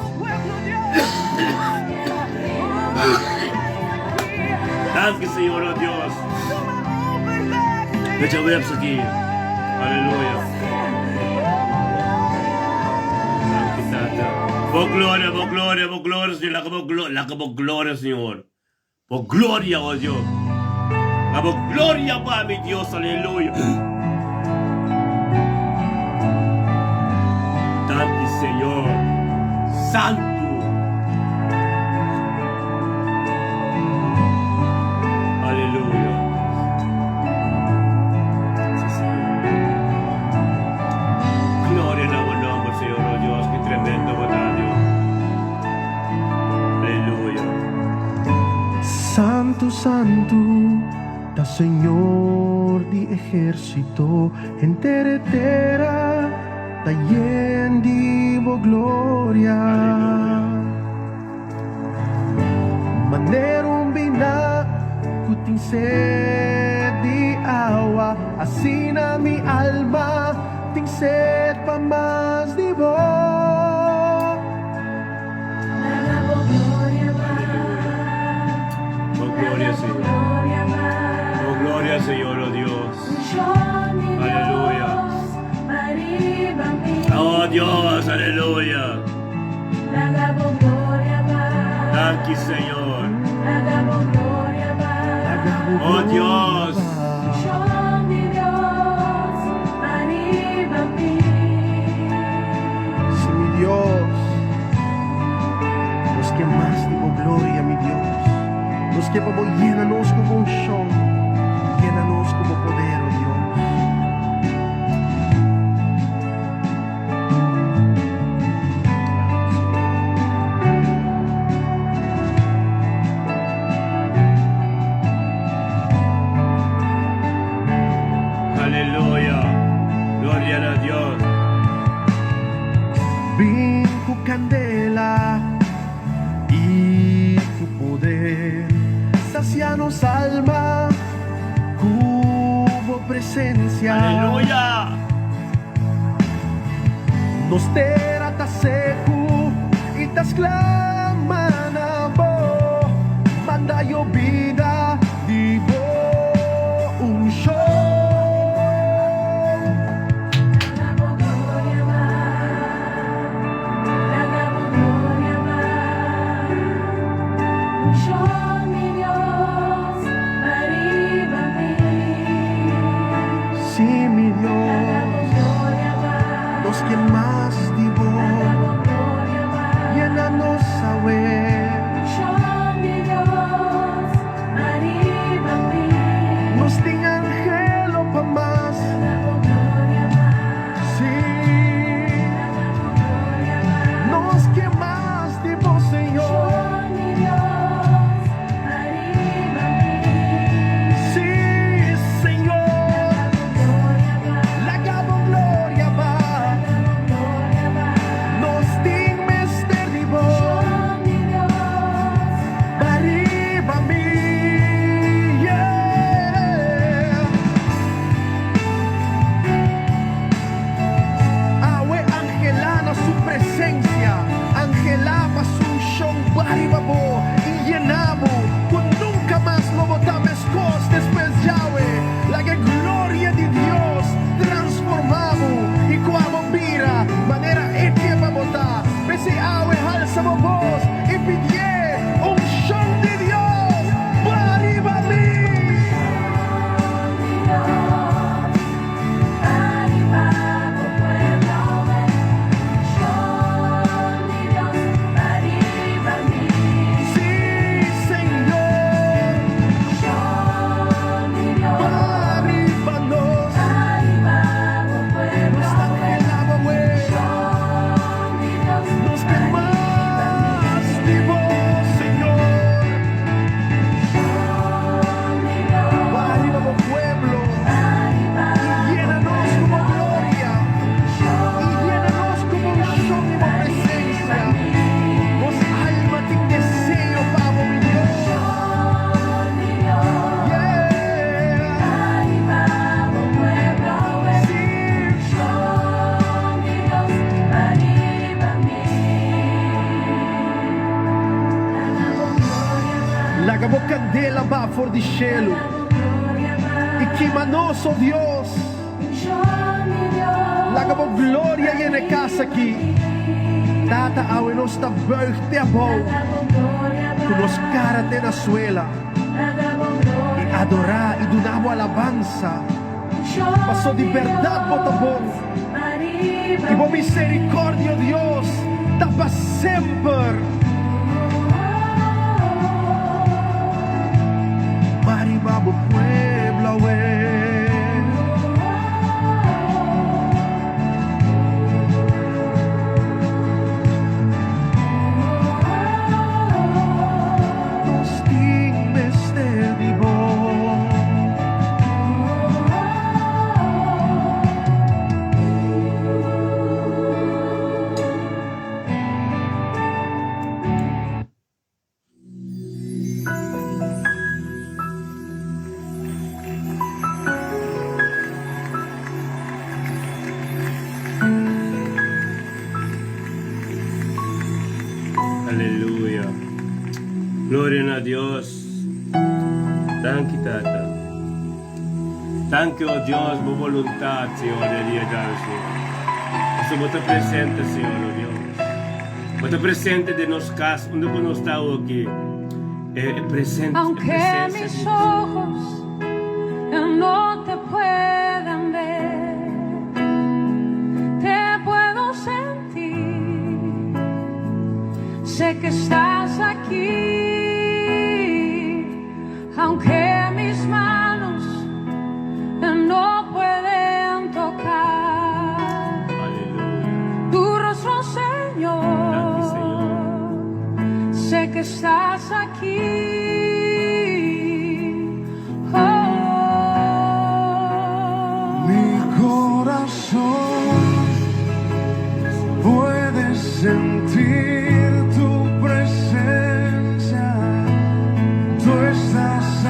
Danki, Señor, oh Dios. Fecha webs aki. Aleluya. Danki, Tata. Bo gloria, bo gloria, bo gloria, Señor. Laka bo gloria, laka bo gloria, Señor. Bo gloria, oh Dios. Laka bo gloria pa mi, Dios. Aleluya. Danki, Señor. Santu. Aleluya. Sí, Señor. Gloria na bo nomber, Señor, oh Dios, ki tremendo bo ta, Dios. Aleluya. Santu, santu, ta Señor di ehérsito, henter e tera ta yen di bo gloria. Aleluya. Manera un biná ku tin sed di awa, asina mi alma tin sed pa mas di bo. Aleluya. Bo gloria, Señor. Bo gloria, Señor, oh Dios. Aleluya. Oh Dios, aleluya. Danki, Señor. Oh Dios. Si mi Dios, nos ke mas di bo gloria, mi Dios. Nos ke pa bo yena nos ku bo unshon, yena nos ku bo poder, oh Dios. Aleluya! Gloria na Dios! Bin ku kandela. nos alma ku bo presensia. Aleluya! Nos tera ta seku i ta sklama na bo. Manda yobida di bo unshon. Sí, mi Dios, nos ke mas di bo. Yena nos awe. Nos tin anhelo pa mas. Sí, nos ke mas di bo, Señor. Sí, Señor, laga bo gloria baha. Nos tin mester di bo. Ariba mi, yeah. Awe anhelá na su presensia, anhelá pa su unshon ariba bo i yena bo, ku nunka mas lo bo ta meskos despues djawe. Laga gloria di Dios transformá bo i ku abo bira manera E ke pa bo ta. P'esei awe halsa bo bos i pidié unshon di Dios ariba mi. Sí, Señor, ariba nos. Nos ta anhelá awe. Nos ke mas di bo, Señor. Ariba bo pueblo i yena nos ku bo gloria. I yena nos ku bo unshon i bo presensia. Nos alma tin deseo pa bo, mi Dios. Yeah. Sí. Laga bo kandela baha for di shelu. I kima nos, oh Dios. Laga bo gloria yena e kas aki. Tata, awe nos ta buig te abou. Ku nos kara te na suela. I adorá i duna bo alabansa. Paso di berdat bo ta bon. I bo miserikòrdia, Dios, ta pa semper. Ariba bo pueblo awe. Nos tin mester di bo. Aleluya. Gloria na Dios. Danki, Tata. Danki, oh Dios, bo boluntat, Señor, e dia djawe, Señor. Pasobra bo ta presente, Señor, oh Dios. Bo ta presente den nos kas, unda ku nos ta awoki. E, e presente, e Aunque presensia mis di Dios. ojos no te puedan ver, te puedo sentir. Sé que estás aquí, aunque mis manos no pueden tocar Aleluya. tu rostro, Señor. Danki, Señor. Sé que estás aquí. Oh. Mi corazón puede sentir tu presencia. Tú estás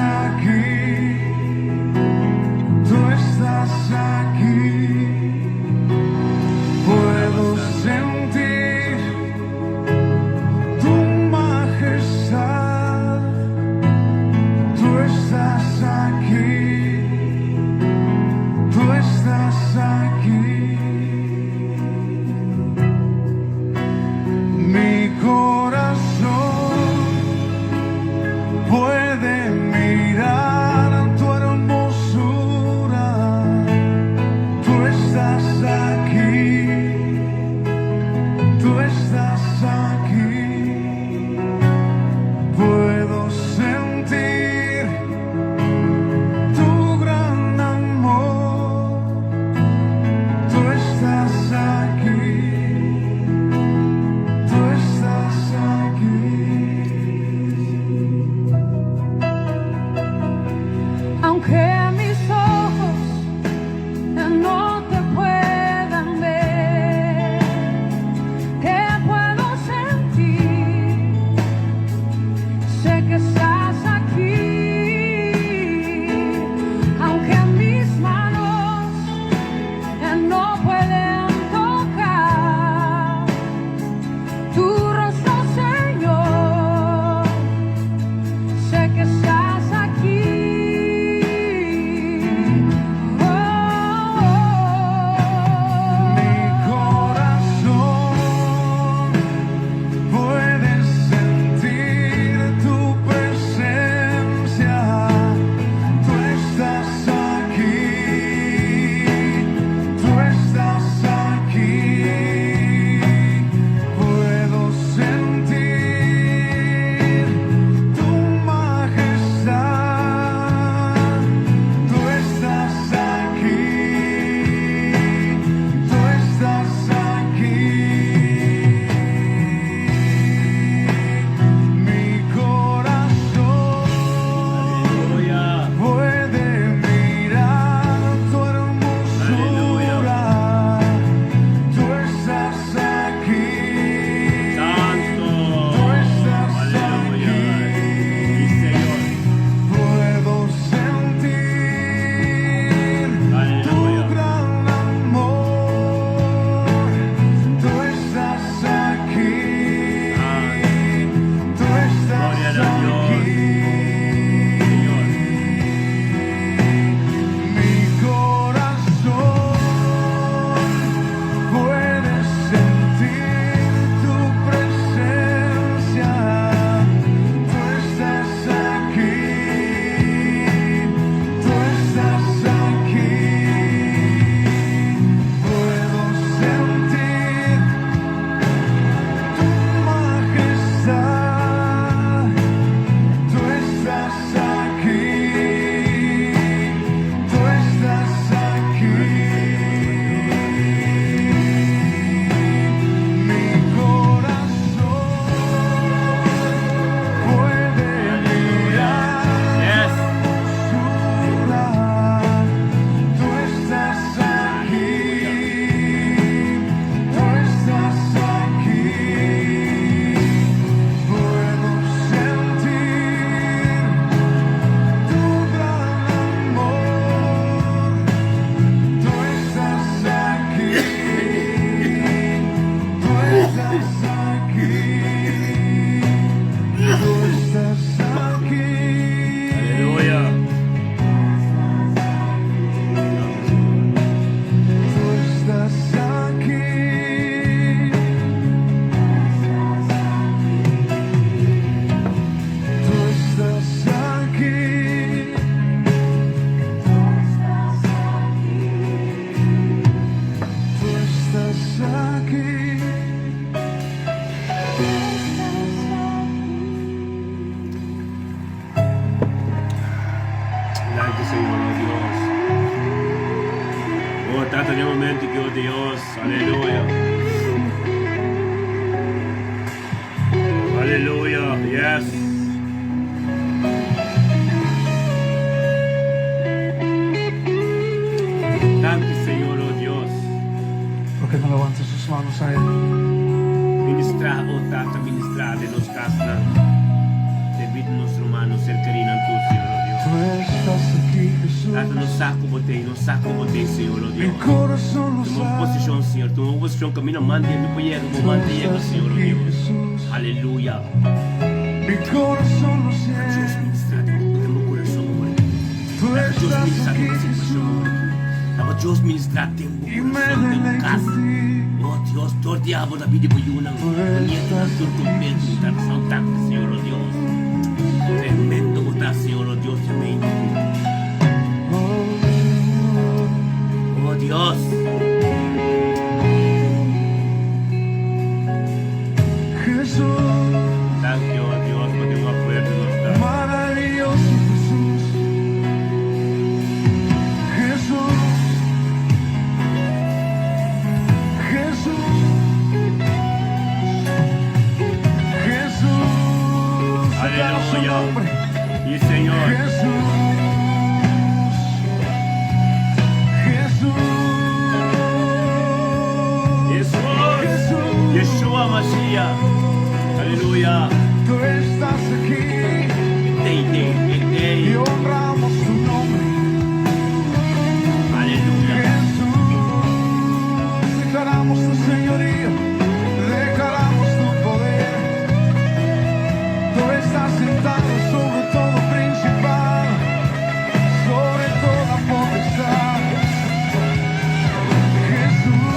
nos manos a El. Ministrá, o Tata, ministrá den nos kasnan, den bida di nos rumannan, ser kerinan tur, Señor, o Dios. Tu estás aquí, Jesús. Tata, nos sa ku bo t'ei, nos sa ku bo t'ei, Señor, o Mi Dios. corazón lo Tuma un sabe. posishon, Señor, tuma un posishon kaminda manda mi por yega, bo Tu manda yega, estás Señor, o aquí, Dios. Jesús. Aleluya. Mi corazón lo Laga Dios siente. ministrá den bo kurason awor aki. Tu Laga Dios estás ministrá den aquí, bo situashon awor Jesús. aki. Laga Dios ministrá den bo Y me kurason, den bo deleito kas. en ti. Oh Dios, tur dia bo ta pidi bo yunan, Tu bo nietonan estás tur aquí, kompleto. Mi ta Jesús. resaltá Señor, oh Dios. Tremendo bo ta, Señor, oh Dios, di medio. Oh. Oh Dios. Jesús. Danki, oh Dios, pa tin un afuerto nos ta. Maravilloso Jesús. Jesús. Jesús. Jesús. Declara su Aleluya. nombre. Y Señor. Jesús. Jesús. Jesús. Jesús. Yeshua Mashiach. Aleluya. Tú estás aquí Tei, tei, tei, tei. y honramos tu nombre. Aleluya. Jesús, declaramos tu señorío, declaramos tu poder. Tú estás sentado sobre todo principado, sobre toda potestad. Jesús,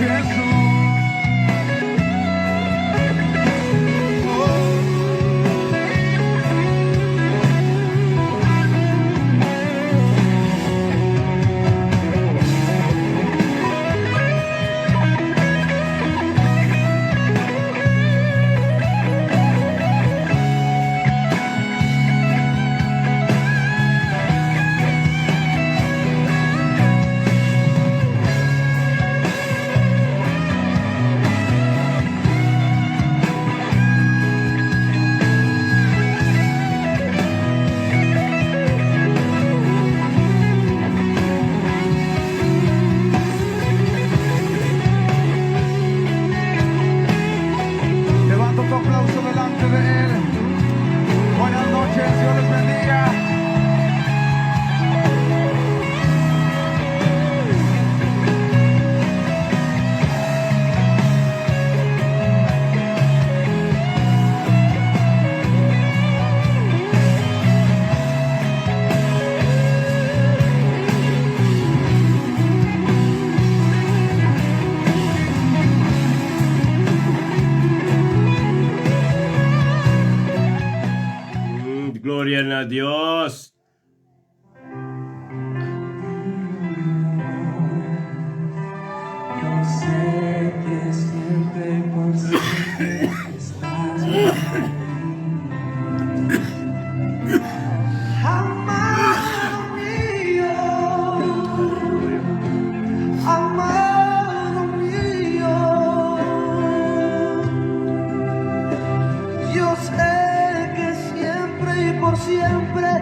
Jesús. Oh. Levanta tu aplauso delante de Él. Buenas noches, Dios les bendiga. Gloria na Dios. Yo sé que siempre por siempre estás Amado mío, amado mío, yo sé que siempre y por siempre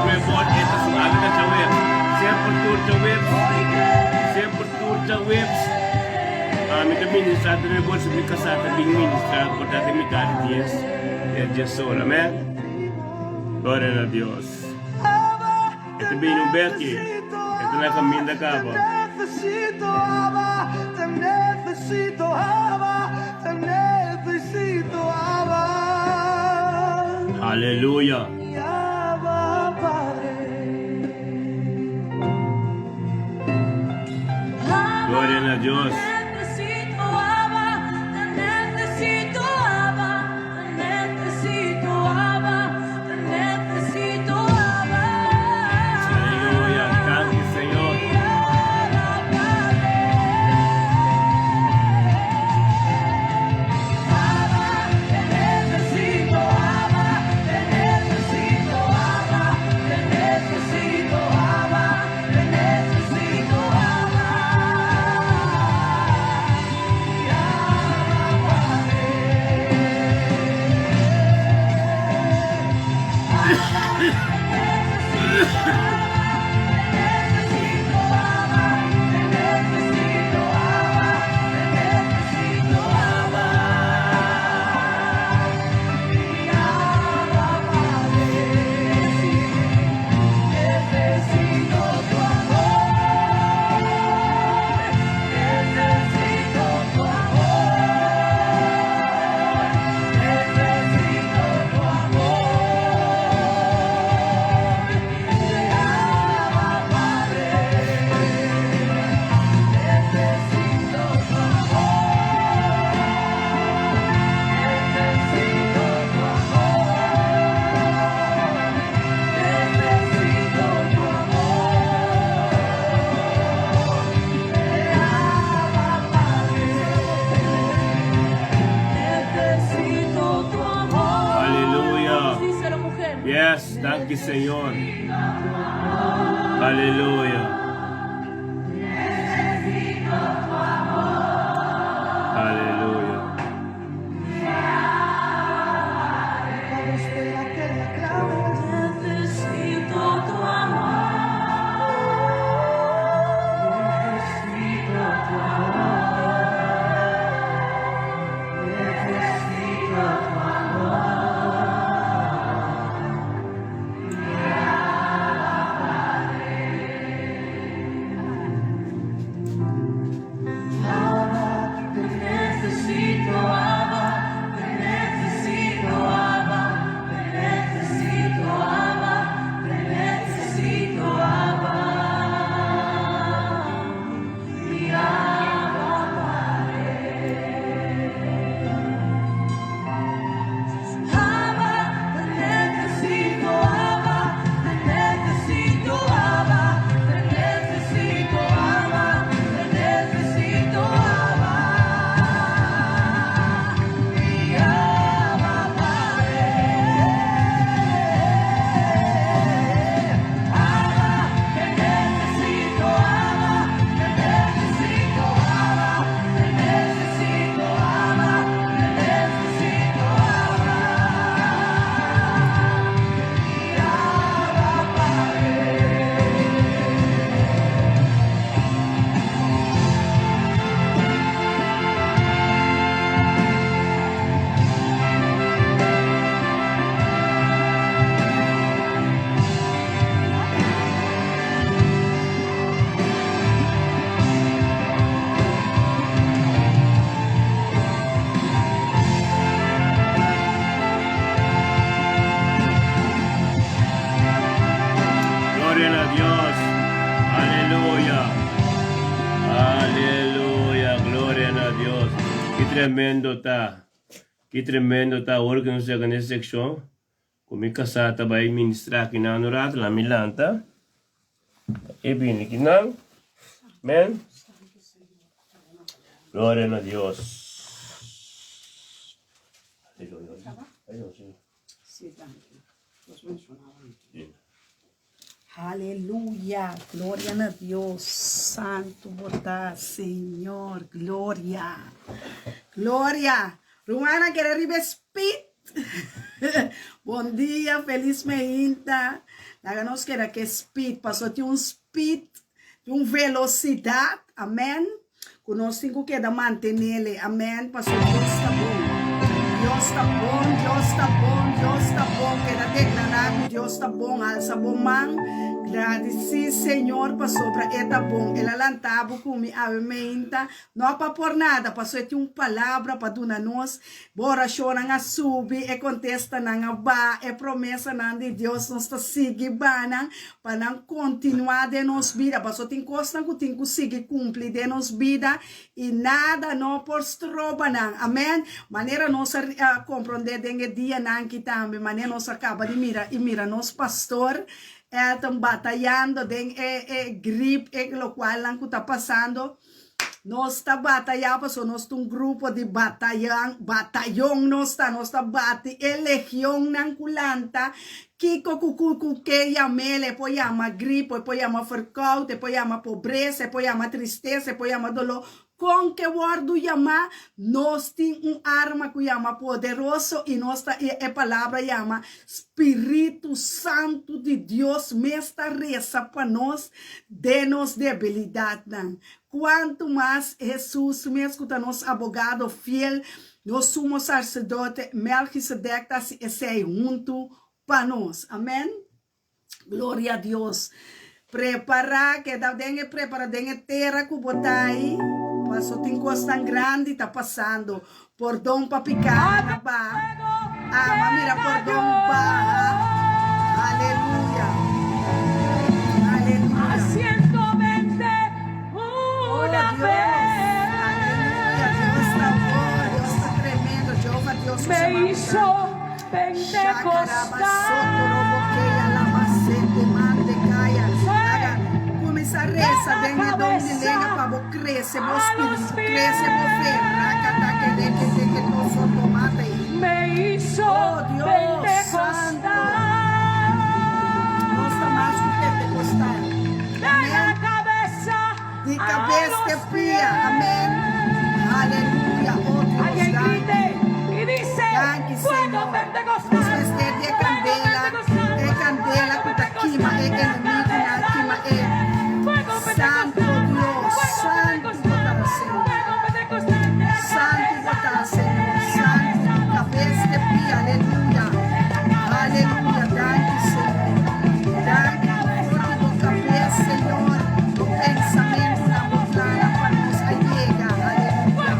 promé bòt e ta su awe ta djaweps. Semper tur djaweps, semper tur djaweps. Ami ta ministrá den e bòt, si mi kasá ta bin ministrá por ta den mitat di dies te diesora. Amèn. Gloria na Dios. E ta bini un bes ki e ta na kaminda kaba. Aleluya! Gloria na Dios! Aleluya, danki Señor. Aleluya. Yes, danki Señor. Aleluya. Aleluya. Gloria na Dios. Aleluya. Aleluya. Gloria na Dios. Ki tremendo ta. Ki tremendo ta. Ora ku nos yega na e sekshon ku mi kasá ta bai ministrá akinan un rato, la mi lanta i bini akinan. Amen. Gloria na Dios. Aleluya. Sí, danki. Nos mencionaba antes. Aleluya, gloria na Dios, santo bo ta, Señor, gloria, gloria. Rumannan kere riba e speed. Bon dia, felis meinta. Laga nos keda ke speed, paso tin un speed, tin un velocidad, amen, ku nos tin ku keda mantenele, amen, paso Dios ta bon. Dios ta bon, Dios ta bon, Dios ta bon. Keda deklará ku Dios ta bon, alsa bo man, gradisí Señor pasobra E ta bon. El a lanta bo ku mi awe meinta, no pa por nada, paso E tin un palabra pa duna nos. Bo orashonnan a subi, e kontestanan a baha, e promesanan di Dios nos ta sigui banan pa nan kontinuá den nos bida. Pasobra tin kosnan ku tin ku sigui kumpli den nos bida i nada no por stroba nan. Amèn. Manera nos a komprondé den e dianan aki tambe, manera nos a kaba di mira i mira nos pastor Elton batayando den e e grip, e lokualnan ku ta pasando. Nos ta batayá pasobra nos ta un grupo di batayan, batayon nos ta, nos ta bati e legionnan ku lanta, kiko ku ku ku ke yam'el, e por yama gripo, e por yama verkoud, e por yama pobresa, e por yama tristesa, e por yama doló, kon ke wòrdu yamá, nos tin un arma ku yama poderoso i nos ta e e palabra yama Spiritu Santu di Dios mes ta resa pa nos den nos debilidatnan. Kuantu mas Hesus mes ku ta nos abogado fiel, nos Sumo Sarsedote Melkisedek ta hasi esei huntu pa nos. Amen. Gloria a Dios. Prepará, keda den e prepará den e tera ku bo ta ei, paso tin kosnan grandi ta pasando. Pordon pa piká ta baha. Ama mira pordon baha. Aleluya. Aleluya. Oh Dios. Aleluya. Dios ta bon. Dios ta tremendo. Jehová Dios su sema grandi. Shakaraba soto robo keya laba sete mande kaya. Laga kuminsá resa den e don di lenga pa bo krese bo spiritu, krese bo fe. Rakata kereke teke to soto mate. Oh Dios santo. Nos ta mas ku Pentecostal. Amen. Di kabes te pia. Amen. Haleluya. Oh Dios, danki. Danki, Señor. Nos mester di e kandela, e kandela ku ta kima e enemigunan, kima e Santo Dios, santu bo ta, Señor. Santu bo ta, Señor. Santu di kabes te pia. Aleluya. Aleluya. Danki, Señor. Danki ku for di bo kabes, Señor, bo pensamentunan, bo plannan pa nos a yega. Aleluya.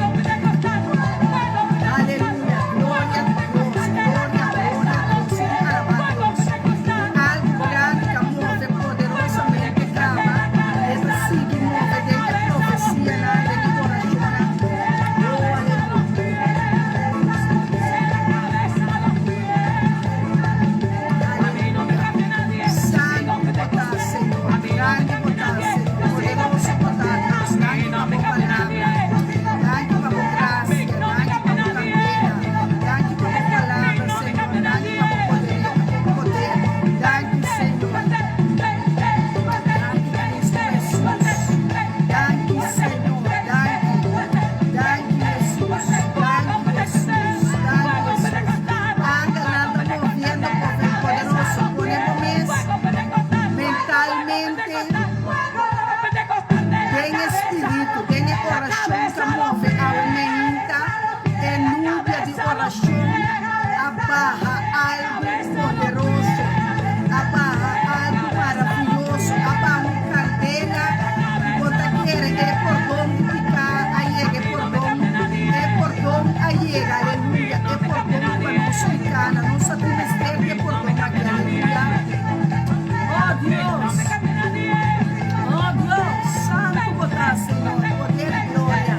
Aleluya. Gloria di Dios. Gloria, gloria a Dios. Sigui alabá Dios. Algu grandi ta move poderosamente kaba. E ta sigui move den e profesianan, den e orashonnan. Oh, aleluya. Aleluya. Santu bo ta, Señor. Grandi bo ta, Señor. Poderoso bo ta, Dios. Danki pa bo palabra. Danki pa bo grasia. Danki pa bo kandela. Danki pa bo palabra, Señor. Danki pa bo poder. Poder. Danki, Señor. Danki, Cristo Hesus. Danki, Señor. Danki. Danki, Hesus. Danki, Hesus. Danki, Hesus. Angelnan ta moviendo poderoso. Pone bo mes mentalmente den e spiritu, den e orashon ta move awe meinta. E nubia di orashon a baha algu poderoso, a baha algu maraviyoso, a baha un kandela ku bo ta kere e pordon di piká a yega, e pordon, e pordon a yega, aleluya, e pordon pa nos pikánan. Nos a tin mester di e pordon aki, aleluya. Oh Dios, oh Dios, santu bo ta, Señor, poder i gloria,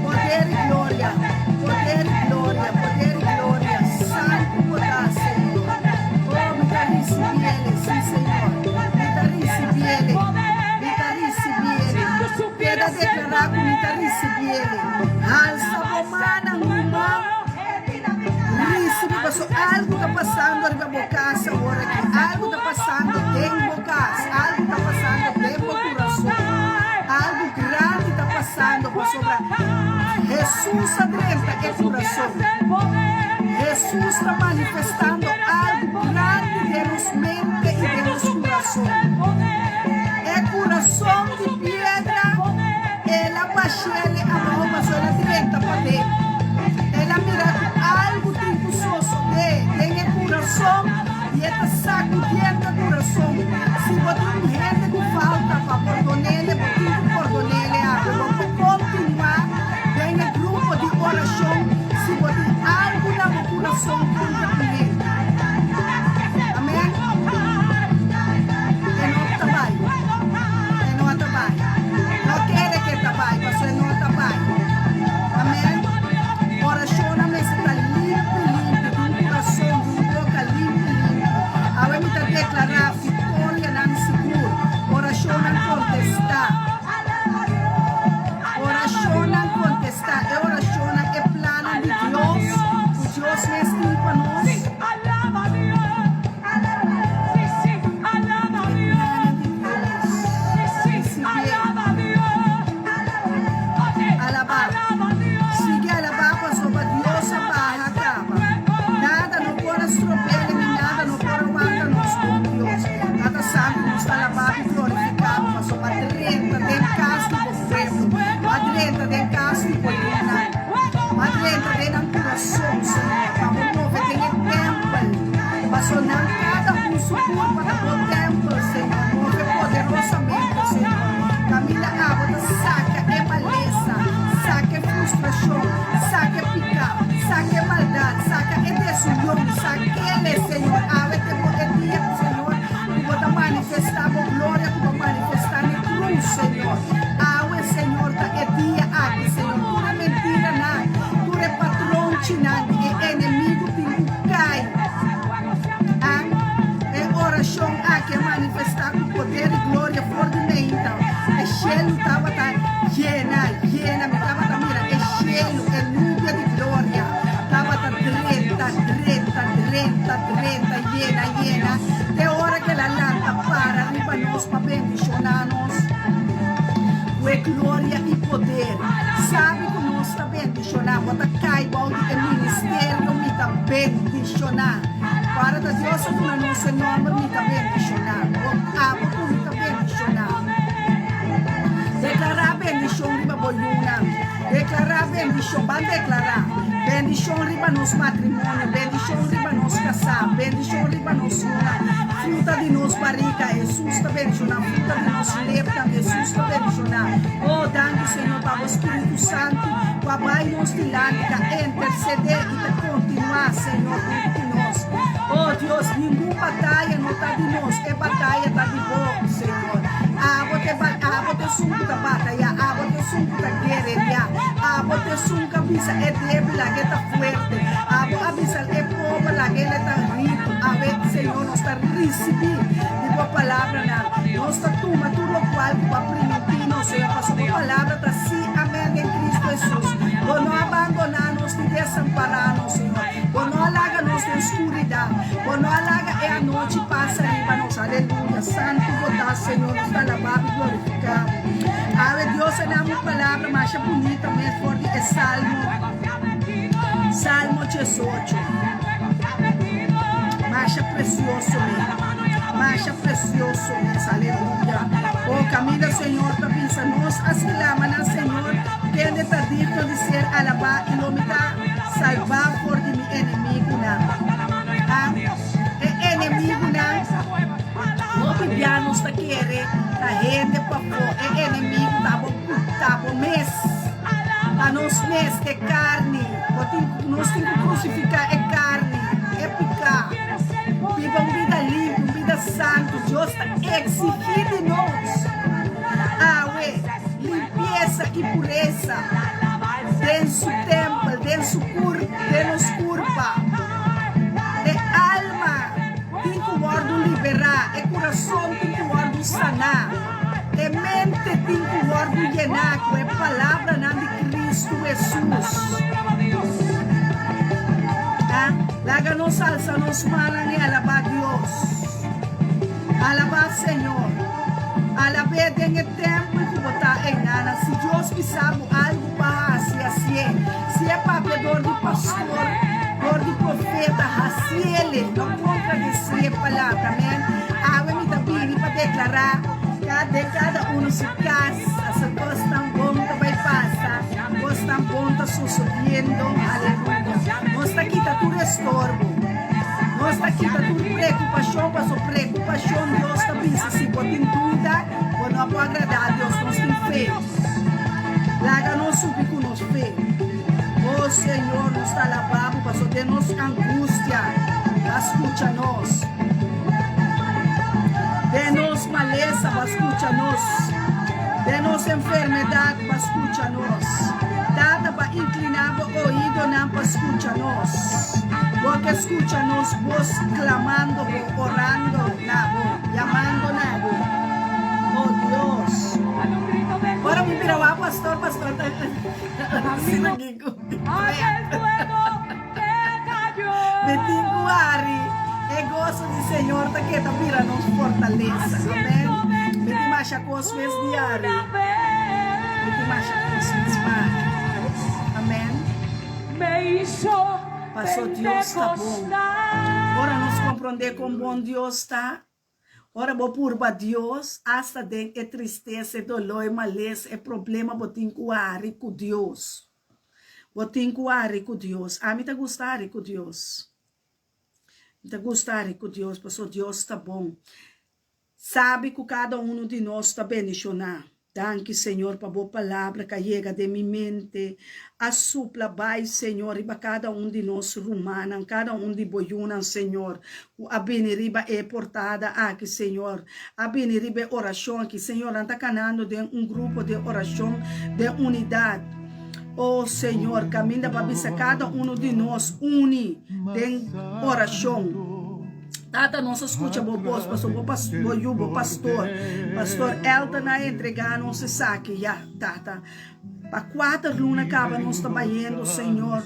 poder i gloria, poder i gloria, poder i gloria, santu bo ta, Señor. Oh, mi ta risibiele, si, Señor, mi ta risibiele, mi ta risibiele. Keda deklará ku mi ta risibiele. Halsa bo mannan, ruman. Risibi paso algu ta pasando riba bo kas awor aki. Algu ta pasando den bo kas. Algu ta pasando den bo kurason. Algu grandi ta pasando pasobra Hesus a drenta e kurason. Hesus ta manifestando algu. E ta sacudiendo e curason. Si bo tin un hende cu falta pa pordonele, bo tin cu pordonele awe. Bo por continua den e grupo di oracion si bo tin algu na bo curason contra un hende. Amen. E no ta bai. E no ta bai. No kere cu e ta bai, pasobra e no ta bai. Amen. Oracionnan mester ta limpi, limpi, di un curason, di un boca limpi, limpi. Awe mi ta declara victorianan sigur. Oracionnan contesta. Oracionnan contesta. E oracionnan, e plannan di Dios, cu Dios mes tin pa nos. E plannan di Dios. Ricibié. Alabá. Sigui alabá pasobra Dios a baha kaba. Nada no por a strob'é ni nada no por a wanta nos bon Dios. Tata Santu nos ta alabá i glorifiká bo pasobra bo a drenta den kas di bo pueblo, bo a drenta den kas di bo yunan, bo a drenta den nan kurason, Señor, pa bo move den e tèmpel, pasobra nan kada un su kurpa ta bo tèmpel, Señor. Move poderosamente, Señor. Kaminda abo ta saka e malesa, saka e frustrashon, saka e piká, saka e maldat, saka e desunion, sak'ele, Señor. Awe te bo e dia, Señor, ku bo ta manifestá bo gloria, ku bo manifestá n'e krus, Señor. Awe, Señor, ta e dia aki, Señor. Tur e mentiranan, tur e patronchinan di e enemigu tin ku kai. An e orashon aki a manifestá ku poder i gloria for di meinta. E shelu tabata yena, yena. Mi tabata mira e shelu, e nubia di gloria tabata drenta, drenta, drenta, drenta, yena, yena, te ora ku el a lanta para riba nos pa bendishoná nos ku e gloria i poder. Sabi ku nos ta bendishoná. Bo ta kai bou di e ministerio Mi ta bendishoná. Para ta Dios a duna nos e nòmber Mi ta bendishoná. Bo abo ku mi ta bendishoná. Deklará bendishon riba bo yunan. Deklará bendishon. Ban deklará bendishon riba nos matrimonio, bendishon riba nos kasá, bendishon riba nos yunan, fruta di nos barika, Hesus ta bendishoná, fruta di nos lepnan, Hesus ta bendishoná. Oh, danki Señor pa bo Spiritu Santu ku a bai nos dilanti ta intersedé i ta kontinuá, Señor, huntu ku nos. Oh Dios, ningun bataya no ta di nos, e bataya ta di bo, Señor. Abo ta e abo ta esun ku ta batayá, abo ta esun ku ta guereriá, abo ta esun ku a bisa e débil laga e ta fuerte, abo a bisa e pober laga el e ta riku. Awe, Señor, nos ta risibí di bo palabranan. Nos ta tuma tur lokual ku bo a primintí nos, Señor, pasobra bo palabra ta sí, amén den Cristo Hesus. Bo no a bandoná nos ni desampará nos, Señor. Bo no a laga nos den skuridat. Bo no a laga e anochi pasa riba nos. Aleluya! Santu bo ta, Señor. Nos ta alabá bo i glorifiká bo. Awe Dios a dam un palabra masha bunita mes for di e Salmo, Salmo 18. Masha precioso mes. Masha precioso mes. Aleluya! Oh, caminda Señor ta bisa nos a sclama na Señor, kende ta digno di ser alabá i lo mi ta salbá for di mi enemigunan. A E enemigunan, hopi bia nos ta kere ta hende pafó. E enemigu ta bo ta bo mes, ta nos mes, e karni. Bo tin ku, nos tin ku krusifiká e karni, e piká. Biba un bida limpi, un bida santu. Dios ta eksigí di nos awe limpiesa i puresa den su tèmpel, den su kur, den nos kurpa. E alma tin ku wòrdu liberá, e kurason tin ku wòrdu saná, e mente tin ku wòrdu yená ku e palabranan di Kristu Hesus. A Laga nos alsa nos mannan i alabá Dios. Alabá Señor. Alab'é den e tèmpel ku bo ta einana. Si Dios bisa bo algu pa hasi, hasié. Si e papia dor di pastor, dor di profeta, hasiele. No kontradesí e palabra. Amèn. Awe mi ta bini pa deklará den kada unu su kas, asa kosnan bon ta bai pasa, kosnan bon ta sosodiendo. Aleluya. Nos ta kita tur estorbo. Nos ta kita tur preokupashon, paso preokupashon Dios ta bisa si bo tin duda, bo no por agradá Dios. Nos tin fe. Laga nos subi ku nos fe. O Señor, nos ta alabá bo paso den nos angustia bo a skucha nos. Den nos malesa bo a skucha nos. Den nos enfermedat bo a skucha nos. Tata, bo a inkliná bo oidonan pa skucha nos. Bo ke skucha nos bos klamando bo, orando na bo, yamando na bo. O Dios. Ora mi bira wak pastor, pastor ta asina aki ku mi. Mi tin ku hari. E goso di Señor ta keda bira nos fortalesa. Amen. Mi tin masha kos mes di hari. Mi tin masha kos mes pa hari. Amen. Paso Dios ta bon. Ora nos komprondé kon bon Dios ta, ora bo purba Dios, asta den e tristesa, e doló, e malesa, e problema, bo tin ku hari ku Dios. Bo tin ku hari ku Dios. Ami ta gusta hari ku Dios. Mi ta gusta hari ku Dios pasobra Dios ta bon. Sabi ku kada unu di nos ta bendishoná. Danki Señor pa bo palabra ku a yega den mi mente. A supla bai Señor riba kada un di nos rumannan, kada un di bo yunan Señor ku a bini riba e portada aki Señor, a bini riba e orashon aki Señor. Nan ta kanando den un grupo den orashon den unidat. O Señor, kaminda pa bisa kada unu di nos uni den orashon. Tata, nos a skucha bo bos, pasobra bo pas, bo yu, bo pastor, Pastor Elton a entregá nos esaki. Ya, Tata, pa kuater luna kaba nos ta bayendo, Señor,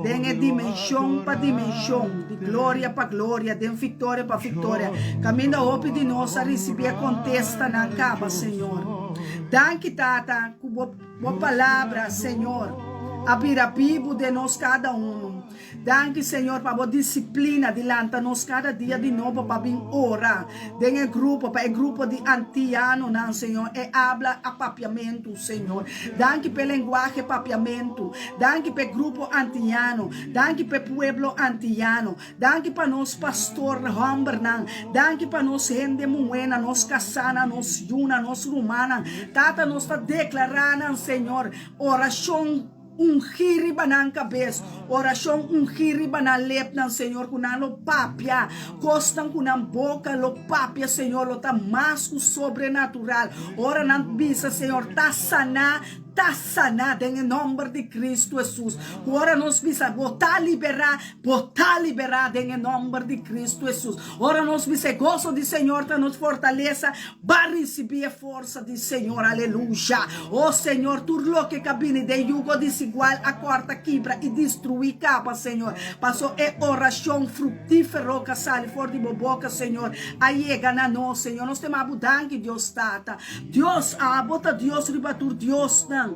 den e dimenshon pa dimenshon, di gloria pa gloria, den viktoria pa viktoria, kaminda hopi di nos a risibí e kontestanan kaba, Señor. Danki, Tata, ku bo, bo palabra, Señor, a bira bibu den nos kada unu. Danki Señor pa bo disiplina di lanta nos kada dia di nobo pa bin ora den e grupo, pa e grupo di antianonan Señor, e abla a papiamentu Señor. Danki p'e lenguahe papiamentu. Danki p'e grupo antiano. Danki p'e pueblo antiano. Danki pa nos pastor hombernan. Danki pa nos hende muhénan, nos kasánan, nos yunan, nos rumannan. Tata nos ta deklará nan Señor, orashon. Ungí riba nan kabes, orashon ungí riba nan lepnan, Señor, ku nan lo papia kosnan ku nan boka lo papia, Señor, lo ta mas ku sobrenatural. Ora nan bisa, Señor, ta saná, ta saná den e nòmber di Kristu Hesus. Ku ora nos bisa, bo ta liberá, bo ta liberá den e nòmber di Kristu Hesus. Ora nos bisa, e goso di Señor ta nos fortalesa, Ba ricibi e forsa di Señor, aleluya! O Señor, tur loke ka bini den yugo desigual a corta, kibra y destrui caba, Señor. Paso e oracion fructifero ka sali for di bo boca, Señor, a yega na nos, Señor. Nos tema bo danki, Dios Tata. Dios, abo ta Dios riba tur diosnan.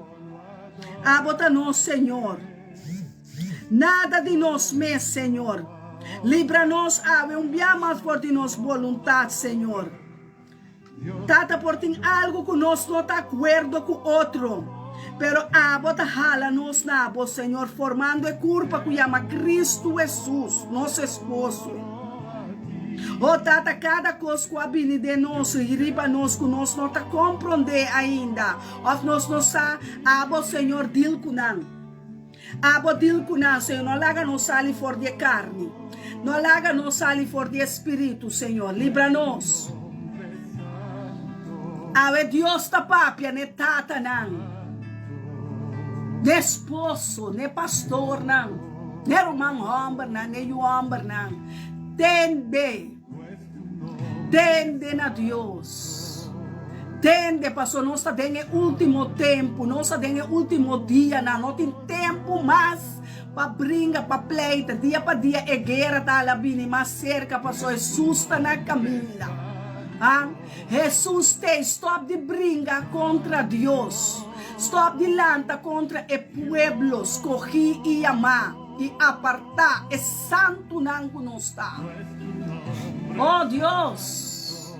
Abo ta nos Señor. Nada di nos mes, Señor. Libra nos awe un bia mas for di nos boluntad, Señor. Tata, por tin algu ku nos no ta akuerdo ku otro, pero abo ta hala nos na bo, Señor, formando e kurpa ku yama Kristu Hesus, nos esposo. O Tata, kada kos ku a bini den nos i riba nos ku nos no ta komprondé ainda òf nos no sa, abo, Señor, dil ku nan. Abo dil ku nan, Señor. No laga nos sali for di e karni. No laga nos sali for di e spiritu, Señor. Libra nos. Awe Dios ta papia n'e tatanan, n'e esposo, n'e pastornan, n'e ruman hòmbernan, n'e yu hòmbernan. Tende! Tende na Dios. Tende, pasobra nos ta den e ultimo tempu, nos ta den e ultimo dianan, no tin tempu mas pa bringa, pa pleita, dia pa dia e guera ta hala bini mas serka, pasobra Hesus ta na kaminda. Ha? Hesus t'ei, stòp di bringa kontra Dios, stòp di lanta kontra e pueblo skohí i yamá. I apartá e santunan ku nos ta. O Dios!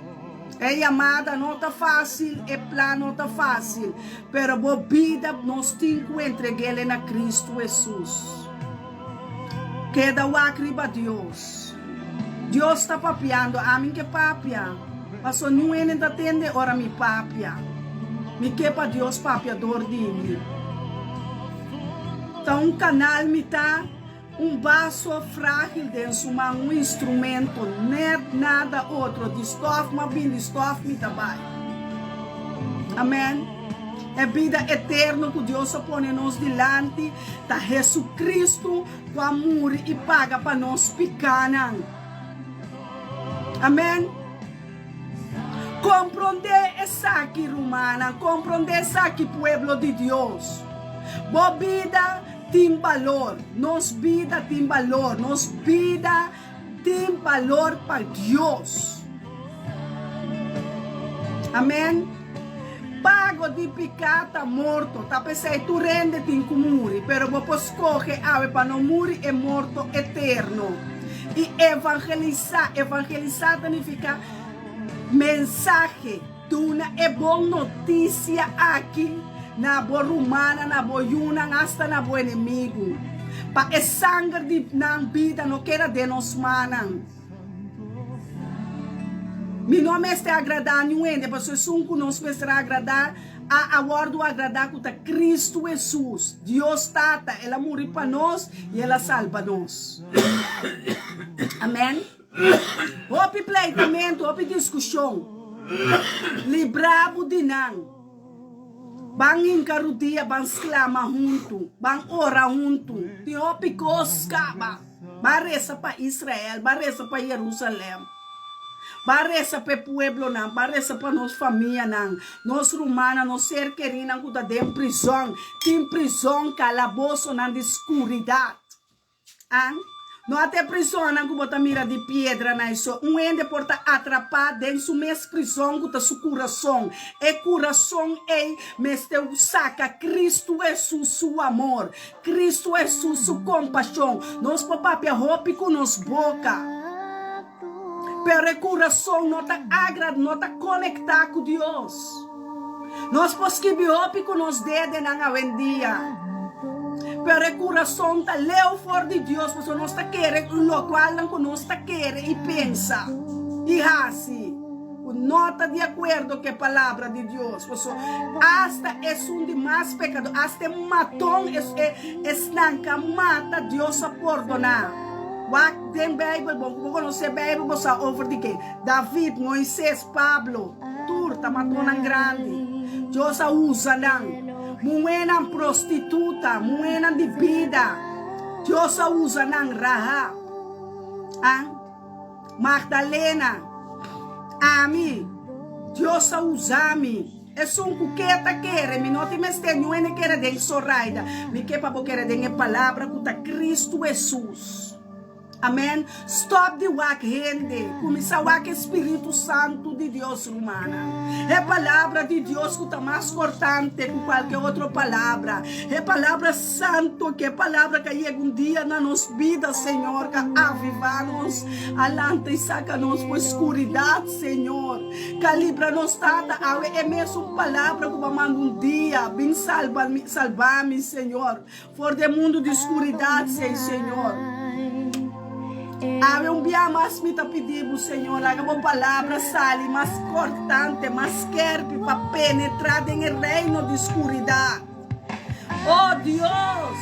E yamada no ta fásil, e plan no ta fásil, pero bo bida nos tin ku entreg'el na Kristu Hesus. Keda wak riba Dios. Dios ta papiando, ami ke papia, paso niun hende ta tende ora mi papia. Mi ke pa Dios papia dor di mi. Ta un kanal mi ta, un baso frágil den su man, un instrumento, net nada otro. Di stof m'a bin, di stof mi ta bai. Amen. E bida eterno ku Dios a pone nos dilanti ta Jesucristo ku a muri i paga pa nos pikánan. Amen. Komprondé esaki, rumannan, komprondé esaki, pueblo di Dios. Bo bida tin balor, nos bida tin balor, nos bida tin balor pa Dios. Amen. Pago di piká ta morto, ta p'esei tur hende tin ku muri, pero bo por skohe awe pa no muri e morto eterno. I evangelisá, evangelisá ta nifiká mensahe, duna e bon notisia aki na bo rumannan, na bo yunan, asta na bo enemigu, pa e sanger di nan bida no keda den nos mannan. Mi no mester agradá niun hende, pasobra esun ku nos mester agradá a a wòrdu agradá, ku ta Kristu Hesus, Dios Tata. El a muri pa nos i el a salba nos. Amèn. Hopi pleitamentu, hopi diskushon. Librá bo di nan. Ban hinka rudia, ban sklama huntu, ban ora huntu. Tin hopi kos kaba. Ban resa pa Israel, ban resa pa Jerusalem. Ban resa pa e pueblonan, ban resa pa nos famianan, nos rumannan, nos ser kerinan ku ta den prizòn. Tin prizòn, kalabosonan di skuridat. An? No a ta e prizònnan ku bo ta mira di piedranan i so. Un hende por ta atrapá den su mes prizòn ku ta su kurason. E kurason ei mester saka Kristu Hesus su amor. Cristo Hesus su compasion. Nos por papia hopi cu nos boca, pero e curason no ta agra, no ta conecta cu Dios. Nos por skibi hopi cu nos dedenan awendia, pero e curason ta leu for di Dios, pasobra nos ta kere locualnan cu nos ta kere y pensa y haci. Ku no ta di akuerdo ku e palabra di Dios. Pasobra asta esun di mas pekadó, asta e maton, esnan ku a mata, Dios a pordoná. Wak den Beibel bon, ku bo konosé Beibel bo sa over di ke. David, Moises, Pablo, tur ta matonnan grandi. Dios a usa nan. Muhénan prostituta, muhénan di bida, Dios a usa nan. Rahab. A. Magdalena, Ami, Dios a usa mi. Esun ku ke ta kere, mi no tin mester niun hende kere den Zoraida. Mi ke pa bo kere den e Palabra ku ta Kristu Hesus. Amen. Stop di wak hende, kuminsá wak e Spiritu Santu di Dios, rumannan. E Palabra di Dios ku ta mas kortante ku kualke otro palabra. E palabra santo aki, e palabra ku a yega un dia na nos bida, Señor, ku a avivá nos, a lanta i saka nos for skuridat, Señor, ku a libra nos, Tata. Awe e mesun palabra ku bo a manda un dia bin salba mi, salba mi, Señor, for di e mundu di skuridat, sei, Señor. Awe un bia mas mi ta pidi bo, Señor, laga bo palabra sali mas kortante, mas skerpi pa penetrá den e reino di skuridat. Oh Dios!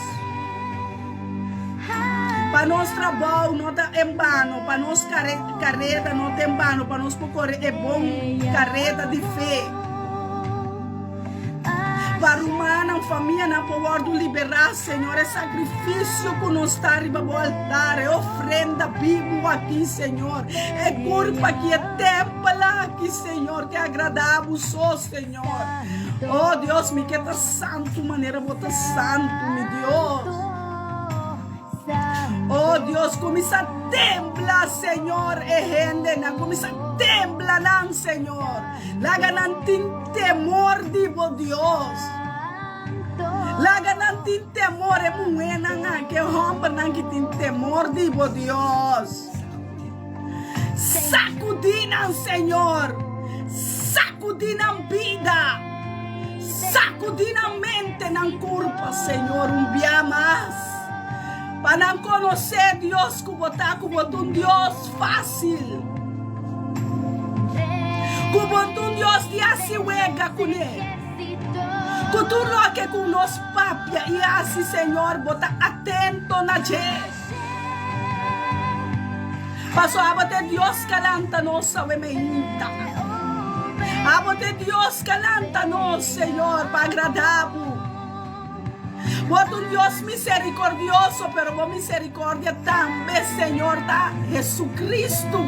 Pa nos trabou no ta en bano, pa nos kareda no ta en bano, pa nos por kore e bon kareda di fe. Pa rumannan, famianan por wòrdu liberá, Señor, e sakrifisio ku nos ta riba bo altar, e ofrenda bibu aki, Señor, e kurpa aki, e tèmpel aki, Señor, ke agradá bo so, Señor. Oh, Dios, mi ke ta santu manera bo ta santu, mi Dios. Oh, Dios, kuminsá tembla, Señor, e hendenan, kuminsá tembla nan, Señor. Laga nan tin temor di bo Dios. Laga nan tin temor, e muhénan aki, e hòmbernan ki tin temor di bo Dios. Sakudí nan, Señor. Sakudí nan bida. Sakudí nan mente, nan kurpa, Señor, un bia mas. Pa nan konosé, Dios, ku Bo ta, ku Bo ta un Dios fásil, ku Bo ta un Dios di hasi wega kuné, ku tur loke ku nos papia i hasi, Señor, Bo ta atento na dje. Pasobra abo ta e Dios ku a lanta nos awe meinta. Abo ta e Dios ku a lanta nos, Señor, pa agradá Bo. Bo ta un Dios misericordioso, pero bo misericordia tambe, Señor, ta Jesucristo,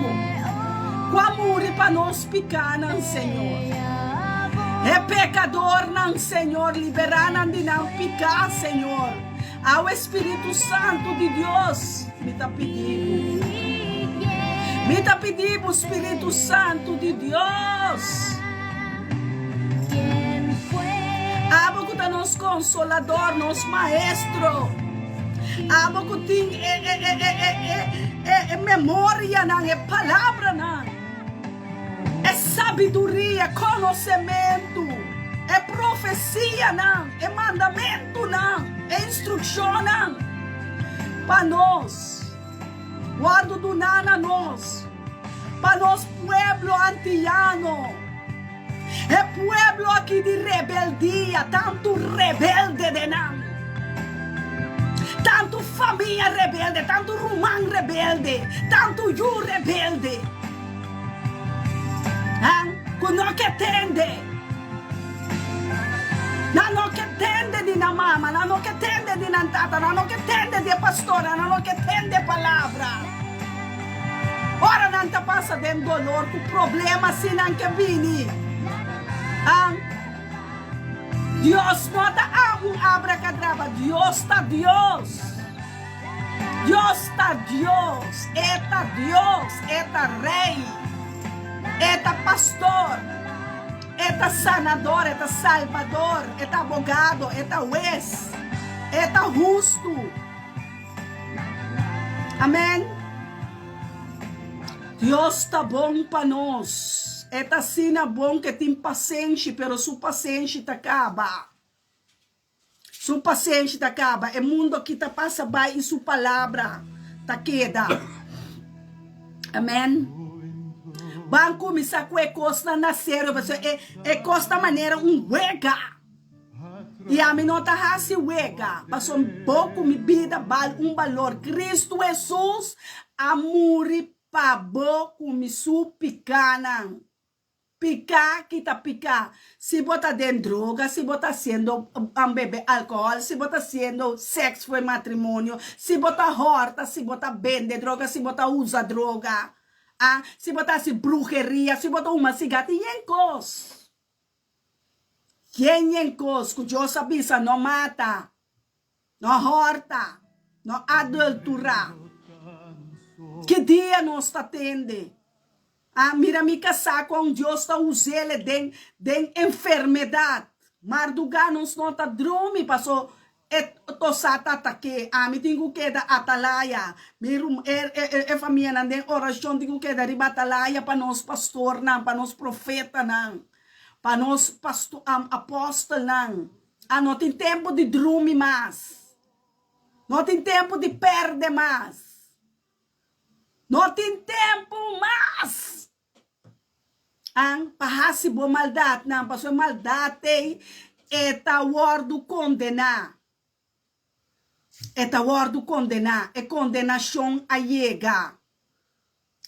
cu a muri pa nos picanan, Señor. E pecadornan, Señor, libera nan di nan pica, Señor. Awe, Spiritu Santo di Dios, mi ta pidi bo. Mi ta pidi bo, Spiritu Santo di Dios. Abo ku ta nos konsolador, nos maestro. Abo ku tin e, e, e, e, e, e, e, e memorianan, e palabranan, e sabiduria, konosementu, e profesianan, e mandamentunan, e instrukshonnan pa nos. Wòrdu duná na nos, pa nos pueblo antiyano, e pueblo aki di rebeldia, tantu rebelde den nan, tantu famia rebelde, tantu ruman rebelde, tantu yu rebelde, han, ku no ke tende. Nan no ke tende di nan mama, nan no ke tende di nan tata, nan no ke tende di e pastornan, nan no ke tende e palabra. Ora nan ta pasa den dolor ku problema si nan ke bini. An Dios no ta a un abrakadraba, Dios ta Dios. Dios ta Dios, E ta Dios, E ta Rei, E ta Pastor. E ta Sanador, E ta Salbador, E ta Abogado, E ta Hues, E ta Hustu. Amen. Dios ta bon pa nos. E ta asina bon ku e tin pasenshi, pero su pasenshi ta kaba. Su pasenshi ta kaba, e mundo aki ta pasa bai i su palabra ta keda. Amen. Ban kuminsá ku e kosnan na serio, pasobra e e kos ta manera un wega. I ami no ta hasi wega, pasobra bo ku mi bida bal un balor. Kristu Hesus a muri pa bo ku mi su pikanan. Piká kita piká. Si bo ta den droga, si bo ta hasiendo bebe alkohòl, si bo ta hasiendo sèks for e matrimonio, si bo ta hòrta, si bo ta bende droga, si bo ta usa droga, a, si bo ta hasi bruheria, si bo ta huma siga, tin yen kos. Yen yen kos ku Dios a bisa no mata, no hòrta, no adulturá. Ki dia nos ta tende? A mira mi kasá kon Dios ta us'ele den den enfermedat. Mardugá nos no ta drumi paso e tosá ta atak'é. Ami tin ku keda atalaya. Mi rum e e e famianan den orashon tin ku keda riba atalaya pa nos pastornan, pa nos profetanan, pa nos pasto apostelnan. A no tin tempu di drumi mas. No tin tempu di pèrdè mas. No tin tempu mas an pa hasi bo maldatnan, pasobra e maldat ei e ta wòrdu kondená. E ta wòrdu kondená, e kondenashon a yega.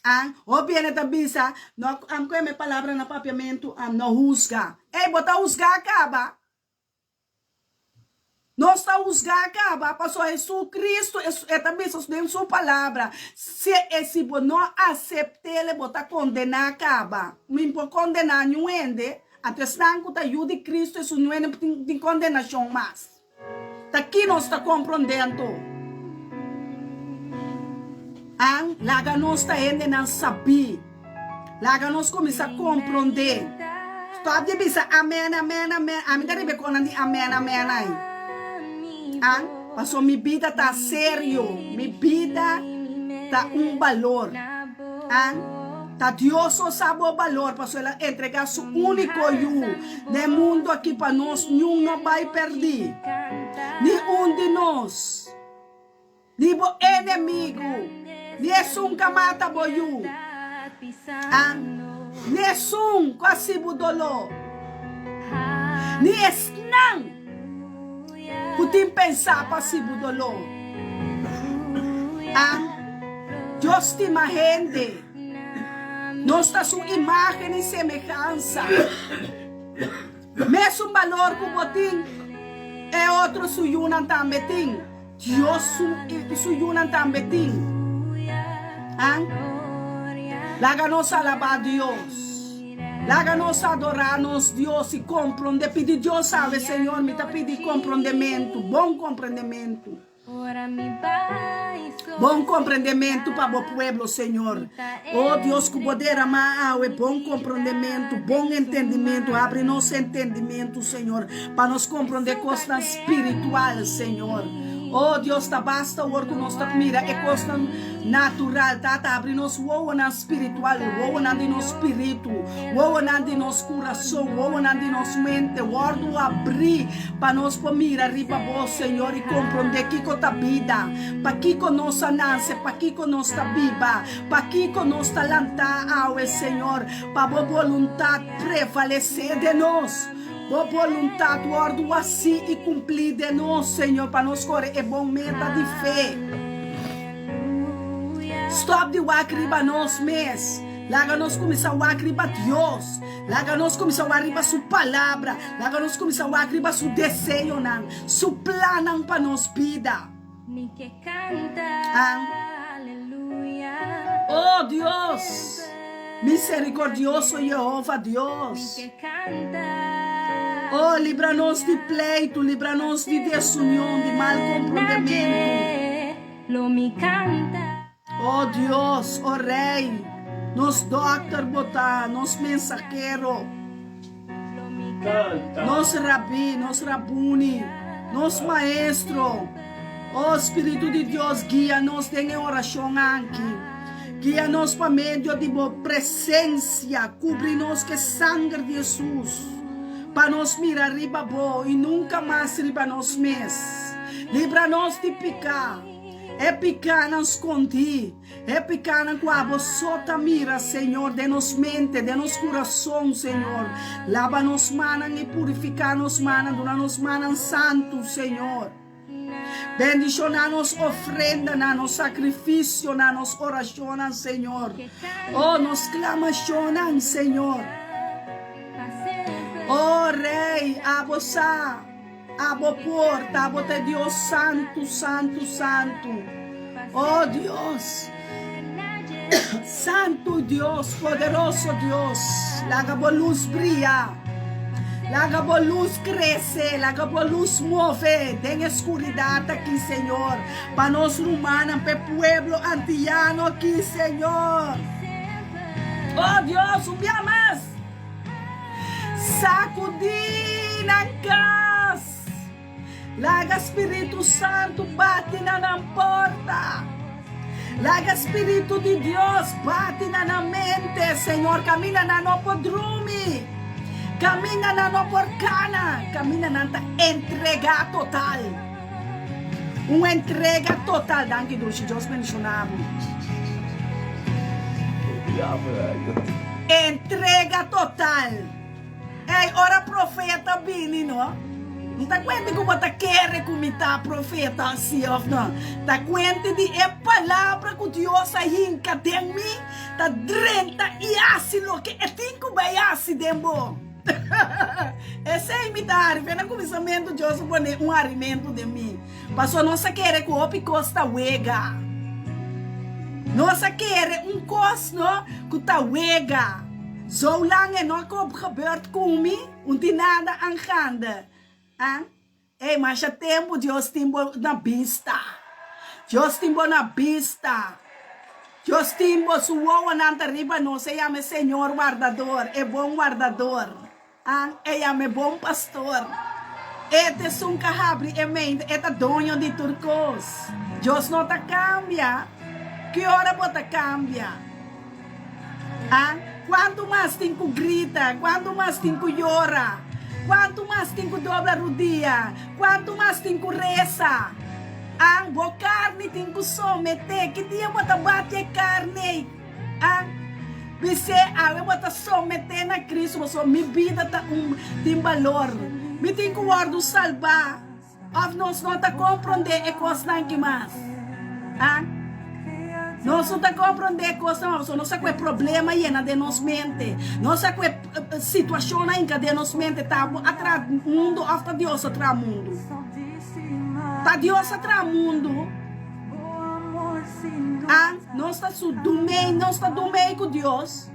An, hopi hende ta bisa, no, am ku e palabra na papiamentu, am no husga. Ei, bo ta husgá kaba. Nos ta husgá kaba, pasobra Jesucristo e ta bisa den su palabra, si e si bo no asept'el bo ta kondená kaba. Mi por kondená niun hende, anto esnan ku ta yu di Cristo esun niun hende tin kondenashon mas. Ta ki nos ta komprondé anto? An laga nos ta hendenan sabí. Laga nos kuminsá komprondé. Stòp di bisa amèn, amèn, amèn. Ami ta riba e konan di amèn, amèn ai. An, pasobra mi bida ta serio. Mi bida ta un balor. An, ta Dios so sa bo balor, pasobra el a entregá su úniko Yu na e mundu aki pa nos niun no bai pèrdí. Ni un di nos. Ni bo enemigu, ni esun ku a mata bo yu, an, ni esun ku a hasi bo doló, ni esnan ku tin pensá pa hasi bo doló. An, Dios stima hende. Nos ta su imágen i semehansa. Mesun balor ku bo tin, e otro su yunan tambe tin. Dios su su yunan tambe tin. An? Laga nos alabá Dios. Laga nos adorá nos Dios i komprondé. Pidi Dios awe, Señor, mi ta pidi komprondementu, bon komprendementu. Bon komprendementu pa bo pueblo, Señor. O Dios, ku bo deramá awe bon komprondementu, bon entendimentu. Habri nos entendimentu, Señor, pa nos komprondé kosnan spiritual, Señor. O Dios, ta basta awor ku nos ta mira e kosnan natural. Tata, habri nos wowonan spiritual, wowonan di nos spiritu, wowonan di nos kurason, wowonan di nos mente. Wòrdu habrí Pa nos por mira riba bo, Señor, i komprondé kiko ta bida, pakiko nos a nase, pakiko nos ta biba, pakiko nos ta lantá awe, Señor, pa bo boluntat prevalesé den nos, bo boluntat wòrdu hasí i kumplí den nos, Señor, pa nos kore e bon meta di fe. Stòp di wak riba nos mes. Laga nos kuminsá wak riba Dios. Laga nos kuminsá wak riba su Palabra. Laga nos kuminsá wak riba su deseonan, su plannan pa nos bida. An. O Dios, miserikordioso Yehova Dios! O, libra nos di pleitu, libra nos di desunion, di mal komprondementu. O Dios, o Rey, nos dokter bo ta, nos mensahero, nos rabí, nos rabuni, nos maestro. O Spiritu di Dios, guia nos den e orashon aki. Guia nos pa medio di bo presencia, kubri nos ku e sanger di Hesus, pa nos mira riba bo i nunka mas riba nos mes. Libra nos di piká. E pikánan skondí, e pikánan ku abo so ta mira, Señor, den nos mente, den nos kurason, Señor. Laba nos mannan i purifiká nos mannan, duna nos mannan santu, Señor. Bendishoná nos ofrendanan, nos sakrifisionan, nos orashonnan, Señor. Oh, nos klamashonnan, Señor. Oh, Rei, abo sa. Abo por ta bo ta e Dios santu, santu, santu. Oh Dios, santu Dios, poderoso Dios, laga bo lus bria, laga bo lus krese, laga bo lus move den e skuridat aki, Señor, pa nos rumannan, pa e pueblo antiyano aki, Señor. Oh Dios, un bia mas. Sakudí nan kas. Laga Spiritu Santu bati na nan porta. Laga Spiritu di Dios bati na nan mente, Señor, kaminda nan no por drumi, kaminda nan no por kana, kaminda nan ta entregá total. Un entrega total. Danki Dushi, Dios bendiciona bo. Entrega total. Ey, ora profeta bini no, no ta cuenti cu bo ta kere cu mi ta profeta si of no. Ta cuenti di e palabra cu Dios a hinca den mi ta drenta y haci loke e tin cu bay haci den bo. Esei mi ta hari. Fe na kuminsamentu Dios a pone un harimentu den mi. Pasobra nos a kere ku hopi kos ta wega. Nos a kere un kos no ku ta wega. Zolang e no a kob gebeurd ku mi, un tin nada aangaande. Ah? Ey, masha tempu Dios tin bo na bista. Dios tin bo na bista. Dios tin bo, su wowonan ta riba nos. E yama e Señor Wardador, e bon Wardador. An, e yama e bon Pastor. E ta esun ka habri e mente, e ta doño di tur kos. Dios no ta kambia. Ki ora bo ta kambia? A Kuantu mas tin ku grita? Kuantu mas tin ku yora? Kuantu mas tin ku dobla rudia? Kuantu mas tin ku resa? An, bo karni tin ku someté. Ki dia bo ta bati e karni ei? An, bis'é, awe bo ta someté na Kristu, pasobra mi bida ta un tin balor. Mi tin ku wòrdu salbá. Òf nos no ta komprondé e kosnan ki mas? An, nos no ta komprondé e kosnan mas, pasobra nos sa ku e problema yena den nos mente. Nos sa ku e situashonnan hinka den nos mente. Ta bo a traha mundu òf ta Dios a traha mundu? Ta Dios a traha mundu. A Nos ta su dumei, nos ta dumei ku Dios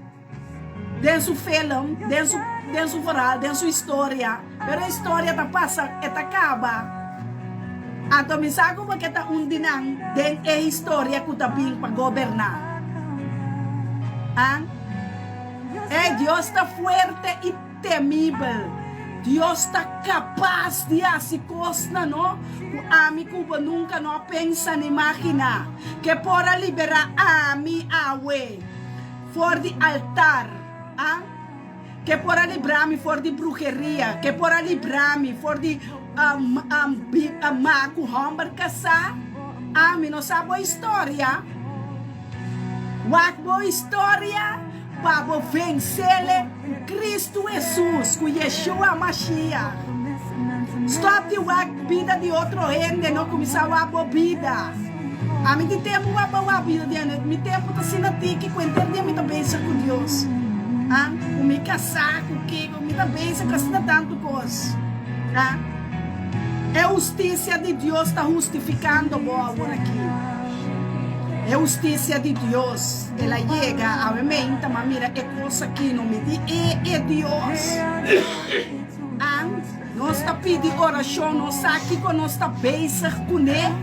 den su film, den su den su verhaal, den su historia. Pero e historia ta pasa, e ta kaba. Anto mi sa ku bo ke ta un di nan den e historia ku ta bin pa goberná. A Ey, Dios ta fuerte i. Temibel. Dios ta kapas di hasi kosnan no ku ami ku bo nunka no a pensa ni maginá. Ke por a liberá ami awe for di altar, a? Ke por a libra mi for di bruheria? Ke por a libra mi for di ma ku hòmber kasá? Ami no sa bo historia. Wak bo historia. Pa bo vencele cu Cristo Jesus, cu Yeshua Mashiach. Stop di wak bida di otro hende, no cuminsa wak bo bida. Ami tin tempo wak pa wak bida di hende, mi tempo ta asina tiki cu henter dia mi ta bezig cu Dios. Ah, cu mi casa, cu kico, mi ta bezig cu asina tanto cos. Ah, e husticia di Dios ta hustificando bo awor aki. E husticia di Dios. El a yega awe meinta, ma mira e kos aki no mi di e e Dios. An nos ta pidi orashon, nos sa kiko nos ta bezig kuné.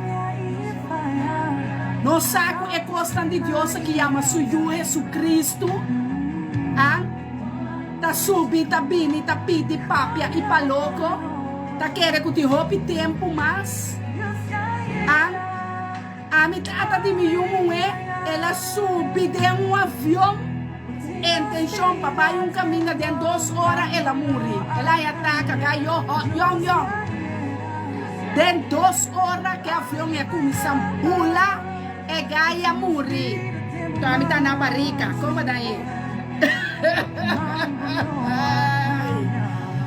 Nos sa ku e kosnan di Dios aki yama su Yu Hesukristu. An ta subi, ta bini, ta pidi, papia i pa loko. Ta kere ku tin hopi tempu mas. An. Ami tata di mi yu muhé, el a subi den un avion ku intenshon pa bai un kaminda den dos ora el a muri. El a haña ataka ga yo yòn yòn. Den dos ora ku e avion e kuminsá bula e gai a muri. Enton ami ta na barika, komo dan e?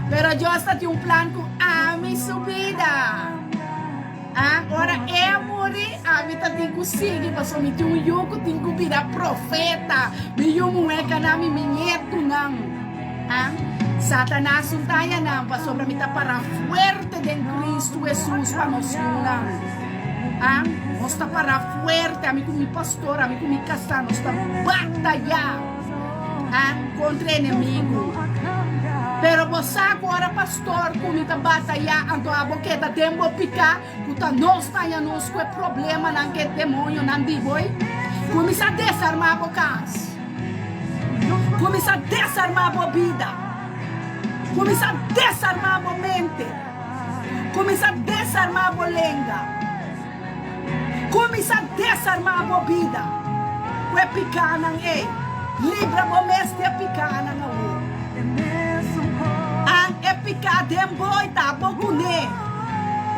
Pero Dios ta tin un plan ku ami su bida. A Ora e a muri, ami ta tin ku sigui, pasobra mi tin un yu ku tin ku bira profeta. Mi yu muhé ka na mi, mi ñetunan. A Satanas un taña nan, pasobra mi ta pará fuerte den Kristu Hesus pa nos yunan. A Nos ta pará fuerte, ami ku mi pastor, ami ku mi kasá, nos ta batayá. A kontra enemigu. Pero bo sa ku ora pastor ku mi ta batayá, anto abo keda den bo piká, ku ta nos taña nos ku e problemanan ku e demonionan di bo ei. Kuminsá desarmá bo kas. Kuminsá desarmá bo bida. Kuminsá desarmá bo mente. Kuminsá desarmá bo lenga. Kuminsá desarmá bo bida ku e pikánan ei. Libra bo mes di e pikánan awor. An e piká den bo i ta bo kuné.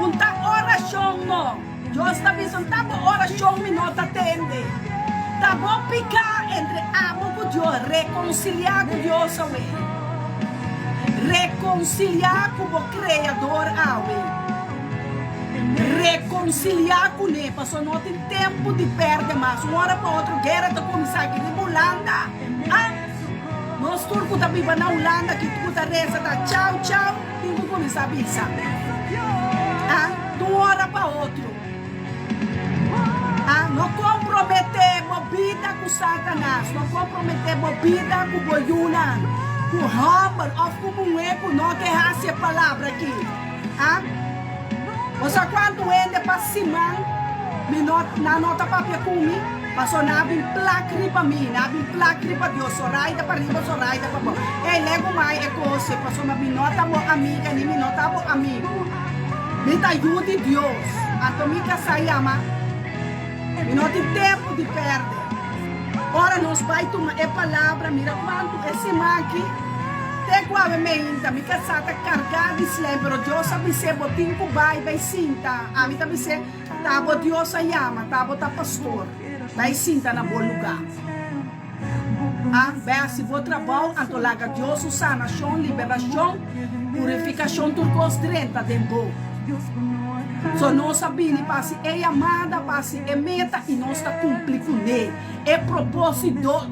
Un ta orashon no. Dios ta bisa un ta bo orashon mi no ta tende. Ta bo piká entre abo ku Dios. Rekonsiliá ku Dios awe. Rekonsiliá ku bo Kreador awe. Rekonsiliá kuné, pasobra no tin tempu di pèrdè mas. Un ora pa otro guera ta kuminsá aki riba Hulanda. Ah! Nos tur ku ta biba na Hulanda aki ku ta resa ta chau chau tin ku kuminsá bisa. Ah! Di un ora pa otro. Ah! No komprometé bo bida ku Satanas. No komprometé bo bida ku bo yunan, ku hòmber òf ku muhé ku no ke hasi e palabra aki. A Bo sa kuantu hende pa siman mi no nan no ta papia ku mi? Paso nan a bin plak riba mi, nan a bin plak riba Dios, Zoraida pa riba, Zoraida pa bou. Ey, legu mai e kos ei, pasobra mi no ta bo amiga ni mi no ta bo amigu. Mi ta yu di Dios, anto mi kasá yama. Mi no tin tempu di pèrdè. Ora nos bai tuma e palabra, mira kuantu e siman aki te ku awe meinta mi kasá ta kargá di slijm, pero Dios a bis'é, Bo tin ku bai, bai sinta. Ami ta bis'é, Ta bo Dios a yama, ta bo ta pastor. Bai sinta na bo lugá. A, bai hasi bo trabou, anto laga Dios su sanashon, liberashon, purifikashon tur kos drenta den bo. So nos a bini pa hasi e yamada, pa hasi e meta i nos ta kumpli kuné. E propósito,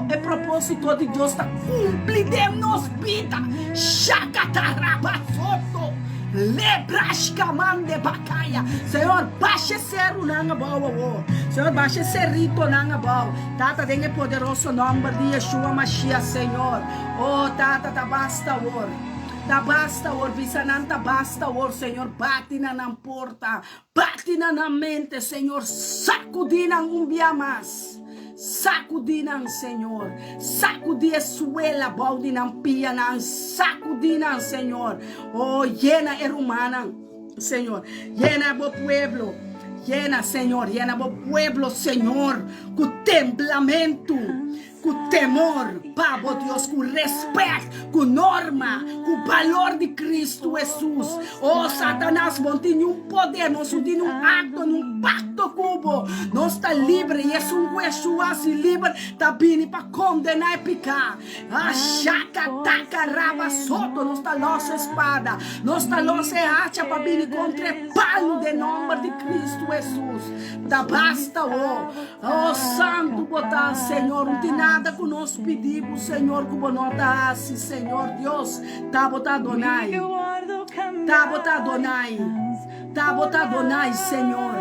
e propósito di Dios ta kumpli den nos bida. Shakatarabasoto, lebrashkamande bakaya. Señor, basha e serunan abou awor. Señor, basha e seritonan abou. Tata, den e poderoso nòmber di Yeshua Mashiach, Señor. Oh, Tata, ta basta awor. Ta basta awor. Bisa nan ta basta awor, Señor. Bati na nan porta. Bati na nan mente, Señor, sacudi nan un bia mas. Sacudi nan, Señor. Sacudi e suela bou di nan pianan. Sacudi nan, Señor. Oh, yena e rumannan, Señor. Yena bo pueblo. Yena, Señor, yena bo pueblo, Señor, cu temblamentu. Ku temor pa bo Dios, ku respet, ku norma, ku balor di Kristu Hesus. O Satanas, bo no tin niun poder, nos no tin niun akto, niun pakto ku bo. Nos ta libre, i esun ku Yeshua hasi liber ta bini pa kondená e piká. Ashaka taka raba soto, nos ta lòs e spada, nos ta lòs e hacha pa bini kontra e palu den nòmber di Kristu Hesus. Ta basta o. Oh santu bo ta, Señor, no tin nada ku nos pidi bo, Señor, ku bo no ta hasi, Señor Dios, ta bo ta Adonai, ta bo ta Adonai, ta bo ta Adonai, Señor,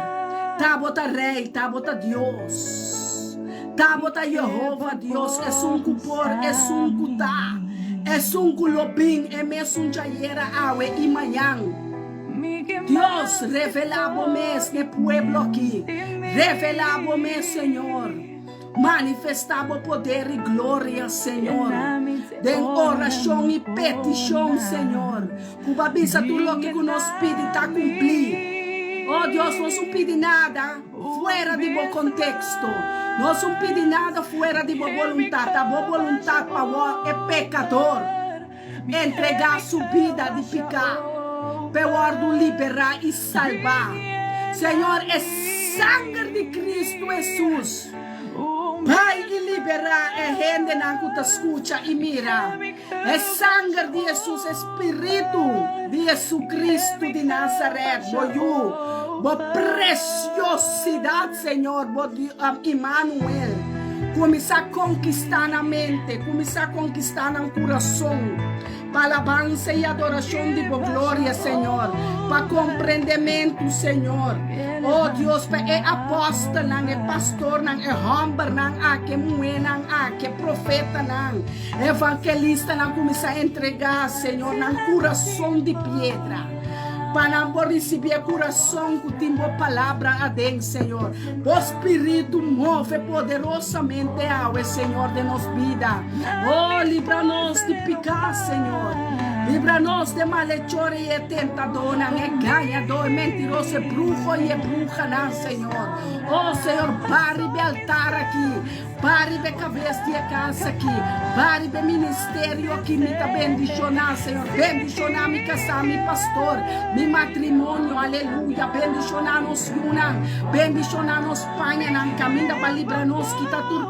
ta bo ta Rey, ta bo ta Dios, ta bo ta Jehova Dios, esun ku por, esun ku ta, esun ku lo bin, e mesun djayera, awe i mañan. Dios, revelá bo mes n'e pueblo aki. Revelá bo mes, Señor. Manifestá bo poder i gloria, Señor. Den orashon i petishon, Señor, ku bo a bisa tur loke ku nos pidi ta kumplí. Oh Dios, nos un pidi nada fuera di bo konteksto. Nos un pidi nada fuera di bo boluntat. Ta bo boluntat pa wòrd e pekador. Entregá su bida di piká p'e wòrdu liberá i salbá. Señor, e sanger di Kristu Hesus bai i liberá e hendenan ku ta skucha i mira. E sanger di Hesus, e Spiritu di Hesukristu di Nazaret, bo Yu, bo presiosidat, Señor, bo Immanuel, kuminsá konkistá nan mente, kuminsá konkistá nan kurason pa alabansa i adorashon di bo gloria, Señor, pa komprendementu, Señor. O Dios, pa e apòstelnan, e pastornan, e hòmbernan aki, e muhénan aki, e profetanan, e evangelistanan kuminsá entregá, Señor, nan kurason di piedra. Pa nan por risibí e kurason ku tin bo palabra aden, Señor. Bo Spiritu move poderosamente awe, Señor, den nos bida. Oh, libra nos di piká, Señor. Libra nos di e malechor i e tentadónan, e gañadó, e mentiroso, e bruho i e bruhanan, Señor. Oh, Señor, ba riba e altar aki. Ba riba e kabes di e kas aki, ba riba e ministerio aki, mi ta bendishoná, Señor, bendishoná mi kasá, mi pastor, mi matrimonio, aleluya, bendishoná nos yunan, bendishoná nos pañanan, kaminda pa libra nos, kita tur,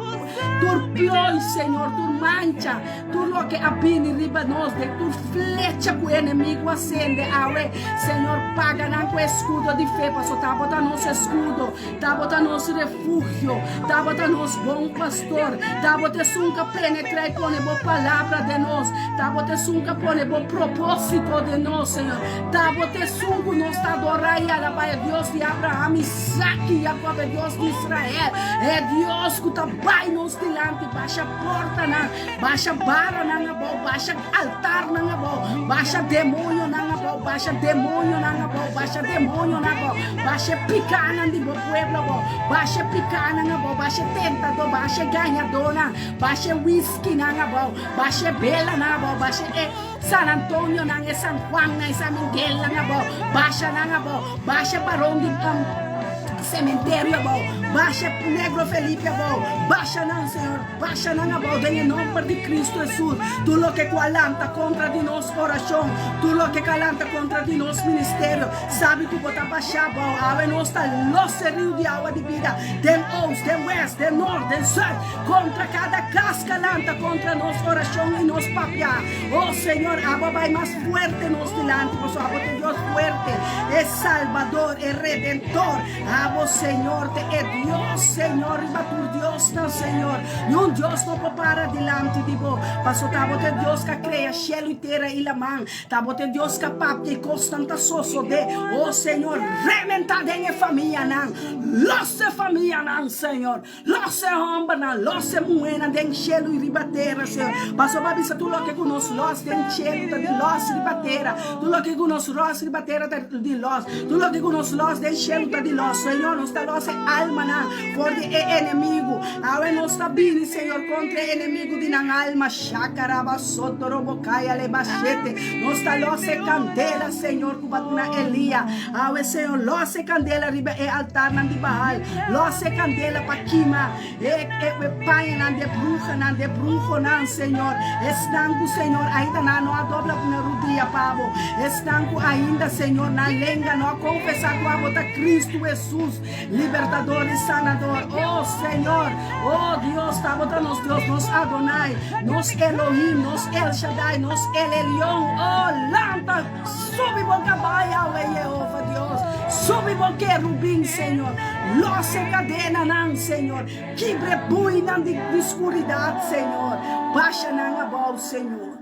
tur ploi, Señor, tur mancha, Tur loke a bini riba nos den tur flecha ku enemigu a sende awe, Señor, paga nan ku eskudo di fe, paso ta Bo ta nos eskudo, ta Bo ta nos refugio, ta Bo ta nos bon pastor, ta Bo ta esun ku a penetra i pone Bo palabra den nos, ta Bo ta esun ku a pone Bo propósito den nos, Señor, ta Bo ta esun ku nos ta adorá i alabá, e Dios di Abraham, Isaac i Jacob, e Dios di Israel, e Dios ku ta bai nos dilanti, basha. Portanan, basha baranan abou, basha altarnan abou, basha demonionan abou, basha demonionan abou, basha demonionan abou, basha e pikánan di bo pueblo abou, basha e pikánan abou, basha e tentadó, basha e gañadónan, basha e wiskinan abou, basha e belanan abou, basha e San Antonionan, e San Juannan, e San Miguelnan abou, basha nan abou, basha baron di cementerio abou. Basha Negro Felipe abou. Basha nan, Señor. Basha nan abou den e nomber di Cristo Hesus. Tur loke ku a lanta kontra di nos orashon, tur loke ku a lanta kontra di nos ministerio, sabi ku bo ta basha abou. Awe nos ta los e riu di awa di bida den oost, den west, den nort, den sùit, kontra kada kas ku a lanta kontra nos orashon i nos papia. O Señor, abo a bai mas fuerte nos dilanti, pasobra abo ta e Dios fuerte, e Salbador, e Redentor. Abo, Señor, ta e Dios, Señor, riba tur diosnan, Señor. Niun dios no por para dilanti di bo, pasobra ta abo ta e Dios ku a krea shelu i tera i laman. Ta abo ta e Dios ku a papia i kosnan ta sosodé. O Señor, rementá den e famianan. Los e famianan, Señor. Los e hòmbernan, los e muhénan den shelu i riba tera, Señor. Pasobra bo a bisa tur loke ku nos los den shelu ta di los riba tera, tur loke ku nos los riba tera ta di los, tur loke ku nos los den shelu ta di los. Señor, nos ta los e almanan for di e enemigu. Awe nos ta bini, Señor, kontra e enemigu di nan alma. Shakarabasotorobokayarebashete. Nos ta los e kandela, Señor, ku bo a duna Elia. Awe, Señor, los e kandela riba e altarnan di Baal. Los e kandela pa kima e e pañanan di e bruhanan, di e bruhonan, Señor. Esnan ku, Señor, ainda nan no a dobla nan rudia pa Bo. Esnan ku ainda, Señor, nan lenga no a konfesá ku Abo ta Kristu Hesus, Libertador i Sanador. O Señor, o Dios, ta Bo ta nos Dios, nos Adonai, nos Elohim, nos El Shaddai, nos El Elyon. O lanta! Subi bo kabai awe, Yehova Dios. Subi bo kerubin, Señor. Los e kadenanan, Señor. Kibra e buinan di di skuridat, Señor. Basha nan abou, Señor.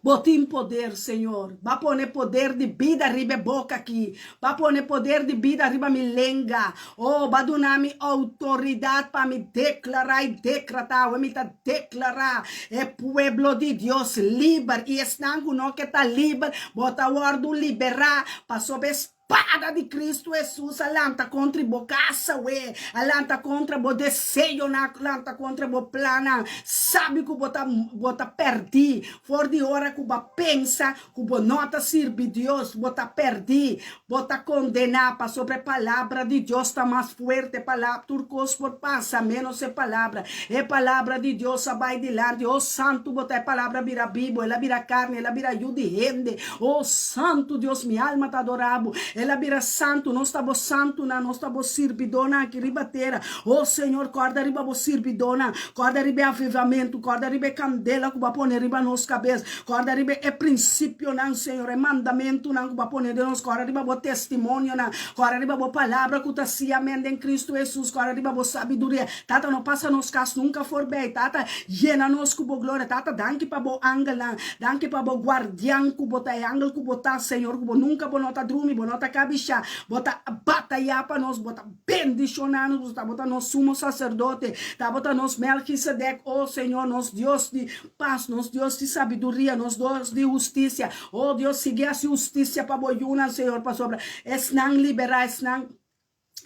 Bo tin poder, Señor. Bo a pone poder di bida riba e boka aki. Bo a pone poder di bida riba mi lenga. Oh, bo a duna mi outoridat pa mi deklará i dekratá. Awe mi ta deklará e pueblo di Dios liber, i esnan ku no ke ta liber, bo ta wòrdu liberá, pasobra e spada di Kristu Hesus a lanta kontra bo kas awe, a lanta kontra bo deseonan, a lanta kontra bo plannan. Sabi ku bo ta bo ta pèrdí for di ora ku bo a pensa ku bo no ta sirbi Dios, bo ta pèrdí, bo ta kondená, pasobra e palabra di Dios ta mas fuerte, palabra, tur kos por pasa, ménos e palabra. E palabra di Dios a bai dilanti, oh santu bo ta, e palabra a bira bibu, el a bira karni, el a bira yu di hende, oh santu Dios, mi alma ta adorá bo, el a bira santu, nos ta bo santunan, nos ta bo sirbidónan aki riba tera, oh Señor, kòrda riba bo sirbidónan, kòrda riba e avivamentu, kòrda riba e kandela ku bo a pone riba nos kabes, Kòrda riba e prinsipionan, Señor, e mandamentunan ku bo a pone den nos. Kòrda riba bo testimonionan. Kòrda riba bo palabra ku ta sí amèn den Kristu Hesus. Kòrda riba bo sabiduria. Tata, no pasa nos kas nunka forbei. Tata, yena nos ku bo gloria. Tata, danki pa bo angelnan. Danki pa bo guardian ku bo ta, e angel ku bo ta, Señor, ku bo nunka bo no ta drumi, bo no ta kabishá. Bo ta batayá pa nos, bo ta Bendiciona nos, bo ta nos sumo sacerdote, ta bo ta nos Melchisedec, oh Señor, nos Dios di pas, nos Dios di sabiduria, nos Dios di husticia. Oh Dios, sigui haci husticia pa bo yunan, Señor, pasobra esnan libera, esnan,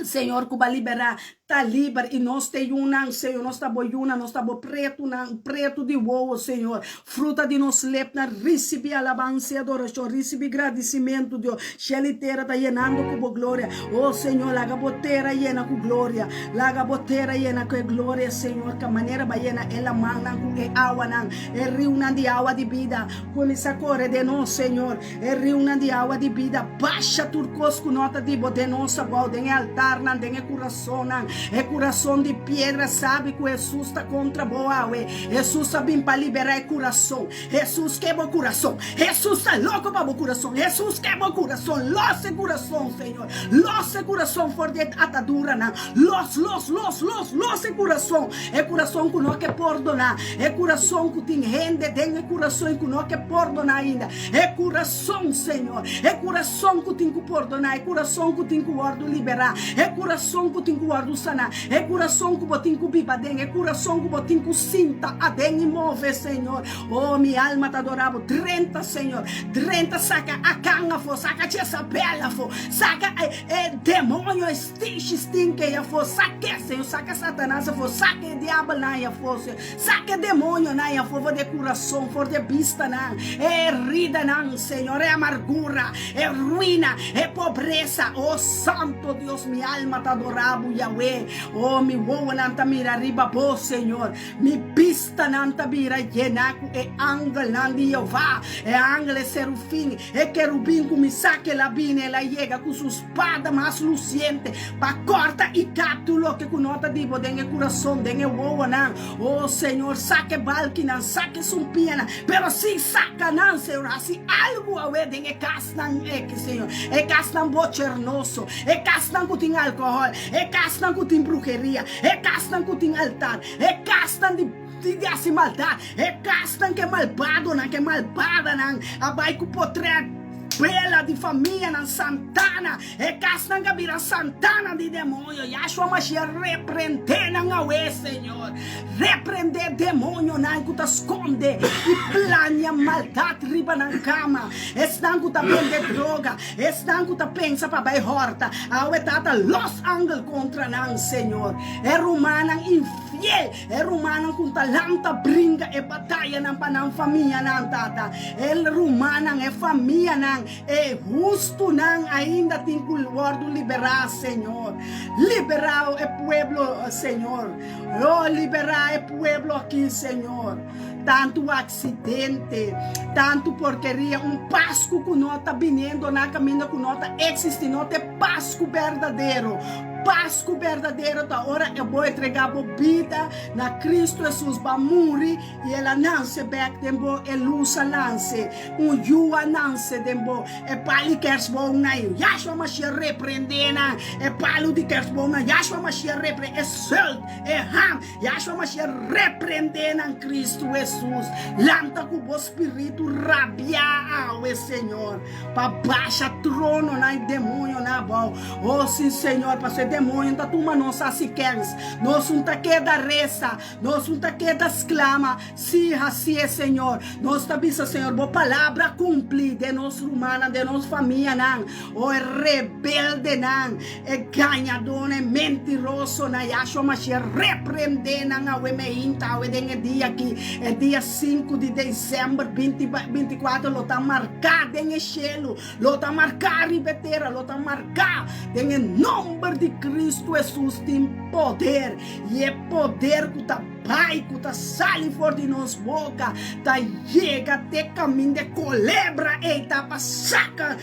Señor, cu bo a libera, ta liber, y nos ta e yunan, Señor, nos ta bo yunan, nos ta bo pretunan, pretu di wowo, Señor. Fruta di nos lepnan, ricibi alabansa y adoracion, ricibi gradicimento, Dios. Shel y tera ta yenando cu bo gloria. Oh, Señor, laga bo tera yena cu gloria. Laga bo tera yena cu e gloria, Señor, ca manera ba yena e lamannan cu e awanan, e riunan di awa di bida. Cuminsa core den nos, Señor, e riunan di awa di bida. Basha tur cos cu no ta di bo den nos abao, den e altarnan, den e curasonnan. E curason di piedra sabi cu Jesus ta contra bo awe. Hesus a bin pa liberá e kurason. Hesus ke bo kurason. Hesus ta loko pa bo kurason. Hesus ke bo kurason. Los e kurason, Señor. Los e kurason for di e ataduranan. Los, los, los, los, los e kurason. E kurason ku no ke pordoná. E kurason ku tin hende den e kurason i ku no ke pordoná ainda. E kurason, Señor. E kurason ku tin ku pordoná. E kurason ku tin ku wòrdu liberá. E kurason ku tin ku wòrdu saná. E kurason ku bo tin ku biba den, e kurason ku bo tin ku sinta aden i move, Señor. Oh, mi alma ta adorá bo. Drenta, Señor. Drenta, saka Akan afó, saka Jezabel afó, saka e, e demonio, e stinshi stinki ei afó. Sak'é, Señor. Saka Satanas afó, saka e diabelnan ei afó, Señor. Saka e demonionan ei afó for di e kurason, for di e bistanan, e heridanan, Señor, e amargura, e ruina, e pobresa. Oh, Santo Dios, mi alma ta adorá bo, Yahweh. awe. Oh, mi wowonan ta mira riba bo, Señor. Mi bistanan ta bira yená ku e angelnan di Jehová, e angel, e serufin, e kerubin ku mi sa ku el a bini, el a yega ku su spada mas lusiente pa kòrta i kap tur loke ku no ta di bo den e kurason, den e wowonan. O Señor, saka e balkinan, saka e sumpianan, pero si saka nan, Señor, hasi algu awe den e kasnan aki, Señor, e kasnan bochernoso, e kasnan ku tin alkohòl, e kasnan ku tin bruheria, e kasnan ku tin altar, e kasnan di di hasi maldat, e kasnan ku e malbadonan, ku e malbadanan a bai ku potrèt bela di famianan santana, e kasnan ku a bira santana di demoño. Yahshua Mashiach reprendé nan awe, Señor. Reprendé demoñonan ku ta skonde i plania maldat riba nan kama, esnan ku ta bende droga, Esnan ku ta pensa pa bai hòrta, awe Tata los angel kontra nan, Señor. E rumannan infiel, e rumannan ku ta lanta bringa e batayanan pa nan famianan, Tata. E rumannan, e famianan, e hustunan ainda tin ku wòrdu liberá, Señor. Liberá e pueblo, Señor. Oh, liberá e pueblo aki, Señor. Tantu aksidente, tantu porkeria, un Pasku ku no ta biniendo na kaminda ku no ta eksistí, no ta e Pasku berdadero. Pasku berdadero ta ora e bo entregá bo bida na Kristu Hesus, bo a muri i el a nanse bèk den bo, e lus a lanse, un yu a nanse den bo, e palu di kersboom nan, Yahshua Mashiach reprendé nan, e palu di kersboom nan, Yahshua Mashiach reprendé, e sult, e ham, Yahshua Mashiach reprende nan Cristo Jesus lanta ku bo spiritu rabia awe Señor pa basha trono nan y demonio nan abao oh si Señor pasobra e demonio ta tuma nos hasi kens nos un ta keda resa nos un ta keda sklama si hasie Señor nos ta bisa Señor bo palabra cumpli den nos rumannan den nos famianan oh e rebeldenan E gañadónan, e mentirosonan, Yahshua Mashiach reprendé nan awe meinta, awe den e dia aki, e dia sinku di desèmber binti 24 lo ta marká den e shelu, lo ta marká riba e tera, lo ta marká den e nòmber di Kristu Hesus tin poder, i e poder ku ta bai, ku ta sali for di nos boka, ta yega te kaminda e kolebra ei ta pa saka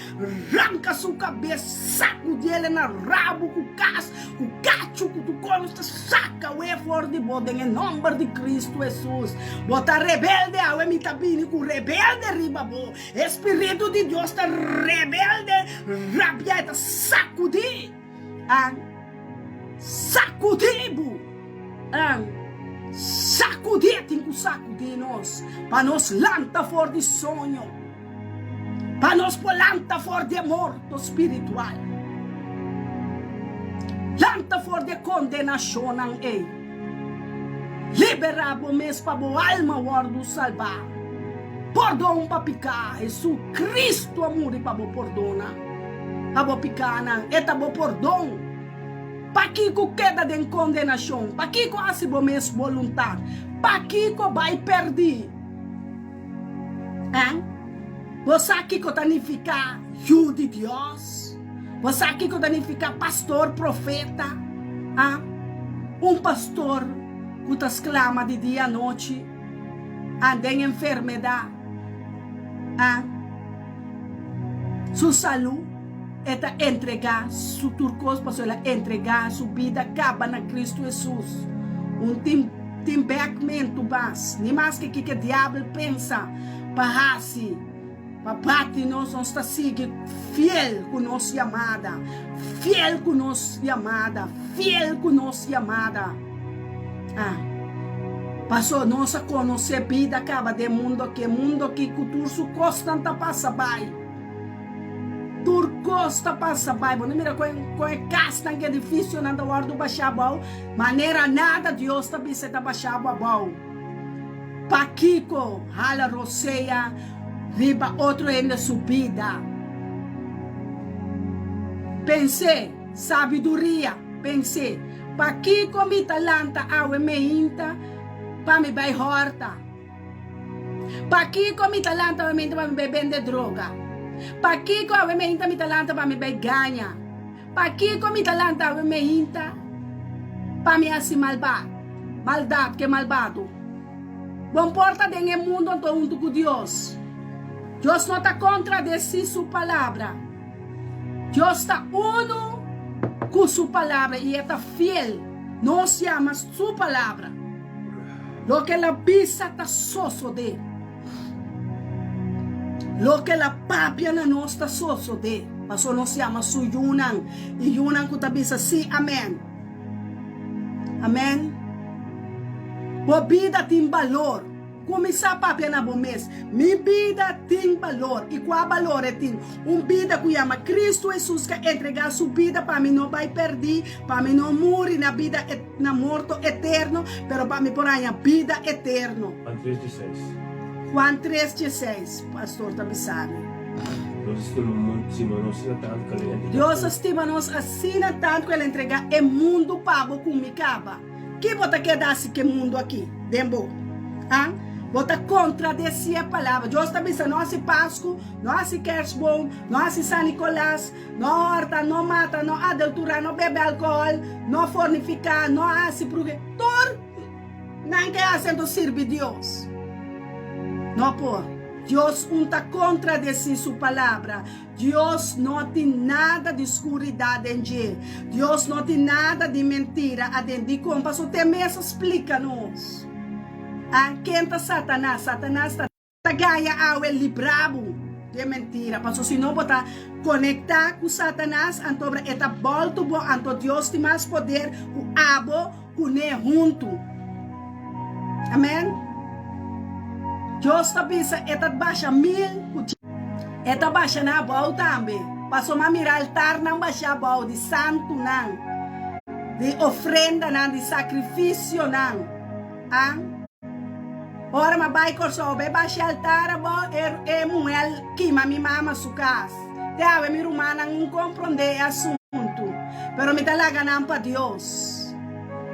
Ranka su kabes, sakudiel e na rabu ku kas, ku kachu, ku tur kos ta saka we for di bo den e nomber di Kristu Hesus. Bo ta rebelde awe, mi ta bini ku rebelde riba bo. E Spiritu di Dios ta rebelde, rabia, e ta sakudi. An sakudi bo. An sakudi, e tin ku sakudi nos pa nos lanta for di soño. Pa nos por lanta for di e morto spiritual. Lanta for di e kondenashonnan ei. Liberá bo mes pa bo alma wòrdu salbá. Pordon pa piká. Hesukristu a muri pa bo pordona pa bo pikánan. E ta bo pordon. Pakiko keda den kondenashon? Pakiko hasi bo mes boluntat? Pakiko bai pèrdí? Hein? Bo sa kiko ta nifiká yu di Dios? Bo sa kiko ta nifiká pastor, profeta? Ha? Un pastor ku ta sklama di dia anochi, ha, den enfermedat, ha, su salú, e ta entregá su tur kos pasobra el a entregá su bida kaba na Kristu Hesus. Un tin. Tin bèkmentu mas, ni maske kiko e diabel pensa pa hasi pa bati nos, nos ta sigui fiel ku nos yamada, fiel ku nos yamada, fiel ku nos yamada. Ah, paso nos a konosé bida kaba den mundu aki, e mundu aki ku tur su kosnan ta pasa bai. Tur kos ta pasa bai. Bo no mira kon kon e kasnan, ku edifisionan ta wòrdu bashá abou? Manera nada Dios ta bisa e ta bashá bo abou. Pakiko hala rosea riba otro hende su bida? Pens'é, sabiduria, pens'é, Pakiko mi ta lanta awe meinta pa mi bai hòrta? Pakiko mi ta lanta awe meinta pa mi bai bende droga? Pakiko awe meinta mi ta lanta pa mi bai gaña? Pakiko mi ta lanta awe meinta? Pa mi hasi malbad, maldat ku e malbado. Bon por ta den e mundu anto huntu ku Dios. Dios no ta kontradesí su palabra. Dios ta unu ku su palabra i e ta fiel. Nos yama su palabra. Loke el a bisa ta sosodé. Loke el a papia na nos ta sosodé, pasobra nos yama su yunan i yunan ku ta bisa sí, amèn. Amèn. Bo bida tin balor. Kuminsá papia na bo mes, Mi bida tin balor. I kua balor e tin? Un bida ku yama Kristu Hesus ku a entregá su bida pa mi no bai pèrdí, pa mi no muri na bida na morto eterno, pero pa mi por haña bida eterno. Juan tres dieseis. Juan tres dieseis, pastor ta bisa mi. Dios a stima mun, stima nos asina tantu ku el a entregá Dios a stima nos asina tantu ku el a entregá e mundu pa bo ku mi kaba. Ki bo ta keda hasi ku e mundu aki den bo? Han? Bo ta kontradesí e palabra. Dios ta bisa no hasi Pasku, no hasi Kerstboom, no hasi San Nikolas, no hòrta, no mata, no adulturá, no bebe alkohòl, no fornifiká, no hasi bruhe. Tur nan ke hasi anto sirbi Dios? No por. Dios un ta kontradesí su palabra. Dios no tin nada di skuridat den dje. Dios no tin nada di mentira aden. Dikon? Pasobra te mes a splika nos. A Ken ta Satanas? Satanas ta gaña awe libra bo di e mentira. Pasobra si no bo ta konektá ku Satanas, anto e ta bòltu bo, anto Dios tin mas poder ku abo kuné huntu. Amen. Dios ta bisa e ta basha mil ku e ta basha nan abou tambe. Pasobra mi a mira altarnan basha abou di santunan, di ofrendanan, di sakrifisionan. A Ora mi a bai Kòrsou bai basha altar abou, e e muhé a kima mi mama su kas. Te awe mi rumannan un komprondé e asuntu, pero mi ta laga nan pa Dios.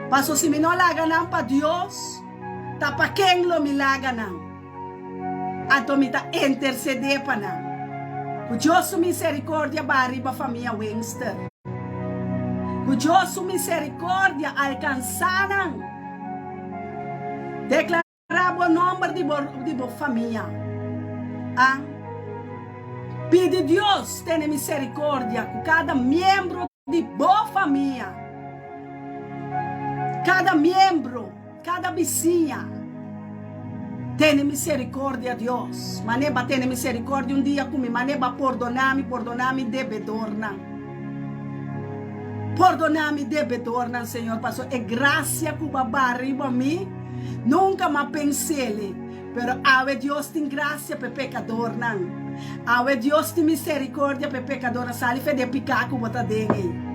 Paso si mi no laga nan pa Dios, ta pa ken lo mi laga nan? Anto mi ta intercedé pa nan. Ku Dios su misericordia baha riba famia Wingster. Ku Dios su misericordia alcansá nan. Declará bo nomber di bo di bo famia. A Pidi Dios tene misericordia ku kada miembro di bo famia. Kada miembro, kada bisiña, tene misericordia Dios. Mane ba tene misericordia un dia ku mi, mane ba pordona mi, pordona mi debedornan. Pordona mi debedornan, Señor, paso e gracia ku ba ba riba mi, nunka m'a pens'ele. Pero awe Dios tin gracia p'e pecadornan. Awe Dios tin misericordia p'e pecadornan. Sali for di e pica cu bo ta den ei.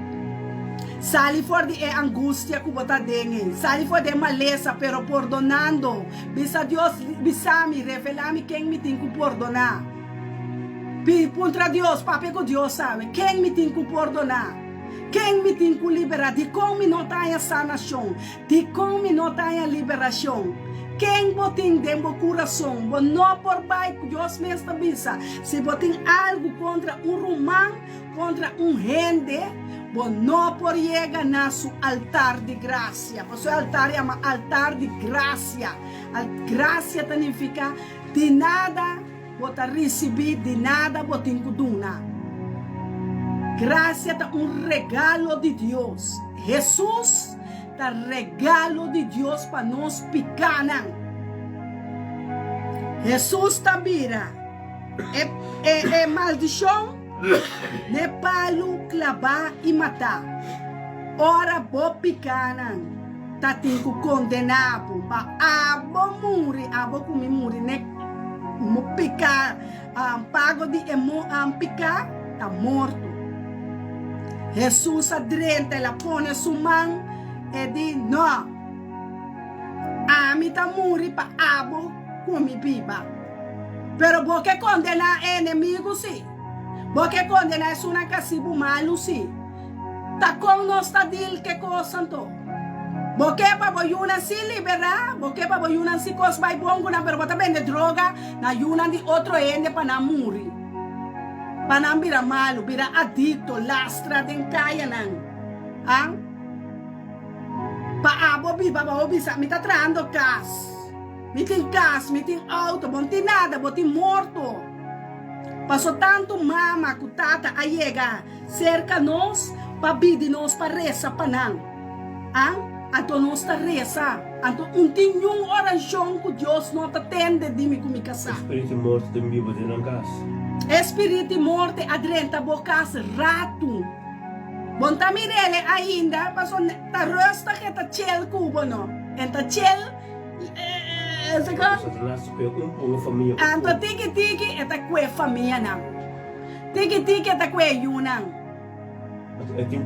Sali for di e angustia cu bo ta den ei. Sali for di e malesa, pero pordonando. Bisa Dios, bisa mi, revela mi ken mi tin cu pordona. Pi, puntra Dios, papia cu Dios awe, ken mi tin cu pordona? Ken mi tin cu libera? Dicon mi no ta haña sanacion? Dikon mi no ta haña liberashon? Ken bo tin den bo kurason? Bo no por bai ku Dios mes ta bisa, si bo tin algu kontra un ruman, kontra un hende, bo no por yega na su altar di grasia. Pasobra e altar yama altar di grasia. Grasia ta nifiká di nada bo ta risibí, di nada bo tin ku duna. Grasia ta un regalo di Dios. Hesus Ta regalo di Dios pa nos pikánan. Hesus ta bira e e maldishon n'e palu klabá i matá. Ora bo pikánan ta tin ku kondená bo pa abo muri, abo ku mi muri n'e piká. Pago di e piká ta morto. Hesus a drenta, el a pone su man, e di, No, ami ta muri pa abo ku mi biba. Pero bo ke kondená e enemigu si, bo ke kondená esunnan ku hasi bo malu si. Ta kon nos ta dil ke kos anto? Bo ke pa bo yunan si liberá, bo ke pa bo yunan si kos bai bon ku nan, pero bo ta bende droga na yunan di otro hende pa nan muri, pa nan bira malu, bira adikto, lastra den kayanan. A. Pa abo biba pa bo bisa mi ta trahando kas, mi tin kas, mi tin outo, bo no tin nada, bo tin morto. Paso tantu mama ku tata a yega serka nos pa bidi nos pa resa pa nan. An, anto nos ta resa. Anto un tin niun orashon ku Dios no ta tende di mi ku mi kasá. E spiritu morto den biba den nan kas. E spiritu morte a drenta bo kas ratu. Bo no ta mir'el ainda paso ta rustig e ta chel ku bo no. E ta chel Anto tiki tiki e ta kue famianan. Tiki tiki e ta kue e yunan.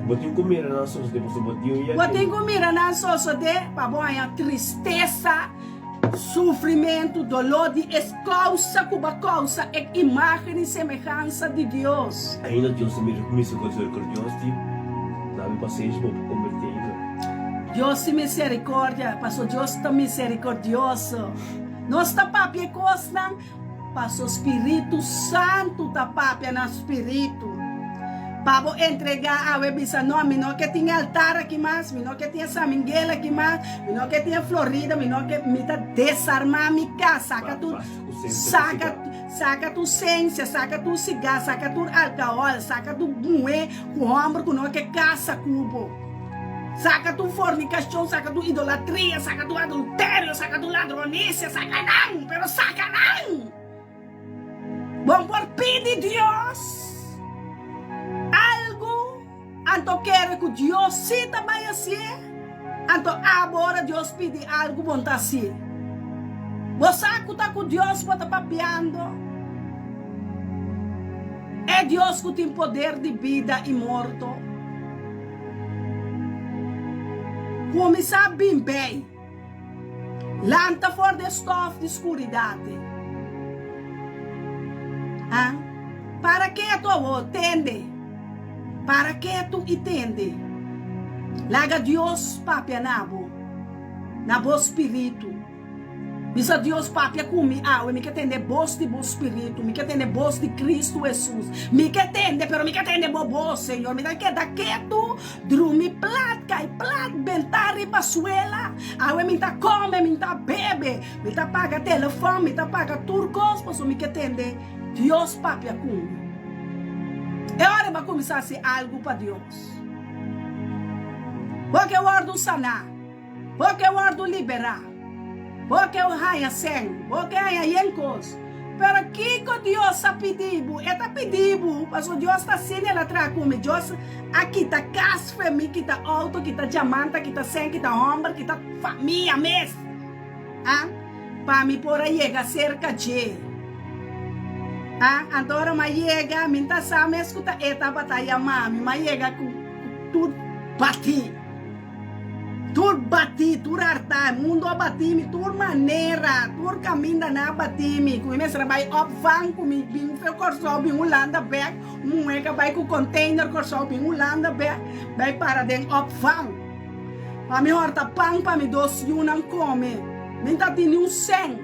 Bo tin ku mira nan sosode pasobra bo tin un Bo tin ku mira nan sosode pa bo haña tristesa, sufrimentu, doló di es kousa ku bo a kousa e imágen i semehansa di Dios. Ainda Dios ta mira ku miserikòrdia di dami pasenshi bo por kombertí ainda. Dios tin misericordia, paso Dios ta misericordioso. Nos ta papia e cosnan, paso Spiritu Santu ta papia na spiritu. Pa bo entrega awe bisa, no, mi no ke tin e altar aki mas, mi no ke tin e San Miguel aki mas, mi no ke tin e Florida, mi no ke, mi ta desarma mi cas, saca tur, saca, saca tur sensia, saca tur cigar, saca tur alcohol, saca tur muhe cu homber cu no ke casa cu bo. Saka tur fornikashon, saka tur idolatria, saka tur adulterio, saka tur ladronisia, saka nan, pero saka nan! Bon por pidi Dios algu, anto kere ku Dios si ta bai hasié, anto abo ora Dios pidi algu bon ta hasié. Bo sa ku ta ku Dios bo ta papiando? E Dios ku tin poder di bida i morto. Kuminsá bin bei. Lanta for di e stòf di skuridat. A Para ketu awor, tende. Para ketu i tende. Laga Dios papia na bo, na bo spiritu. Bisa Dios, Papia ku mi awe, mi ke tende bos di bo Spiritu, mi ke tende bos di Kristu Hesus. Mi ke tende, pero mi ke tende bo bos, Señor. Mi ta keda ketu, drumi plat, kai plat, bentá riba suela. Awe mi ta kome, mi ta bebe, mi ta paga telefòn, mi ta paga tur kos, pasobra mi ke tende Dios papia ku mi. E ora bo a kuminsá hasi algu pa Dios. Bo ke wòrdu saná. Bo ke wòrdu liberá. Bo ke haña sèn. Bo ke haña yen kos. Pero kiko Dios a pidi bo? E ta pidi bo, pasobra Dios ta asina, El a traha ku mi. Dios a kita kas fe mi, kita outo, kita diamanta, kita sèn, kita hòmber, kita famia mes. A Pa mi por a yega serka dje. A Anto ora mi a yega, mi no ta sa mes ku ta e tabata yama mi. Mi a yega ku tur batí. Tur batí, tur hartá, e mundu a batí mi tur manera, tur kaminda nan a batí mi, ku mi mester a bai opvang, ku mi bin fe Kòrsou bin Hulanda bèk, un muhé ku a bai ku container Kòrsou bin Hulanda bèk, bai para den opvang. Pa mi hòrta pan pa mi dos yunan kome, mi ta tin ni un sèn.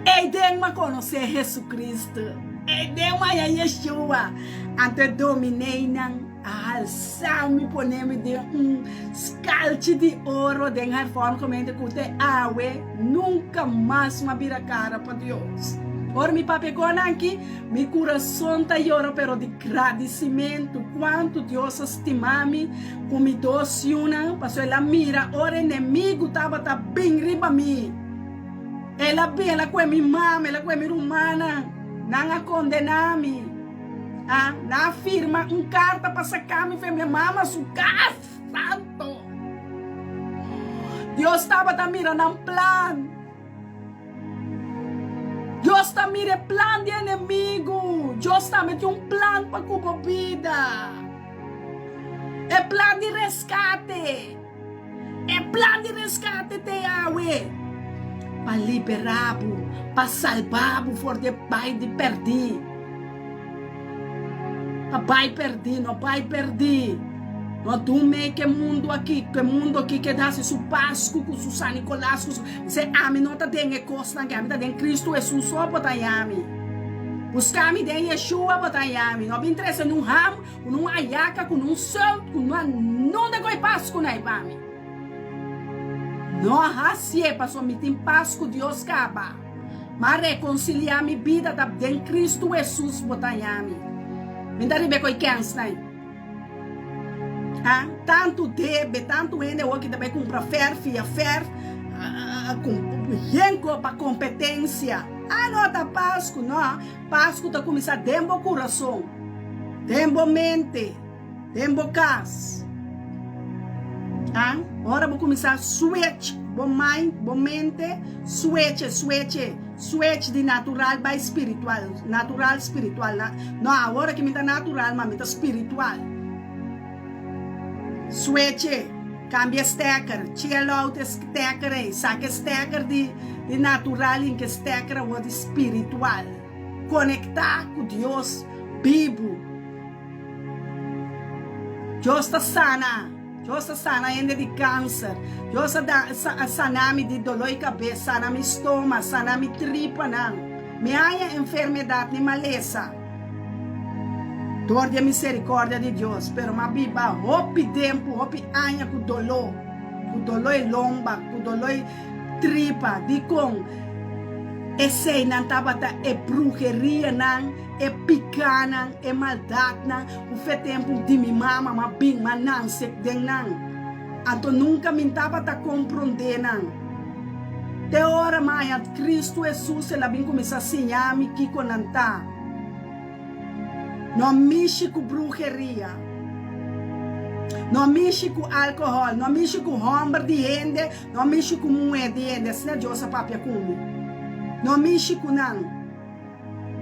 Ei den mi a konosé Hesukristu, ei den mi a haña Yeshua, anto e domineinan. A halsa mi pone mi den un skalchi di oro den hervormd gemeente ku te awe nunka mas mi a bira kara pa Dios. Ora mi papia ku nan aki, mi kurason ta yora pero di gradisimentu kuantu Dios a stima mi ku mi dos yunan pasobra el a mira ora enemigu tabata bin riba mi. El a bin, el a kue mi mama, el a kue mi rumannan, nan a kondena mi. A Nan a firma un karta pa saka mi fe mi mama su kas. Santo! Dios tabata mira nan plan. Dios ta mira e plan di enemigu. Dios tambe tin un plan pa ku bo bida. E plan di reskate. E plan di reskate te awe pa liberá bo, pa salbá bo for di e bai di pèrdí. Pa bai pèrdí, no bai pèrdí. No dun mei ku e mundu aki, ku e mundu aki ke ta hasi su Pasku ku su San Nikolas ku su. Mi se ami no ta den e kosnan aki, ami ta den Kristu Hesus so bo ta haña mi. Buska mi den Yeshua bo ta haña mi. No bin trese nun ham ku nun ayaka ku nun sout ku nun nunda ku e Pasku na e pa mi. No hasié pasobra mi tin pas ku Dios kaba. Ma rekonsiliá mi bida ta den Kristu Hesus bo ta haña mi. Mi ta riba e koi kèns na ei. Ha? Tantu debe, tantu hende awor ki ta bai kumpra fèrf, fia fèrf, yen ko pa kompetensia. Ah no ta Pasku, no. Pasku ta kuminsá den bo kurason, den bo mente, den bo kas. Ha? Ora bo kuminsá switch bo mind, bo mente, switch e, switch e. Switch di natural bai spiritual, natural spiritual, na, no awor aki mi ta natural ma mi ta spiritual. Switche, cambia e stekker, chill out e stekker ei, saca e stekker di di natural hinca e stekker awor di spiritual. Conecta cu Dios bibu. Dios ta sana. Dios a sana hende di kanser. Dios a da a sana mi di doló i kabes, sana mi stoma, sana mi tripanan. Mi haña enfermedat ni malesa dor di e miserikòrdia di Dios, pero m'a biba hopi tempu, hopi aña ku doló, ku doló i lomba, ku doló i tripa. Dikon? Eseinan tabata e brujerianan. E pikánan, e maldatnan ku fe tempu di mi mama m'a bin, m'a nanse den nan. Anto nunka mi tabata komprondé nan. Te ora m'a haña Kristu Hesus el a bin kuminsá siña mi kiko nan ta. No mishi ku bruheria. No mishi ku alkohòl. No mishi ku hòmber di hende. No mishi ku muhé di hende. Asina Dios a papia ku mi. No mishi ku nan.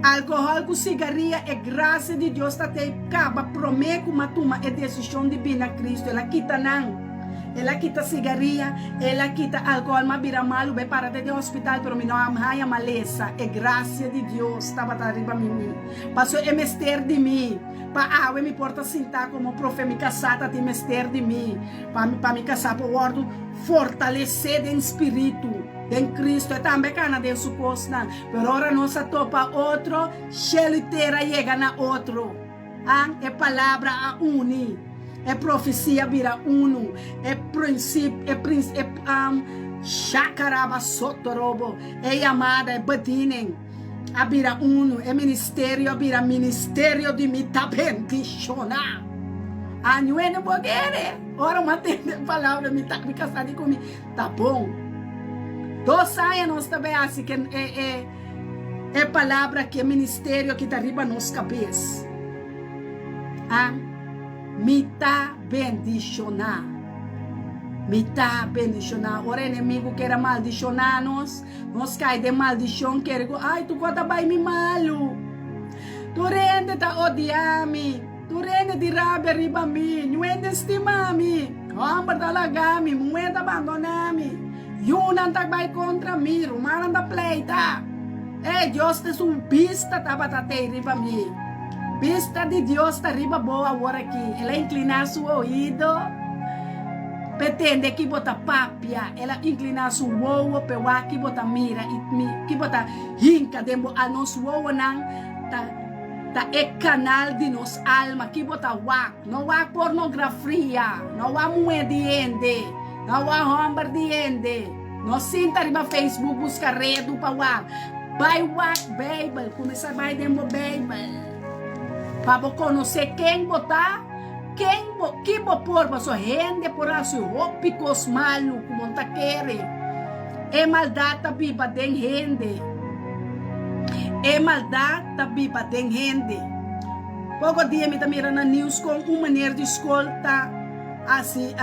Alcohol cu cigaria e gracia di Dios ta tey caba prome cu m'a tuma e decision di bini na Cristo. El a kita nan. El a kita cigaria, el a kita alcohol, m'a bira malu bay para te den hospital pero mi no a haya malesa. E gracia di Dios tabata riba mi mi. Paso e mester di mi. Pa awe mi por ta sinta como profe mi casá ta tin mester di mi. Pa pa mi casá por wordo fortalece den spiritu. Den Cristo e tambe cana den su cosnan, pero ora nos a topa otro, shelu y tera a yega na otro. An, e palabra a uni, e profecia bira unu, e princip, e princ, e, um, shakaraba sotorobo, e yamada, e bediening a bira unu, e ministerio a bira ministerio di mi ta bendiciona. Añuene bo kere? Ora mi a tende e palabra mi ta, mi casa di cu mi. Ta bon. Dos aña nos ta bay haci ke e e e palabra ki e ministerio aki ta riba nos cabes. A Mi ta bendiciona. Mi ta bendiciona. Ora enemigo kier a maldiciona nos, nos cay den maldicion kere cu ay tu cos ta bay mi malu. Tur hende ta odia mi. Tur hende di rabia riba mi, niun hende stima mi. Hòmber ta laga mi, muhé ta bandoná mi. Yunan ta bai kontra mi, rumannan ta pleita. E, Dios ta su bista tabata tei riba mi. Bista di Dios ta riba bo awor aki. El a inkliná su oido p'e tende ki bo ta papia. El a inkliná su wowo p'e wak ki bo ta mira i ki bo ta hinka den bo al. Nos wowonan ta. Ta e kanal di nos alma ki bo ta wak. No wak pornografria, no wak muhé di hende, no wak hòmber di hende. No sinta riba Facebook buska redu pa wak. Bai wak Beibel, kuminsá bai den bo Beibel pa bo konosé ken bo ta, ken bo, ki bo por. Pasobra hende por hasi hopi kos malu ku bo no ta kere. E maldat ta biba den hende. E maldat ta biba den hende. Poko dia mi ta mira na news kon un meneer di skol ta hasi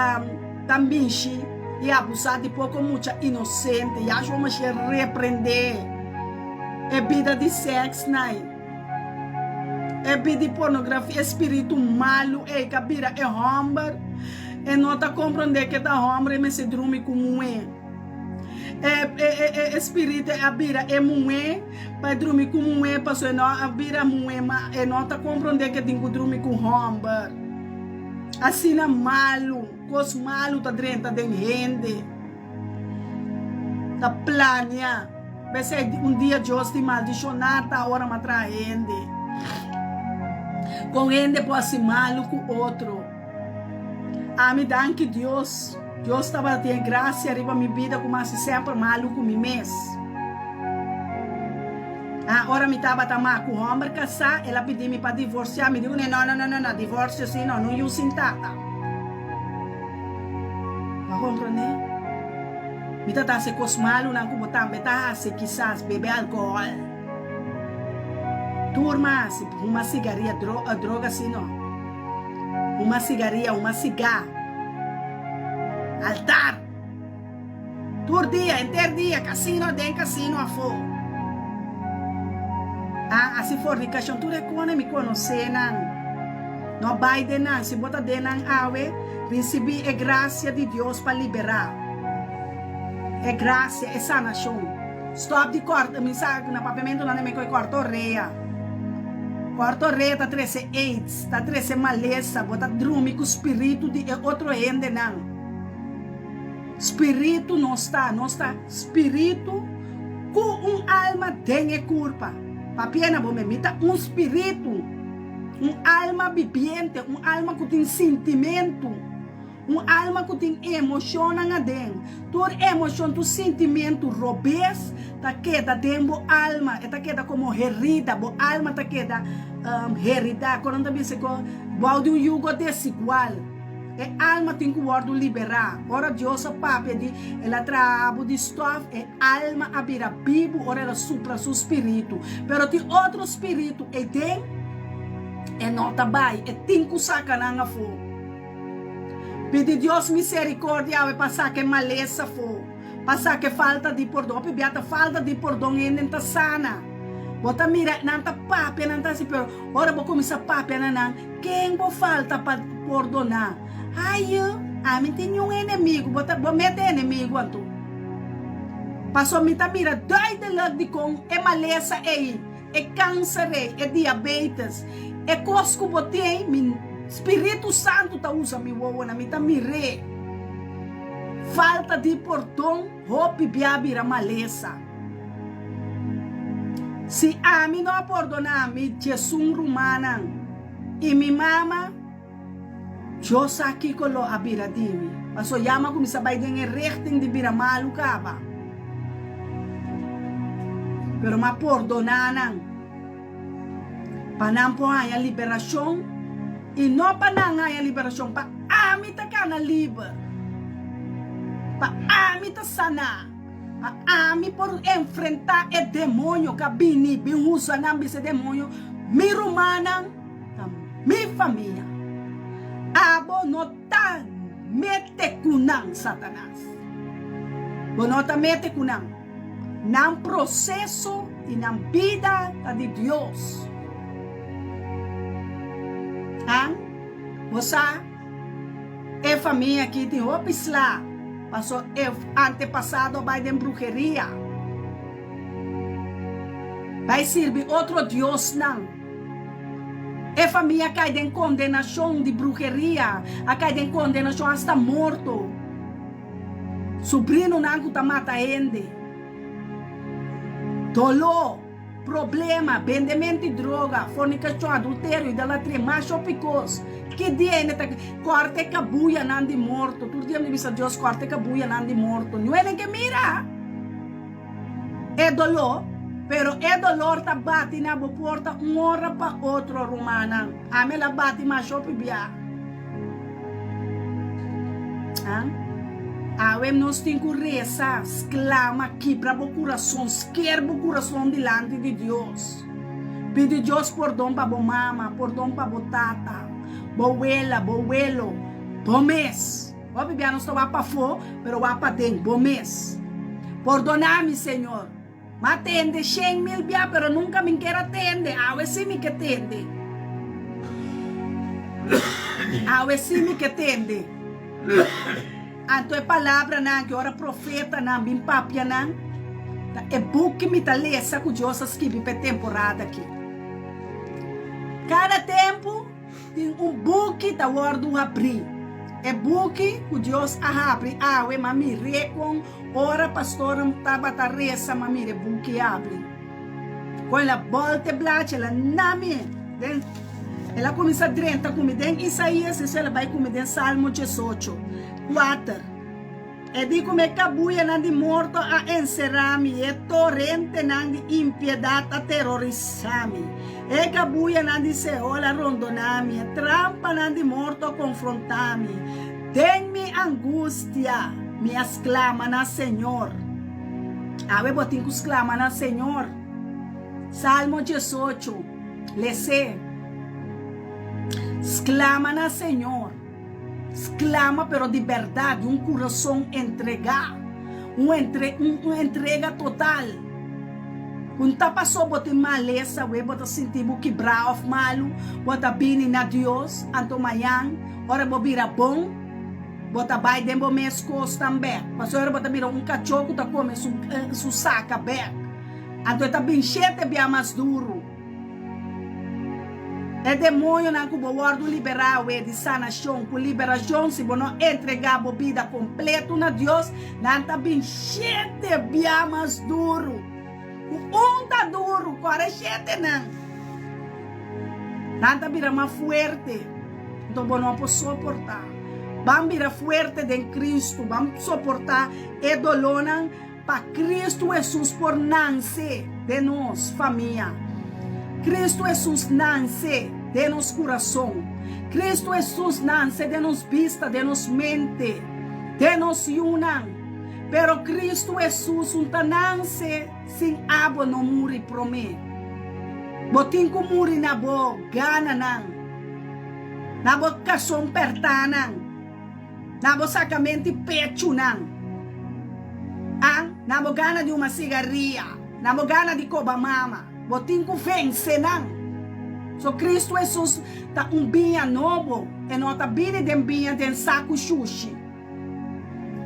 ta mishi i abusá di poko mucha inosente. Yahshua Mashiach reprendé e bida di sèks nai. E bida di pornografia, e spiritu malu ei ka bira e hòmber. E no ta komprondé ke ta hòmber e mester drumi ku muhé. E e e e spiritu a bira e muhé pa e drumi ku muhé pasobra e no a bira muhé ma e no ta komprondé ke tin ku drumi ku hòmber. Asina malu, kos malu ta drenta den hende. Ta plania. P'esei un dia Dios di maldishoná ta ora m'a traha hende. Kon hende por hasi malu ku otro? Ami danki Dios, Dios tabata tin e grasia riba mi bida ku m'a hasi semper malu ku mi mes. Ah, ora mi tabata ma ku hòmber kasá, el a pidi mi pa divorsiá. Mi di kuné, No, no, no, no, no, divorsio sí no, no yu sin tata. Bo a komprondé? Mi ta ta hasi kos malunan ku bo tambe ta hasi, kisas bebe alkohòl. Tur m'a hasi, huma sigaria, droga sí no. Huma sigaria, huma sigá. Altar! Tur dia, henter dia, casino aden, casino afó. A hasi fornicacion, tur e kone mi conoce nan. No bai den nan, si bo ta den nan awe, ricibi e gracia di Dios pa libera. E gracia, e sanacion. Stop di corta, mi sa na papiamento nan ta meko e corta orea. Corta orea ta trece aids, ta trece malesa, bo ta drumi cu spiritu di e otro hendenan. Spiritu nos ta, nos ta spiritu ku un alma den e kurpa. Papia na bo mes, mi ta un spiritu, un alma bibiente, un alma ku tin sintimentu, un alma ku tin emoshonnan aden. Tur emoshon, tur sintimentu robes ta keda den bo alma, e ta keda komo herida, bo alma ta keda herida, kon nan ta bisa ku bou di un yugo desigual. E alma tin ku wòrdu liberá. Ora Dios a papia di El a traha bo di stòf, e alma a bira bibu ora El a supra su spiritu. Pero tin otro spiritu eiden, e no ta bai, e tin ku saka nan afó. Pidi Dios miserikordia awe pa saka e malesa afó, pa saka e falta di pordon. Hopi bia ta falta di pordon hende ta sana. Bo ta mira nan ta papia, nan ta hasi, pero ora bo kuminsá papia na nan, Ken bo falta pa pordoná? Ai, ami tin niun enemigu. Bo ta bo mete enemigu anto. Pasobra mi ta mira duidelijk dikon e malesa ei, e kanser ei, e diabetes, e kos ku bo tin, mi Spiritu Santu ta usa mi wowonan, mi ta mir'é. Falta di pordon hopi bia bira malesa. Si ami no a pordoná mi djesun rumannan i mi mama, Dios sa kiko lo a bira di mi. Pasobra ya mi a kuminsá bai den e richting di bira malu kaba. Pero mi a pordoná nan pa nan por haña liberashon, i no pa nan haña liberashon, pa ami ta kana liber, pa ami ta saná. Pa ami por enfrentá e demoño k'a bini bin usa nan bisa e demoño, Mi rumannan ta mi famia. Abo no ta mete ku nan, Satanas. Bo no ta mete ku nan. Nan proseso i nan bida ta di Dios. Han? Bo sa? E famia aki tin hopi sla paso e antepasado a bai den bruheria, bai sirbi otro diosnan. E famia a kai den kondenashon di bruheria, a kai den kondenashon hasta morto. Subrinonan ku ta mata hende. Doló. Problema, bendemento di droga, fornicacion, adulterio, idolatria, mas hopi cos. Ki dia hende ta corta e cabuyanan di morto? Tur dia mi bisa Dios corta e cabuyanan di morto. Niun hende ke mira e dolor, pero e dolor ta bati na bo porta un ora pa otro, rumannan. Ami el a bati mas hopi bia. Awe nos tin ku resa, sklama, kibra bo kurason, sker bo kurason dilanti di Dios. Pidi Dios pordon pa bo mama, pordon pa bo tata, bo wela, bo welo, bo mes. Hopi bia nos ta wak pafó, pero wak paden, bo mes. Pordoná mi, Señor. M'a tende 100.000 bia pero nunka mi ker a tende, awe si mi ke tende. Awe si mi ke tende. Anto e palabranan ki ora profetanan bin papia nan, ta e buki mi ta lesa ku Dios a skibi pa e temporada aki. Kada tempu tin un buki ta wòrdu habrí. E buki ku Dios a habri awe m'a mir'é kon ora pastornan tabata resa m'a mira e buki habri. Kon el a bòlta e blachi el a nami den el a kuminsá drenta ku mi den Isaías esei el a bai ku mi den Salmo diesocho, kuater. E di ku mi e kabuyanan di morto a enserá mi, e torentenan di impiedat a terorisá mi. E kabuyanan di Seol a rondoná mi, e trampanan di morto a konfrontá mi. Den mi angustia mi a sklama na Señor. Awe bo tin ku sklama na Señor. Salmo 18, Les'é. Sklama na Señor. Sklama pero di bèrdat, di un kurason entregá, un entre un entrega total. Ku no ta pasó bo tin malesa wei bo ta sinti bo kibrá òf malu, bo ta bini na Dios, anto mañan ora bo bira bon, bo ta bai den bo mes kosnan bèk. Pasobra bo ta bira un kachó ku ta kome su su saka bèk. Anto e ta bin shete bia mas duru. E demoñonan ku bo wòrdu liberá awe di sanashon ku liberashon, si bo no entregá bo bida kompletu na Dios, nan ta bin shete bia mas duru. Ku un ta duru, kòrè shetenan. Nan ta bira mas fuerte, anto bo no por soportá. Ban bira fuerte den Kristu, ban soportá e dolónan. Pa Cristo Hesus por nanse den nos famia. Cristo Hesus nanse den nos curason. Cristo Hesus nanse den nos bista, den nos mente, den nos yunan. Pero Cristo Hesus un ta nanse sin abo no muri prome. Bo tin cu muri na bo gananan, na bo cason pertanan. Na bo sakamenti pechunan. A Na bo gana di uma sigaria. Na bo gana di koba mama. Bo tin ku vense nan. So Kristu Hesus ta un biña nobo. E no ta bini den biña den saku shushi.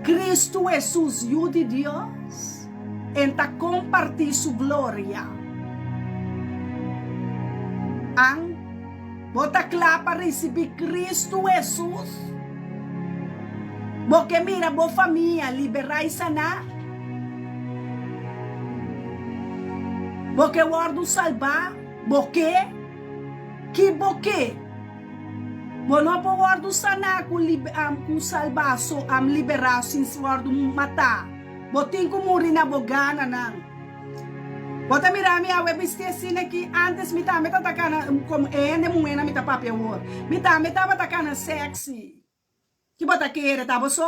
Kristu Hesus Yu di Dios, en ta kompartí su gloria. An. Bo ta kla pa risibí Kristu Hesus? Bo ke mira bo famia liberá i saná? Bo ke wòrdu salbá? Bo ke? Ki bo ke? Bo no por wòrdu saná ku ku salbá so liberá sin wòrdu matá. Bo tin ku muri na bo gananan. Bo ta mira mi awe bisti asina aki? Antes mi tambe tabata kana komo e hende muhénan mi ta papia awor. Mi tambe tabata kana sexy. Ki bo ta kere? Ta bo so?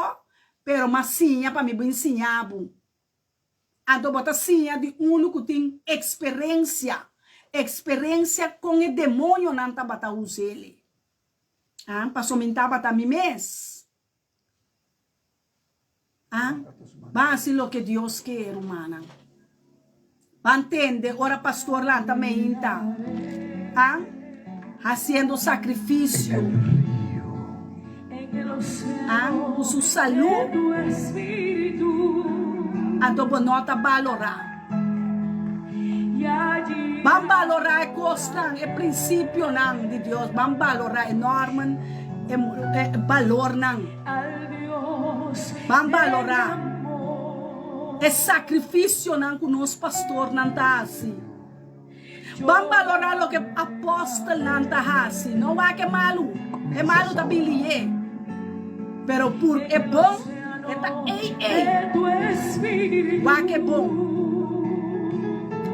Pero m'a siña pa mi bo ensiña bo. Anto bo ta siña di unu ku tin eksperensia, eksperensia kon e demoñonan tabata us'el. Ah, paso mi tabata mi mes. A Ban hasi loke Dios ke, rumannan. Ban tende ora pastor lanta meinta, a hasiendo sakrifisio, a ku su salú, anto bo no ta balorá. Ban balorá e kosnan, e prinsipionan di Dios, ban balorá e norman, e balornan. Ban balorá e sakrifisionan ku nos pastornan ta hasi. Ban balorá loke apòstelnan ta hasi. No wak e malu, e malu ta bin lié, pero pur e bon e ta ei ei. Wak e bon.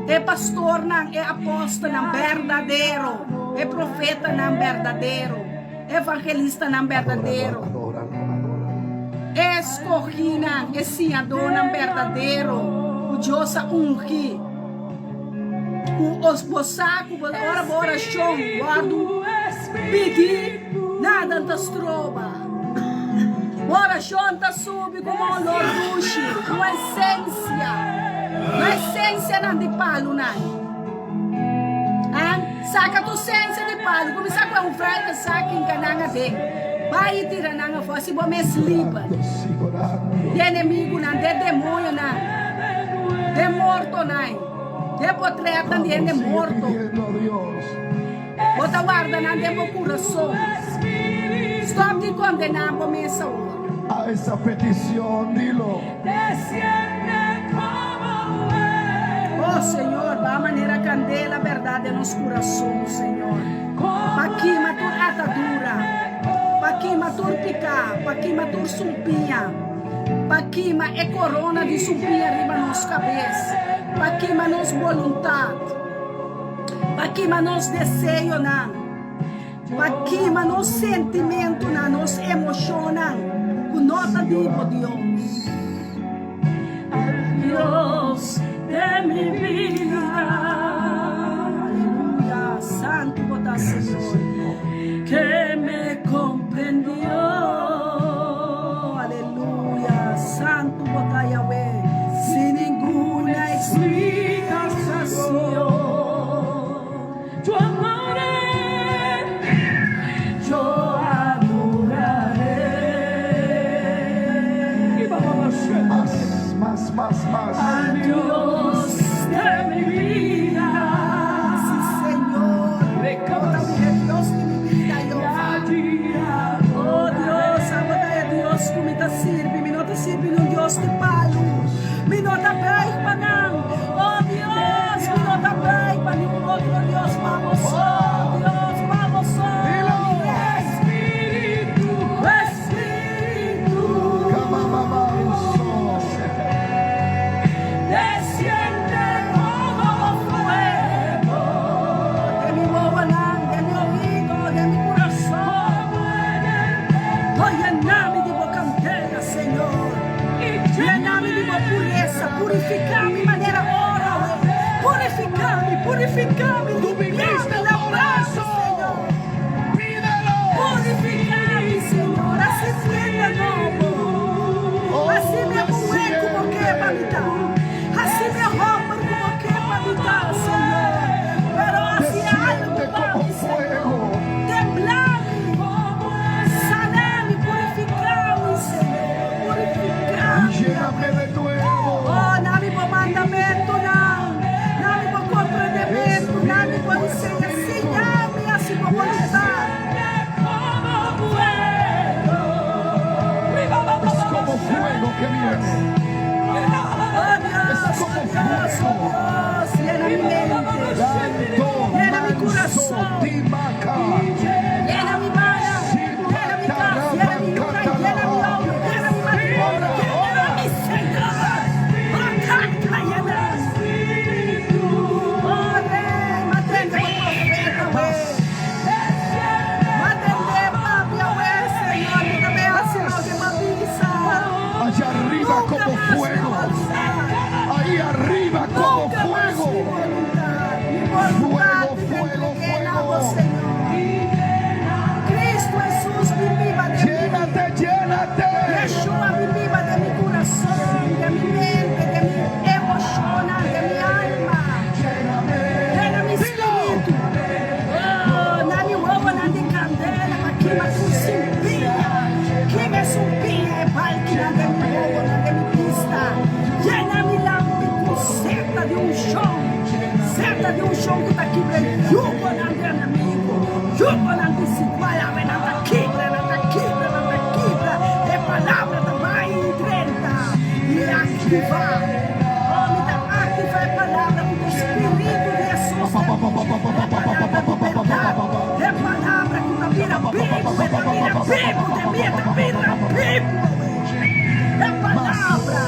E pastornan, e apòstelnan berdadero, e profetanan berdadero. Evangelistanan berdadero, e skohínan, e siñadónan berdadero ku Dios a ungi, ku os bo sa ku bo ora bo orashon wòrdu pidí, nada no ta stroba. Bo orashon ta subi komo olor dushi, un esensia, no esensianan di palunan. An, saka tur sensia di palu, kuminsá ku e un vuilnis sak hinka nan aden, bai i tira nan afó, asi bo mes liber di enemigunan, di e demoñonan, di e mortonan, di e potretnan di hende morto. Bo ta warda nan den bo kurason. Stòp di kondená bo mes awor. A esa petición, dilo. Oh Señor, ba manera kandela bèrdat den nos kurason, Señor. Pa kima tur atadura, pa kima tur piká, pa kima tur sumpiña, pa kima e korona di sumpiña riba nos kabes, pa kima nos boluntat, pa kima nos deseonan. Pa kima nos sentimentunan, nos emoshonnan ku no ta di bo Dios. Dios de mi bida. Aleluya, santu bo ta Señor. Que me comprendió. Aleluya, santu bo ta Yahweh. Sin ninguna explicación. Yo amaré, yo adoraré. Mas, mas, mas, mas. Al Dios de mi vida. Sí, Señor. Bo ta mi Dios di mi bida, Jehová. Oh Dios, abo ta e Dios ku mi ta sirbi. Mi no ta sirbi un Dios di palu. Mi no ta buig pa nan. Oh Dios, mi no ta buig pa ningun otro Dios. Pa bo so, Dios, pa bo so. Espíritu, Espíritu, desciende como fuego. Den mi wowonan, den mi oido, den mi kurason. Oh, yena mi di bo kandela, Señor. Yena mi di bo puresa, purifiká mi manera oro. Purifiká mi, purifiká mi, Tú limpia viniste mi, por laba mi, eso. Señor. Pídelo. Purifiká mi, Señor. Hasi kuenta nobo. Hasi mi muhé ku bo ke pa mi ta. Hasi mi hòmber ku bo ke pa mi ta, Señor. Pero hasi algu Desciende pa como mi, Señor. fuego. Tembla mi. Sana mi, purifiká mi, Señor. Purifiká mi. Lléname de nuevo. Oh, duna mi bo mandamentunan. Duna mi bo komprendementu. Duna mi bo enseña. Siña mi hasi bo boluntat. Como fuego. Es como fuego que viene. Oh Dios, Es como oh Dios, oh fuego. Dios. Llena mi mente. Santo, Llena mi manso, corazón. Timaca. Llena mi mano. Llena mi casa. Llena mi lugar. Llena mi auto. Llena mi matrimonio. Llena mi Señor. Rakata llena. Oh Rei, m'a tende bo profeta, we. M'a tende papia, we, Señor. Mi tambe hasi loke m'a bisa. Allá arriba Nunka como mas mi fuego. boluntat. Ahí arriba como Nunka mas mi fuego. boluntat. Mi boluntat Fuego, mi fuego, entregué na bo, fuego. Señor. Kristu Hesus, bin biba den mi. Llénate, llénate. Yeshua, bin biba den mi kurason, den mi mente, den mi emoshon, den mi alma. Lléname. Llena mi Dilo. spiritu. Oh, duna mi wowonan di kandela, pa kima tur sumpiña. Kima sumpiña e balkinan den mi wowonan, den mi bista. Yena mi lampi ku zeta di unshon. Zeta di unshon ku ta kibra yugonan di enemigu. Yugonan desigual, nan ta kibra, nan ta kibra, nan ta kibra. E palabra ta bai drenta i aktivá. Oh, mi ta aktivá e palabra ku e spiritu di Hesus. E palabra di bèrdat. E palabra ku ta bira bibu, e ta bira bibu den mi, e ta bira bibu. E palabra,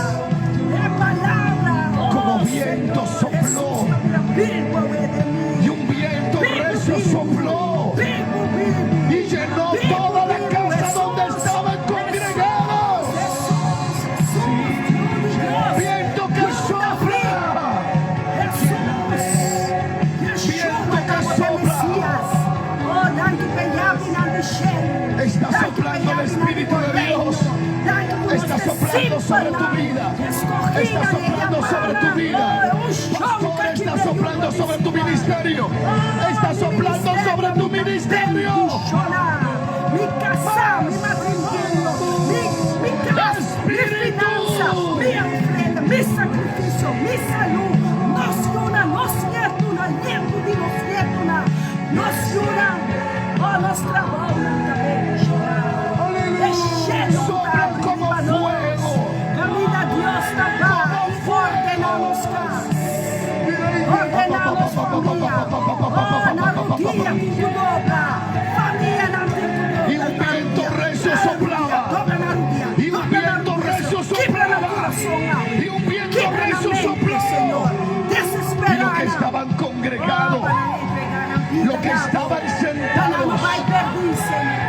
e palabra. Oh, Como viento Señor, sopló. Hesus ta bira bibu den mi. Y un viento recio sopló Bibu, bibu. y llenó toda la casa donde estaban congregados. Hesus, Hesus, Dios. Viento que sopla. Hesus, Viento que sopla. Oh, danki pa yabinan di shelu. Está soplando el Espíritu de Dios. Está soplando sobre tu vida. Está soplando sobre tu vida. Pastor, está soplando sobre tu ministerio. Está soplando sobre tu ministerio. Mi kasá, mi matrimonio, mi kas, mi Espíritu. finansa, mi ofrenda, mi sakrifisio, mi salú. Nos yunan, nos nietunan, nietu di nos nietunan, nos yunan, oh, nos trabounan tambe. congregado, lo que estaban sentados,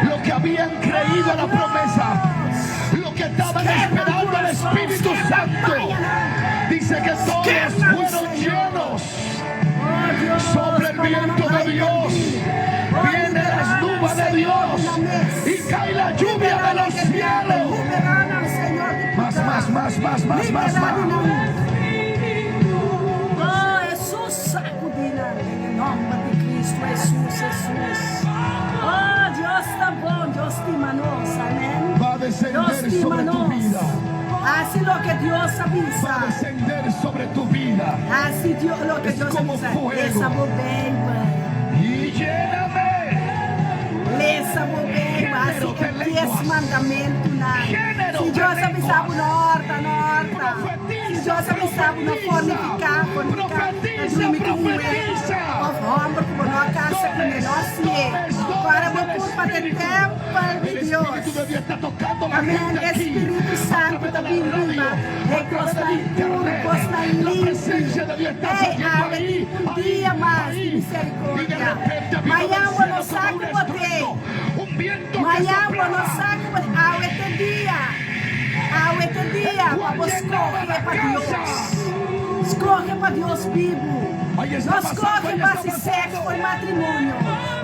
lo que habían creído a la promesa, lo que estaban esperando al Espíritu Santo. Dice que todos fueron llenos sobre el viento de Dios. Vienen las nubes de Dios y cae la lluvia de los cielos. Mas, mas, mas, mas, mas, mas, mas. Oh, Hesus, sakudí nan den e nòmber di Kristu Hesus, Hesus. Oh, Dios ta bon, Dios stima nos, amèn. Va a Dios descender stima sobre tu nos. vida. Hasi loke Dios a Va a bisa. descender sobre tu vida. Hasi Dios, loke Es Dios a como bisa. fuego. Lesa bo Beibel. Y lléname. Lesa bo Beibel. Hasi Género de e dies lenguas. mandamentunan. Género Si de Dios a bisa bo lenguas. no hòrta, no hòrta. Si Profetiza, Dios a bisa bo no profetiza. fornifiká, forniká. No Profetiza, drumi ku muhé profetiza. òf hòmber ku bo no a kasa kuné, Dones, no hasié. dones, Kòrda dones bo del kurpa ta e Espíritu. tèmpel di El Dios. Espíritu de Dios está tocando la Amèn. gente E aquí. Spiritu A Santu través ta de la bin radio, riba a e través del kosnan puru, internet. kosnan La limpi. presencia de Dios está Ei, saliendo awe ahí, tin un ahí, dia mas di ahí. Y de misericordia. repente vino del Mañan bo cielo no como sa un ku bo te. estruendo, un viento que Mañan bo no soplaba, sa ku bo te. Awe t'e dia. Awe t'e el dia pa cual bo llenaba skohe la pa Dios. casa. Skohe pa Dios bibu. Ahí No está pasando, skohe ahí pa está hasi sèks pasando. for matrimonio.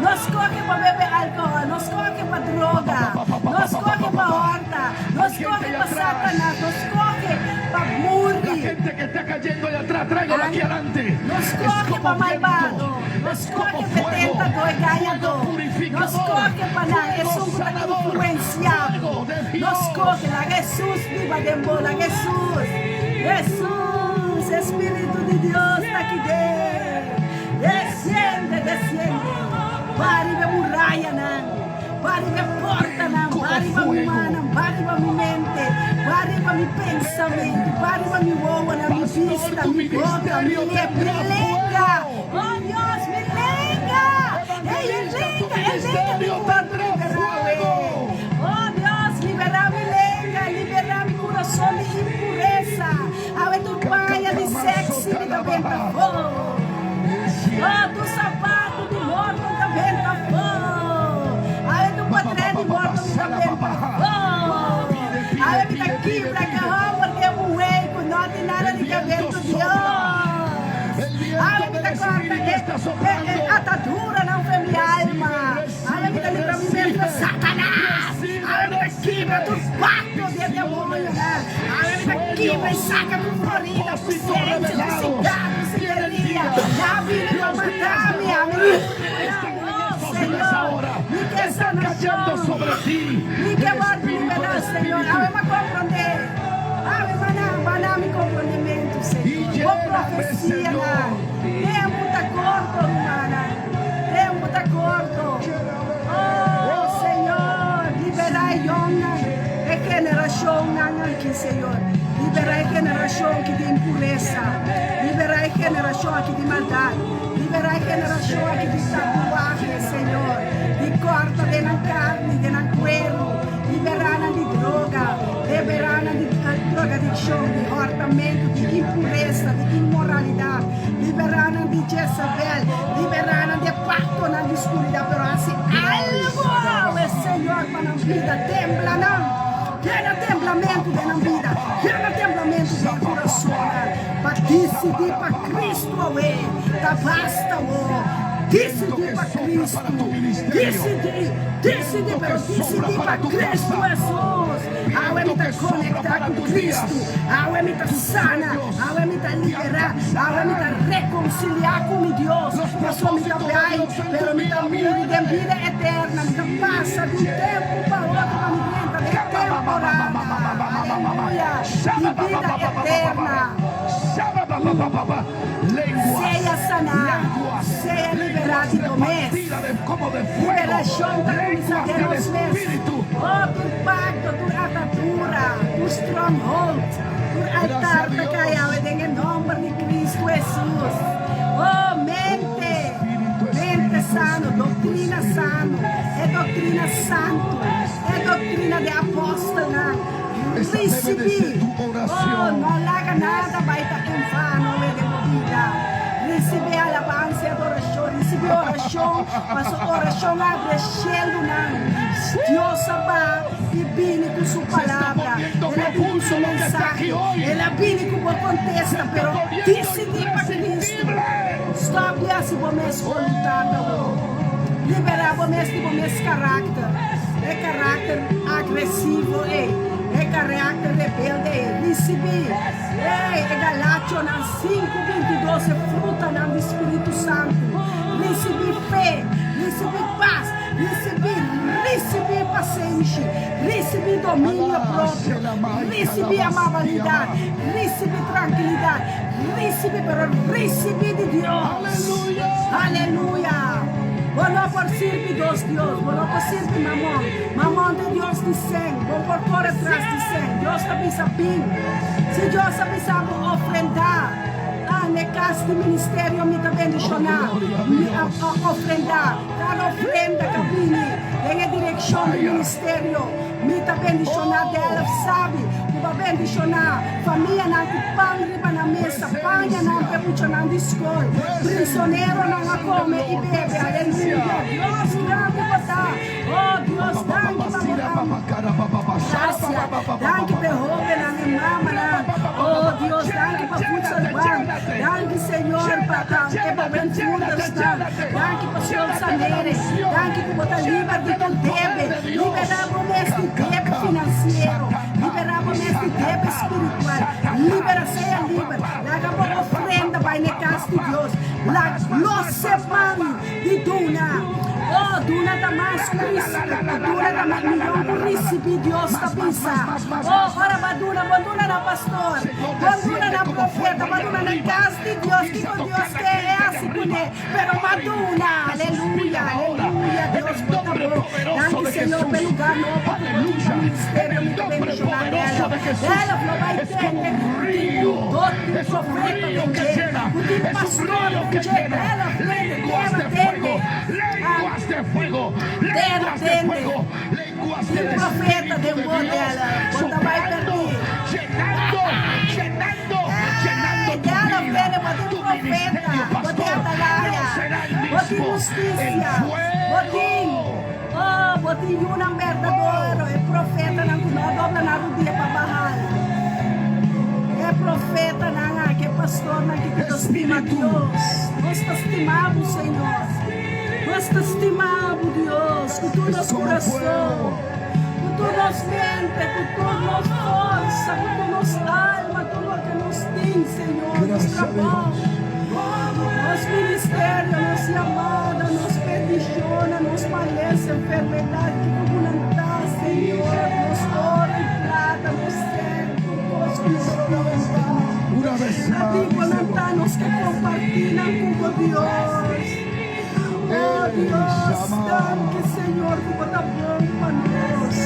No skohe pa bebe alkohòl. No skohe pa droga. No skohe pa hòrta. No Hay gente skohe allá pa atrás. Satanas. No skohe pa La muri. gente que está cayendo allá atrás, tráigalo aquí adelante. No Es skohe como pa viento, malbado. No es skohe como pa fuego, tentadó i fuego gañadó. No purificador, skohe pa nan fuego esun ku ta sanador, influensiá bo. fuego de No Dios. skohe. Laga Hesus biba den bo. Laga Hesus. Hesus, Espíritu di Dios ta aki den. Desciende, desciende. Ba riba e murayanan. Ba riba e portanan. Como Ba riba mi fuego. mannan. Ba riba mi mente. Ba riba mi pensamentu. Ba riba mi wowonan, mi Pastor, bista, tu mi boka, mi ministerio lep, mi tendrá lenga. fuego. Oh Dios, mi lenga. Ey, e Evangelista, tu lenga, e lenga mi ministerio ku tendrá liberá awe. fuego. Oh Dios, liberá mi lenga, liberá mi kurason di impuresa. Awe tur paña di sexy mi ta benta afó. Oh, tur sapato di morto mi ta benta afó. Awe tur potré di morto mi ta benta afó. Pide, pide, Awe mi ta pide, pide, kibra pide. ku hòmber ku muhé ku no tin nada El di viento kaber ku sopla. Dios. El Awe viento mi del ta kòrta Espíritu e, está e, e soplando. ataduranan for mi alma. Recibe, Awe mi ta recibe, libra mi mes di recibe. Satanas. Awe mi Recibe, ta kibra recibe. tur pakto di e demonionan. Awe mi ta kibra i Sueños, saka tur florida, tur propósitos sensia, tur revelados. sigá, tur Vienen sigaria. días, Ya bini pa los días mata de mi. Ami Jehová no están en Oh, estos días Señor, ahora. mi ke Están cayendo sanashon. sobre ti. Mi El ke wòrdu espíritu, el liberá, Señor. Awe espíritu. m'a komprondé. Awe m'a duna mi komprondementu, Y Señor. Bo lléname, profesianan. Señor. Tempu ta korto, rumannan. Tempu ta korto. Oh, Señor, liberá e yònnan, e generashonnan aki, Señor. Liberá e generashon aki di impuresa. Liberá e generashon aki di maldat. Liberá e generashon aki di tatuahe, Señor. Di kòrta den nan karni, den nan kueru. Liberá nan di droga. Liberá nan di drogadikshon, di hòrtamentu, di impuresa, di inmoralidat. Liberá nan di Jezabel. Liberá nan di paktonan di skuridat. Pero hasi algu, Señor, pa nan bida. Tembla nan. Yena temblamentu den nan bida. Yena temblamentu den kurasonnan. Pa disidí pa Kristu awe. Ta basta o. Disidí pa Kristu. Disidí, disidí, pero disidí pa Kristu Hesus. Awe mi ta konektá ku Kristu. Awe mi ta sana. Awe mi ta liberá. Awe mi ta rekonsiliá ku mi Dios. Pasobra mi ta bai, pero mi ta muri den bida eterna. Mi ta pasa di un tempu pa otro pa mi drenta den temporada. Aleluya! Di bida eterna. Sea saná, sea liberá di bo mes. Liberashon ta kuminsá den nos mes. Oh, tur pakto, tur atadura, tur stronghold, tur altar ta kai awe den e nòmber di Kristu Hesus. Oh, mente, mente sano, doktrina sano, e doktrina santu, e doktrina di apòstelnan. Esa debe de Risibí. ser tu Oh, oración. no laga nada bai ta en vano awe den bo bida. Risibí alabansa. orashon, paso orashon a abri e shelunan. Dios a baha i bini ku su palabra. El a bini ku su mensahe. El a bini ku bo kontesta, pero disidí pa Kristu. Stòp di hasi bo mes boluntat awor. Liberá bo mes di bo mes karakter, e karakter agresivo ei, e karakter rebelde ei. Risibí, ei, e Galationan 5, 22, e frutanan di Spiritu Santu. Risibí fe, risibí pas, risibí, risibí pasenshi, risibí dominio propio, risibí amabilidat, risibí trankilidat, Ricibi, pero ricibi di Dios. Aleluya! Bo no por sirbi dos Dios. Bo no por sirbi Mamon. Mamon ta e Dios di sen. Bo por kore tras di sen. Dios ta bisa bin. Si Dios a bisa bo ofrendá, ah, n'e kas di ministerio mi ta bendishoná. Mi a ofrendá. Kada ofrenda ka bini den e direkshon di ministerio. Mi ta bendishoná Delft sabi ku bo a bendishoná famianan ku pan riba nan mesa, pañanan pa e muchanan di skol, prisoneronan a kome i bebe. Aleluya! Dios grandi bo ta! Oh Dios, danki pa bo amor. Grasia. Danki pa e hobennan i mamanan. Oh Dios, danki pa Voedselbank. Danki Señor pa e bewindvoerdersnan. Danki pa Sol Sanere. Danki ku bo ta liber di tur debe. Liberá bo mes di debe finansiero. Liberá bo mes di debe spiritual. Libera, sea liber. Laga bo ofrenda bai na e kas di Dios. Laga los e man di duna. Oh, duna ta mas ku risibí. Duna ta mas mihó ku risibí, Dios ta bisa. Oh, ora bo a duna, bo duna na pastor. Bo duna na profeta. Bo duna na kas di Dios. Kiko Dios ke e hasi kuné? Pero bo a duna. Aleluya, aleluya. Dios bo ta bon. Danki Señor pa e lugar nobo ku bo tin pa ministerio. Mi ta bendishoná Delf. Delf lo bai tende ku tin un dot di un profeta den dje, ku tin pastor den dje. Delf tende, tera tende, tera tende. Tin profeta den bo, Delf. Bo ta bai perdí. Ey, Delf tende, bo tin profeta, bo tin atalaya, bo tin hustisia, bo tin, oh, bo tin yunan berdadero, e profetanan ku no a dobla nan rudia pa Baal. E profetanan aki, e pastornan aki ku ta stima Dios. Nos ta stima bo, Señor. Nos ta stima bo, Dios, ku tur nos kurason, ku tur nos mente, ku tur nos forsa, ku tur nos alma, tur loke nos tin, Señor, nos trabou, nos ministerio, nos yamada, nos bendishonnan, nos malesa, enfermedat, kiko ku nan ta, Señor, nos oro i plata, nos ser, tur kos ku nos tin, Pa di bo nan ta, nos ke kompartí nan ku bo, Dios. Oh Dios, danki Señor ku bo ta bon pa nos.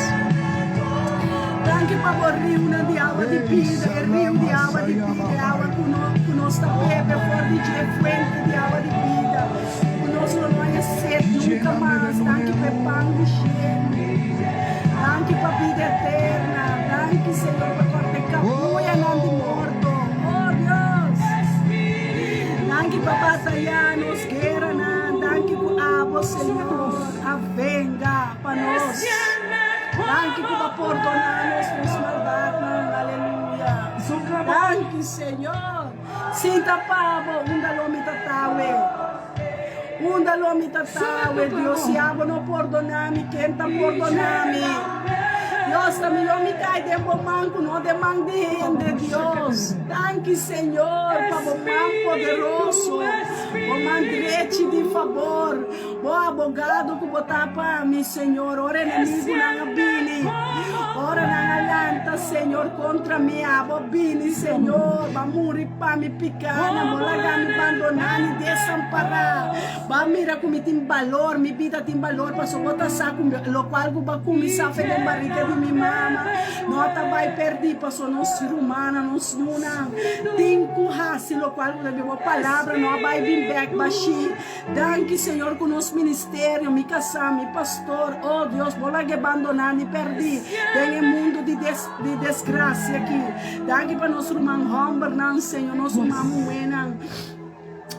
Danki pa bo riunan di awa di bida, e riu di awa di bida, e awa ku no ku nos ta bebe for di dje, fuente di awa di bida, ku nos lo no haña set nunka mas. Danki pa e pan di shelu. Danki pa bida eterna. Danki Señor pa korta e kabuyanan di morto. Oh Dios! Danki pa batayá nos gueranan. Danki ku abo, Señor, a venga pa nos. Danki ku bo a pordoná nos nos maldatnan. Aleluya. Danki, Señor. Sinta pa bo, unda lo mi ta tawe? Unda lo mi ta tawe, Dios? Si abo no pordoná mi, ken ta pordoná mi? Dios, ta mihó mi kai den bo man ku no den man di hende, Dios. Danki, Señor, pa bo man poderoso, bo man drechi di fabor, bo abogado ku bo ta pa mi, Señor. Ora enemigunan a bini, ora nan a lanta, Señor, kontra mi, abo bini, Señor, bo a muri pa mi pikánan, bo laga mi bandoná ni desampará. Bo a mira ku mi tin balor, mi bida tin balor, pasobra bo ta sa ku lokual ku bo a kuminsá fe den barika di mi mama no ta bai pèrdí, pasobra nos rumannan, nos yunan tin ku hasi lokual ku ta bin. Bo palabra no a bai bin bèk bashí. Danki, Señor, ku nos ministerio, mi kasá, mi pastor, oh Dios, bo laga e bandoná ni pèrdí den e mundu di di desgrasia aki. Danki pa nos ruman hòmbernan, Señor, nos ruman muhénan.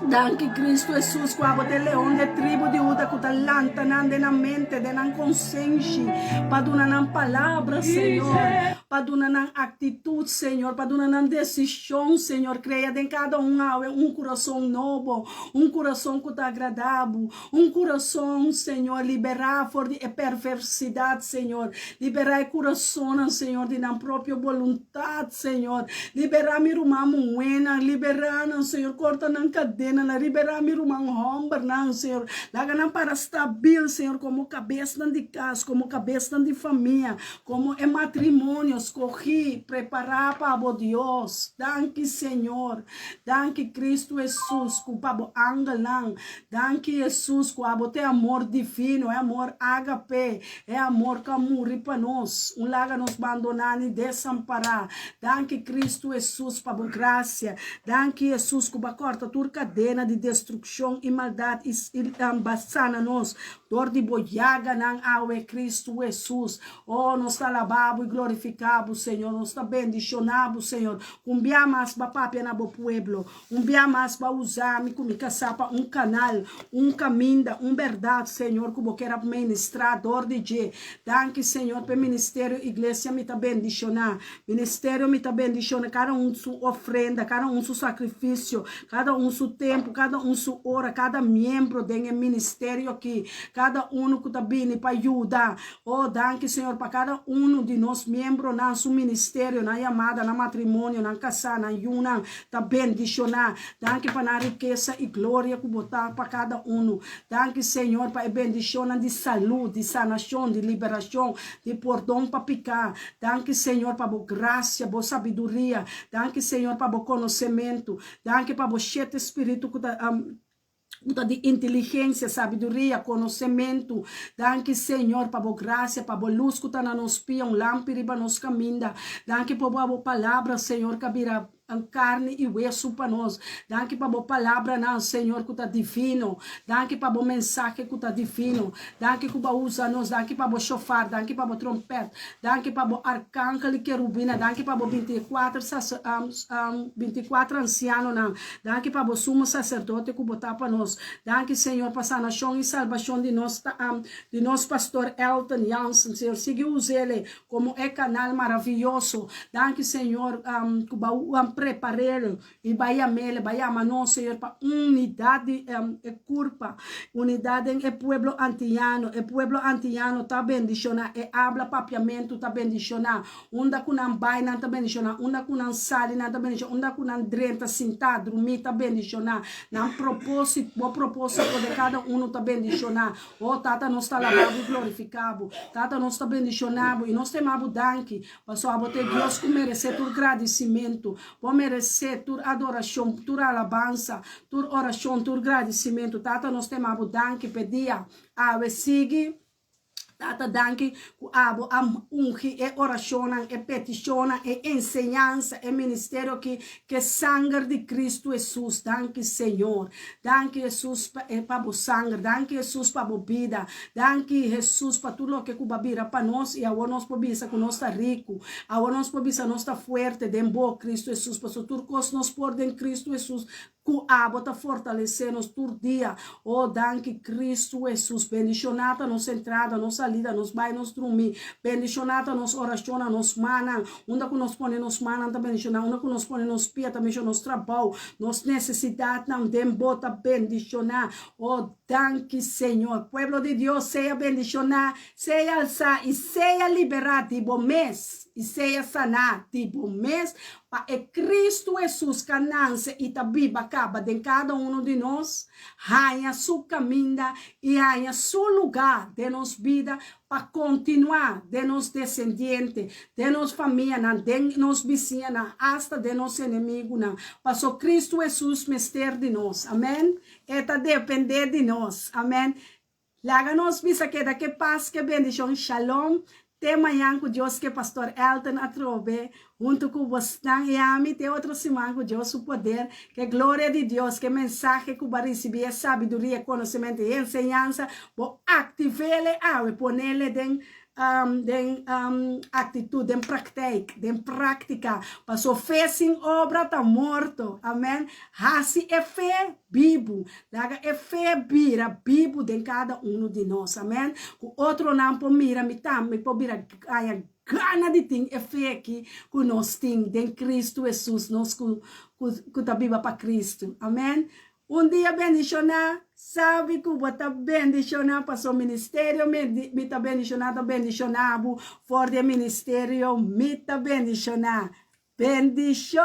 Danki Cristo Hesus ku abo ta e leon de tribu di Huda ku ta lanta nan den nan mente, den nan konsenshi, pa duna nan palabra, Señor, pa duna nan aktitut, Señor, pa duna nan desishon, Señor. Krea den kada un awe un kurason nobo, un kurason ku ta agrada bo, un kurason, Señor, liberá for di e perversidat, Señor. Liberá e kurasonnan, Señor, di nan propio boluntat, Señor. Liberá mi ruman muhénan, liberá nan, Señor. Korta nan kadenanan. Liberá mi ruman hòmbernan, Señor. Laga nan para stabil, Señor, komo kabesnan di kas, komo kabesnan di famia, komo e matrimonio skogí, prepará pa bo, Dios. Danki, Señor. Danki, Kristu Hesus, ku pa bo angelnan. Danki, Hesus, ku abo ta e amor divino, e amor ágape, E amor ku a muri pa nos, un laga nos bandoná ni desampará. Danki Kristu Hesus pa bo grasia. Danki Hesus ku bo a kòrta tur kadena di destrukshon i maldat i bo a sana nos dor di bo yaganan awe Kristu Hesus. Oh nos ta alabá bo i glorifiká bo Señor. Nos ta bendishoná bo Señor. Ku un bia mas bo a papia na bo pueblo. Un bia mas bo a usa mi ku mi kasá pa un kanal, un kaminda, un bèrdat, Señor, ku bo kier a ministrá dor di dje. Danki, Señor, pa e ministerio Iglesia mi ta bendishoná. Ministerio mi ta bendishoná kada un su ofrenda, kada un su sakrifisio, kada un su tempu, kada un su ora, kada miembro den e ministerio aki, kada unu ku ta bini pa yuda. Oh, danki, Señor, pa kada unu di nos miembronan su ministerio, nan yamada, nan matrimonio, nan kasá, nan yunan. Ta bendishoná. Danki pa nan rikesa i gloria ku bo ta pa kada unu. Danki, Señor, pa e bendishonnan di salú, di sanashon, di liberashon, di pordon pa piká. Danki, Señor, pa bo grasia, bo sabiduria. Danki, Señor, pa bo konosementu. Danki pa bo shete spiritu ku ta. Ku ta di inteligensia, sabiduria, konosementu. Danki Señor pa bo grasia, pa bo lus ku ta na nos pia, un lampi riba nos kaminda. Danki pa bo palabra, Señor, ku a bira karni i wesu pa nos. Danki pa bo palabranan, Señor, ku ta divino. Danki pa bo mensahe ku ta divino. Danki ku bo a usa nos. Danki pa bo shofar. Danki pa bo trompèt. Danki pa bo arkangel i kerubina. Danki pa bo bintikuater bintikuater ansianonan. Danki pa bo sumo saserdote ku bo ta pa nos. Danki, Señor, pa sanashon i salbashon di nos di nos pastor Elton Jansen. Señor, sigui us'ele komo e kanal maravioso. Danki, Señor, ku bo a prepar'el i bo a yam'el, bo a yama nos, Señor, pa unidat di e kurpa, unidat den e pueblo antiano. E pueblo antiano ta bendishoná, e abla papiamentu ta bendishoná. Unda ku nan bai, nan ta bendishoná. Unda ku nan sali, nan ta bendishoná. Unda ku nan drenta, sintá, drumí, ta bendishoná. Nan propósito, bo propósito den kada unu ta bendishoná. O, Tata, nos ta alabá bo i glorifiká bo. Tata, nos ta bendishoná bo i nos ta yama bo danki, pasobra abo ta e Dios ku meresé tur gradisimentu. Bo meresé tur adorashon, tur alabansa, tur orashon, tur gradisimentu. Tata, nos ta yama bo danki p'e dia awe. Sigui. Tata danki ku abo a ungi e orashonnan, e petishonnan, e enseñansa, e ministerio aki ku e sanger di Kristu Hesus. Danki Señor. Danki Hesus pa e pa bo sanger. Danki Hesus pa bo bida. Danki Hesus pa tur loke ku bo a bira pa nos i awor nos por bisa ku nos ta riku. Awor nos por bisa nos ta fuerte den bo, Kristu Hesus, pasobra tur kos nos por den Kristu Hesus Ku abo ta fortalesé nos tur dia. Oh, danki Kristu Hesus. Bendishoná ta nos entrada, nos salida, nos bai, nos drumí. Bendishoná ta nos orashonnan, nos mannan. Unda ku nos pone nos mannan ta bendishoná. Unda ku nos pone nos pia ta bendishoná. Nos trabou, nos nesesidatnan den bo ta bendishoná. Oh, danki Señor. Pueblo di Dios, sea bendishoná, sea alsá i sea liberá di bo mes i sea saná di bo mes Pa e Cristo Hesus ka nanse i ta biba kaba den kada uno di nos, haña su kaminda i haña su lugá den nos bida pa kontinuá den nos desendiente, den nos famianan, den nos bisiñanan, asta den nos enemigunan. Paso Cristo Hesus mester di nos. Amen. E ta dependé di nos. Amen. Laga nos bisa keda ke pas ke bendishon shalom te mañan ku Dios ke Pastor Elton atrobe huntu ku bosnan i ami te otro siman ku Dios su poder ke gloria di Dios ke mensahe ku bo a risibi e sabiduria e konosementu i e enseñansa bo aktivele awe ponele den. Den actitud, den praktijk, den practica. Paso fe sin obra ta morto. Amen. Haci e fe bibu. Laga e fe bira bibu den cada uno di nos. Amen. Cu otronan por mira mi tambe por bira haya gana di tin e fe aki cu nos tin den Cristo Jesus, nos cu cu ta biba pa Cristo. Amen. Un dia bendishoná, sabi ku bo ta bendishoná paso ministerio mi ta bendishoná ta bendishoná bo for di e ministerio mi ta bendishoná. Bendishon!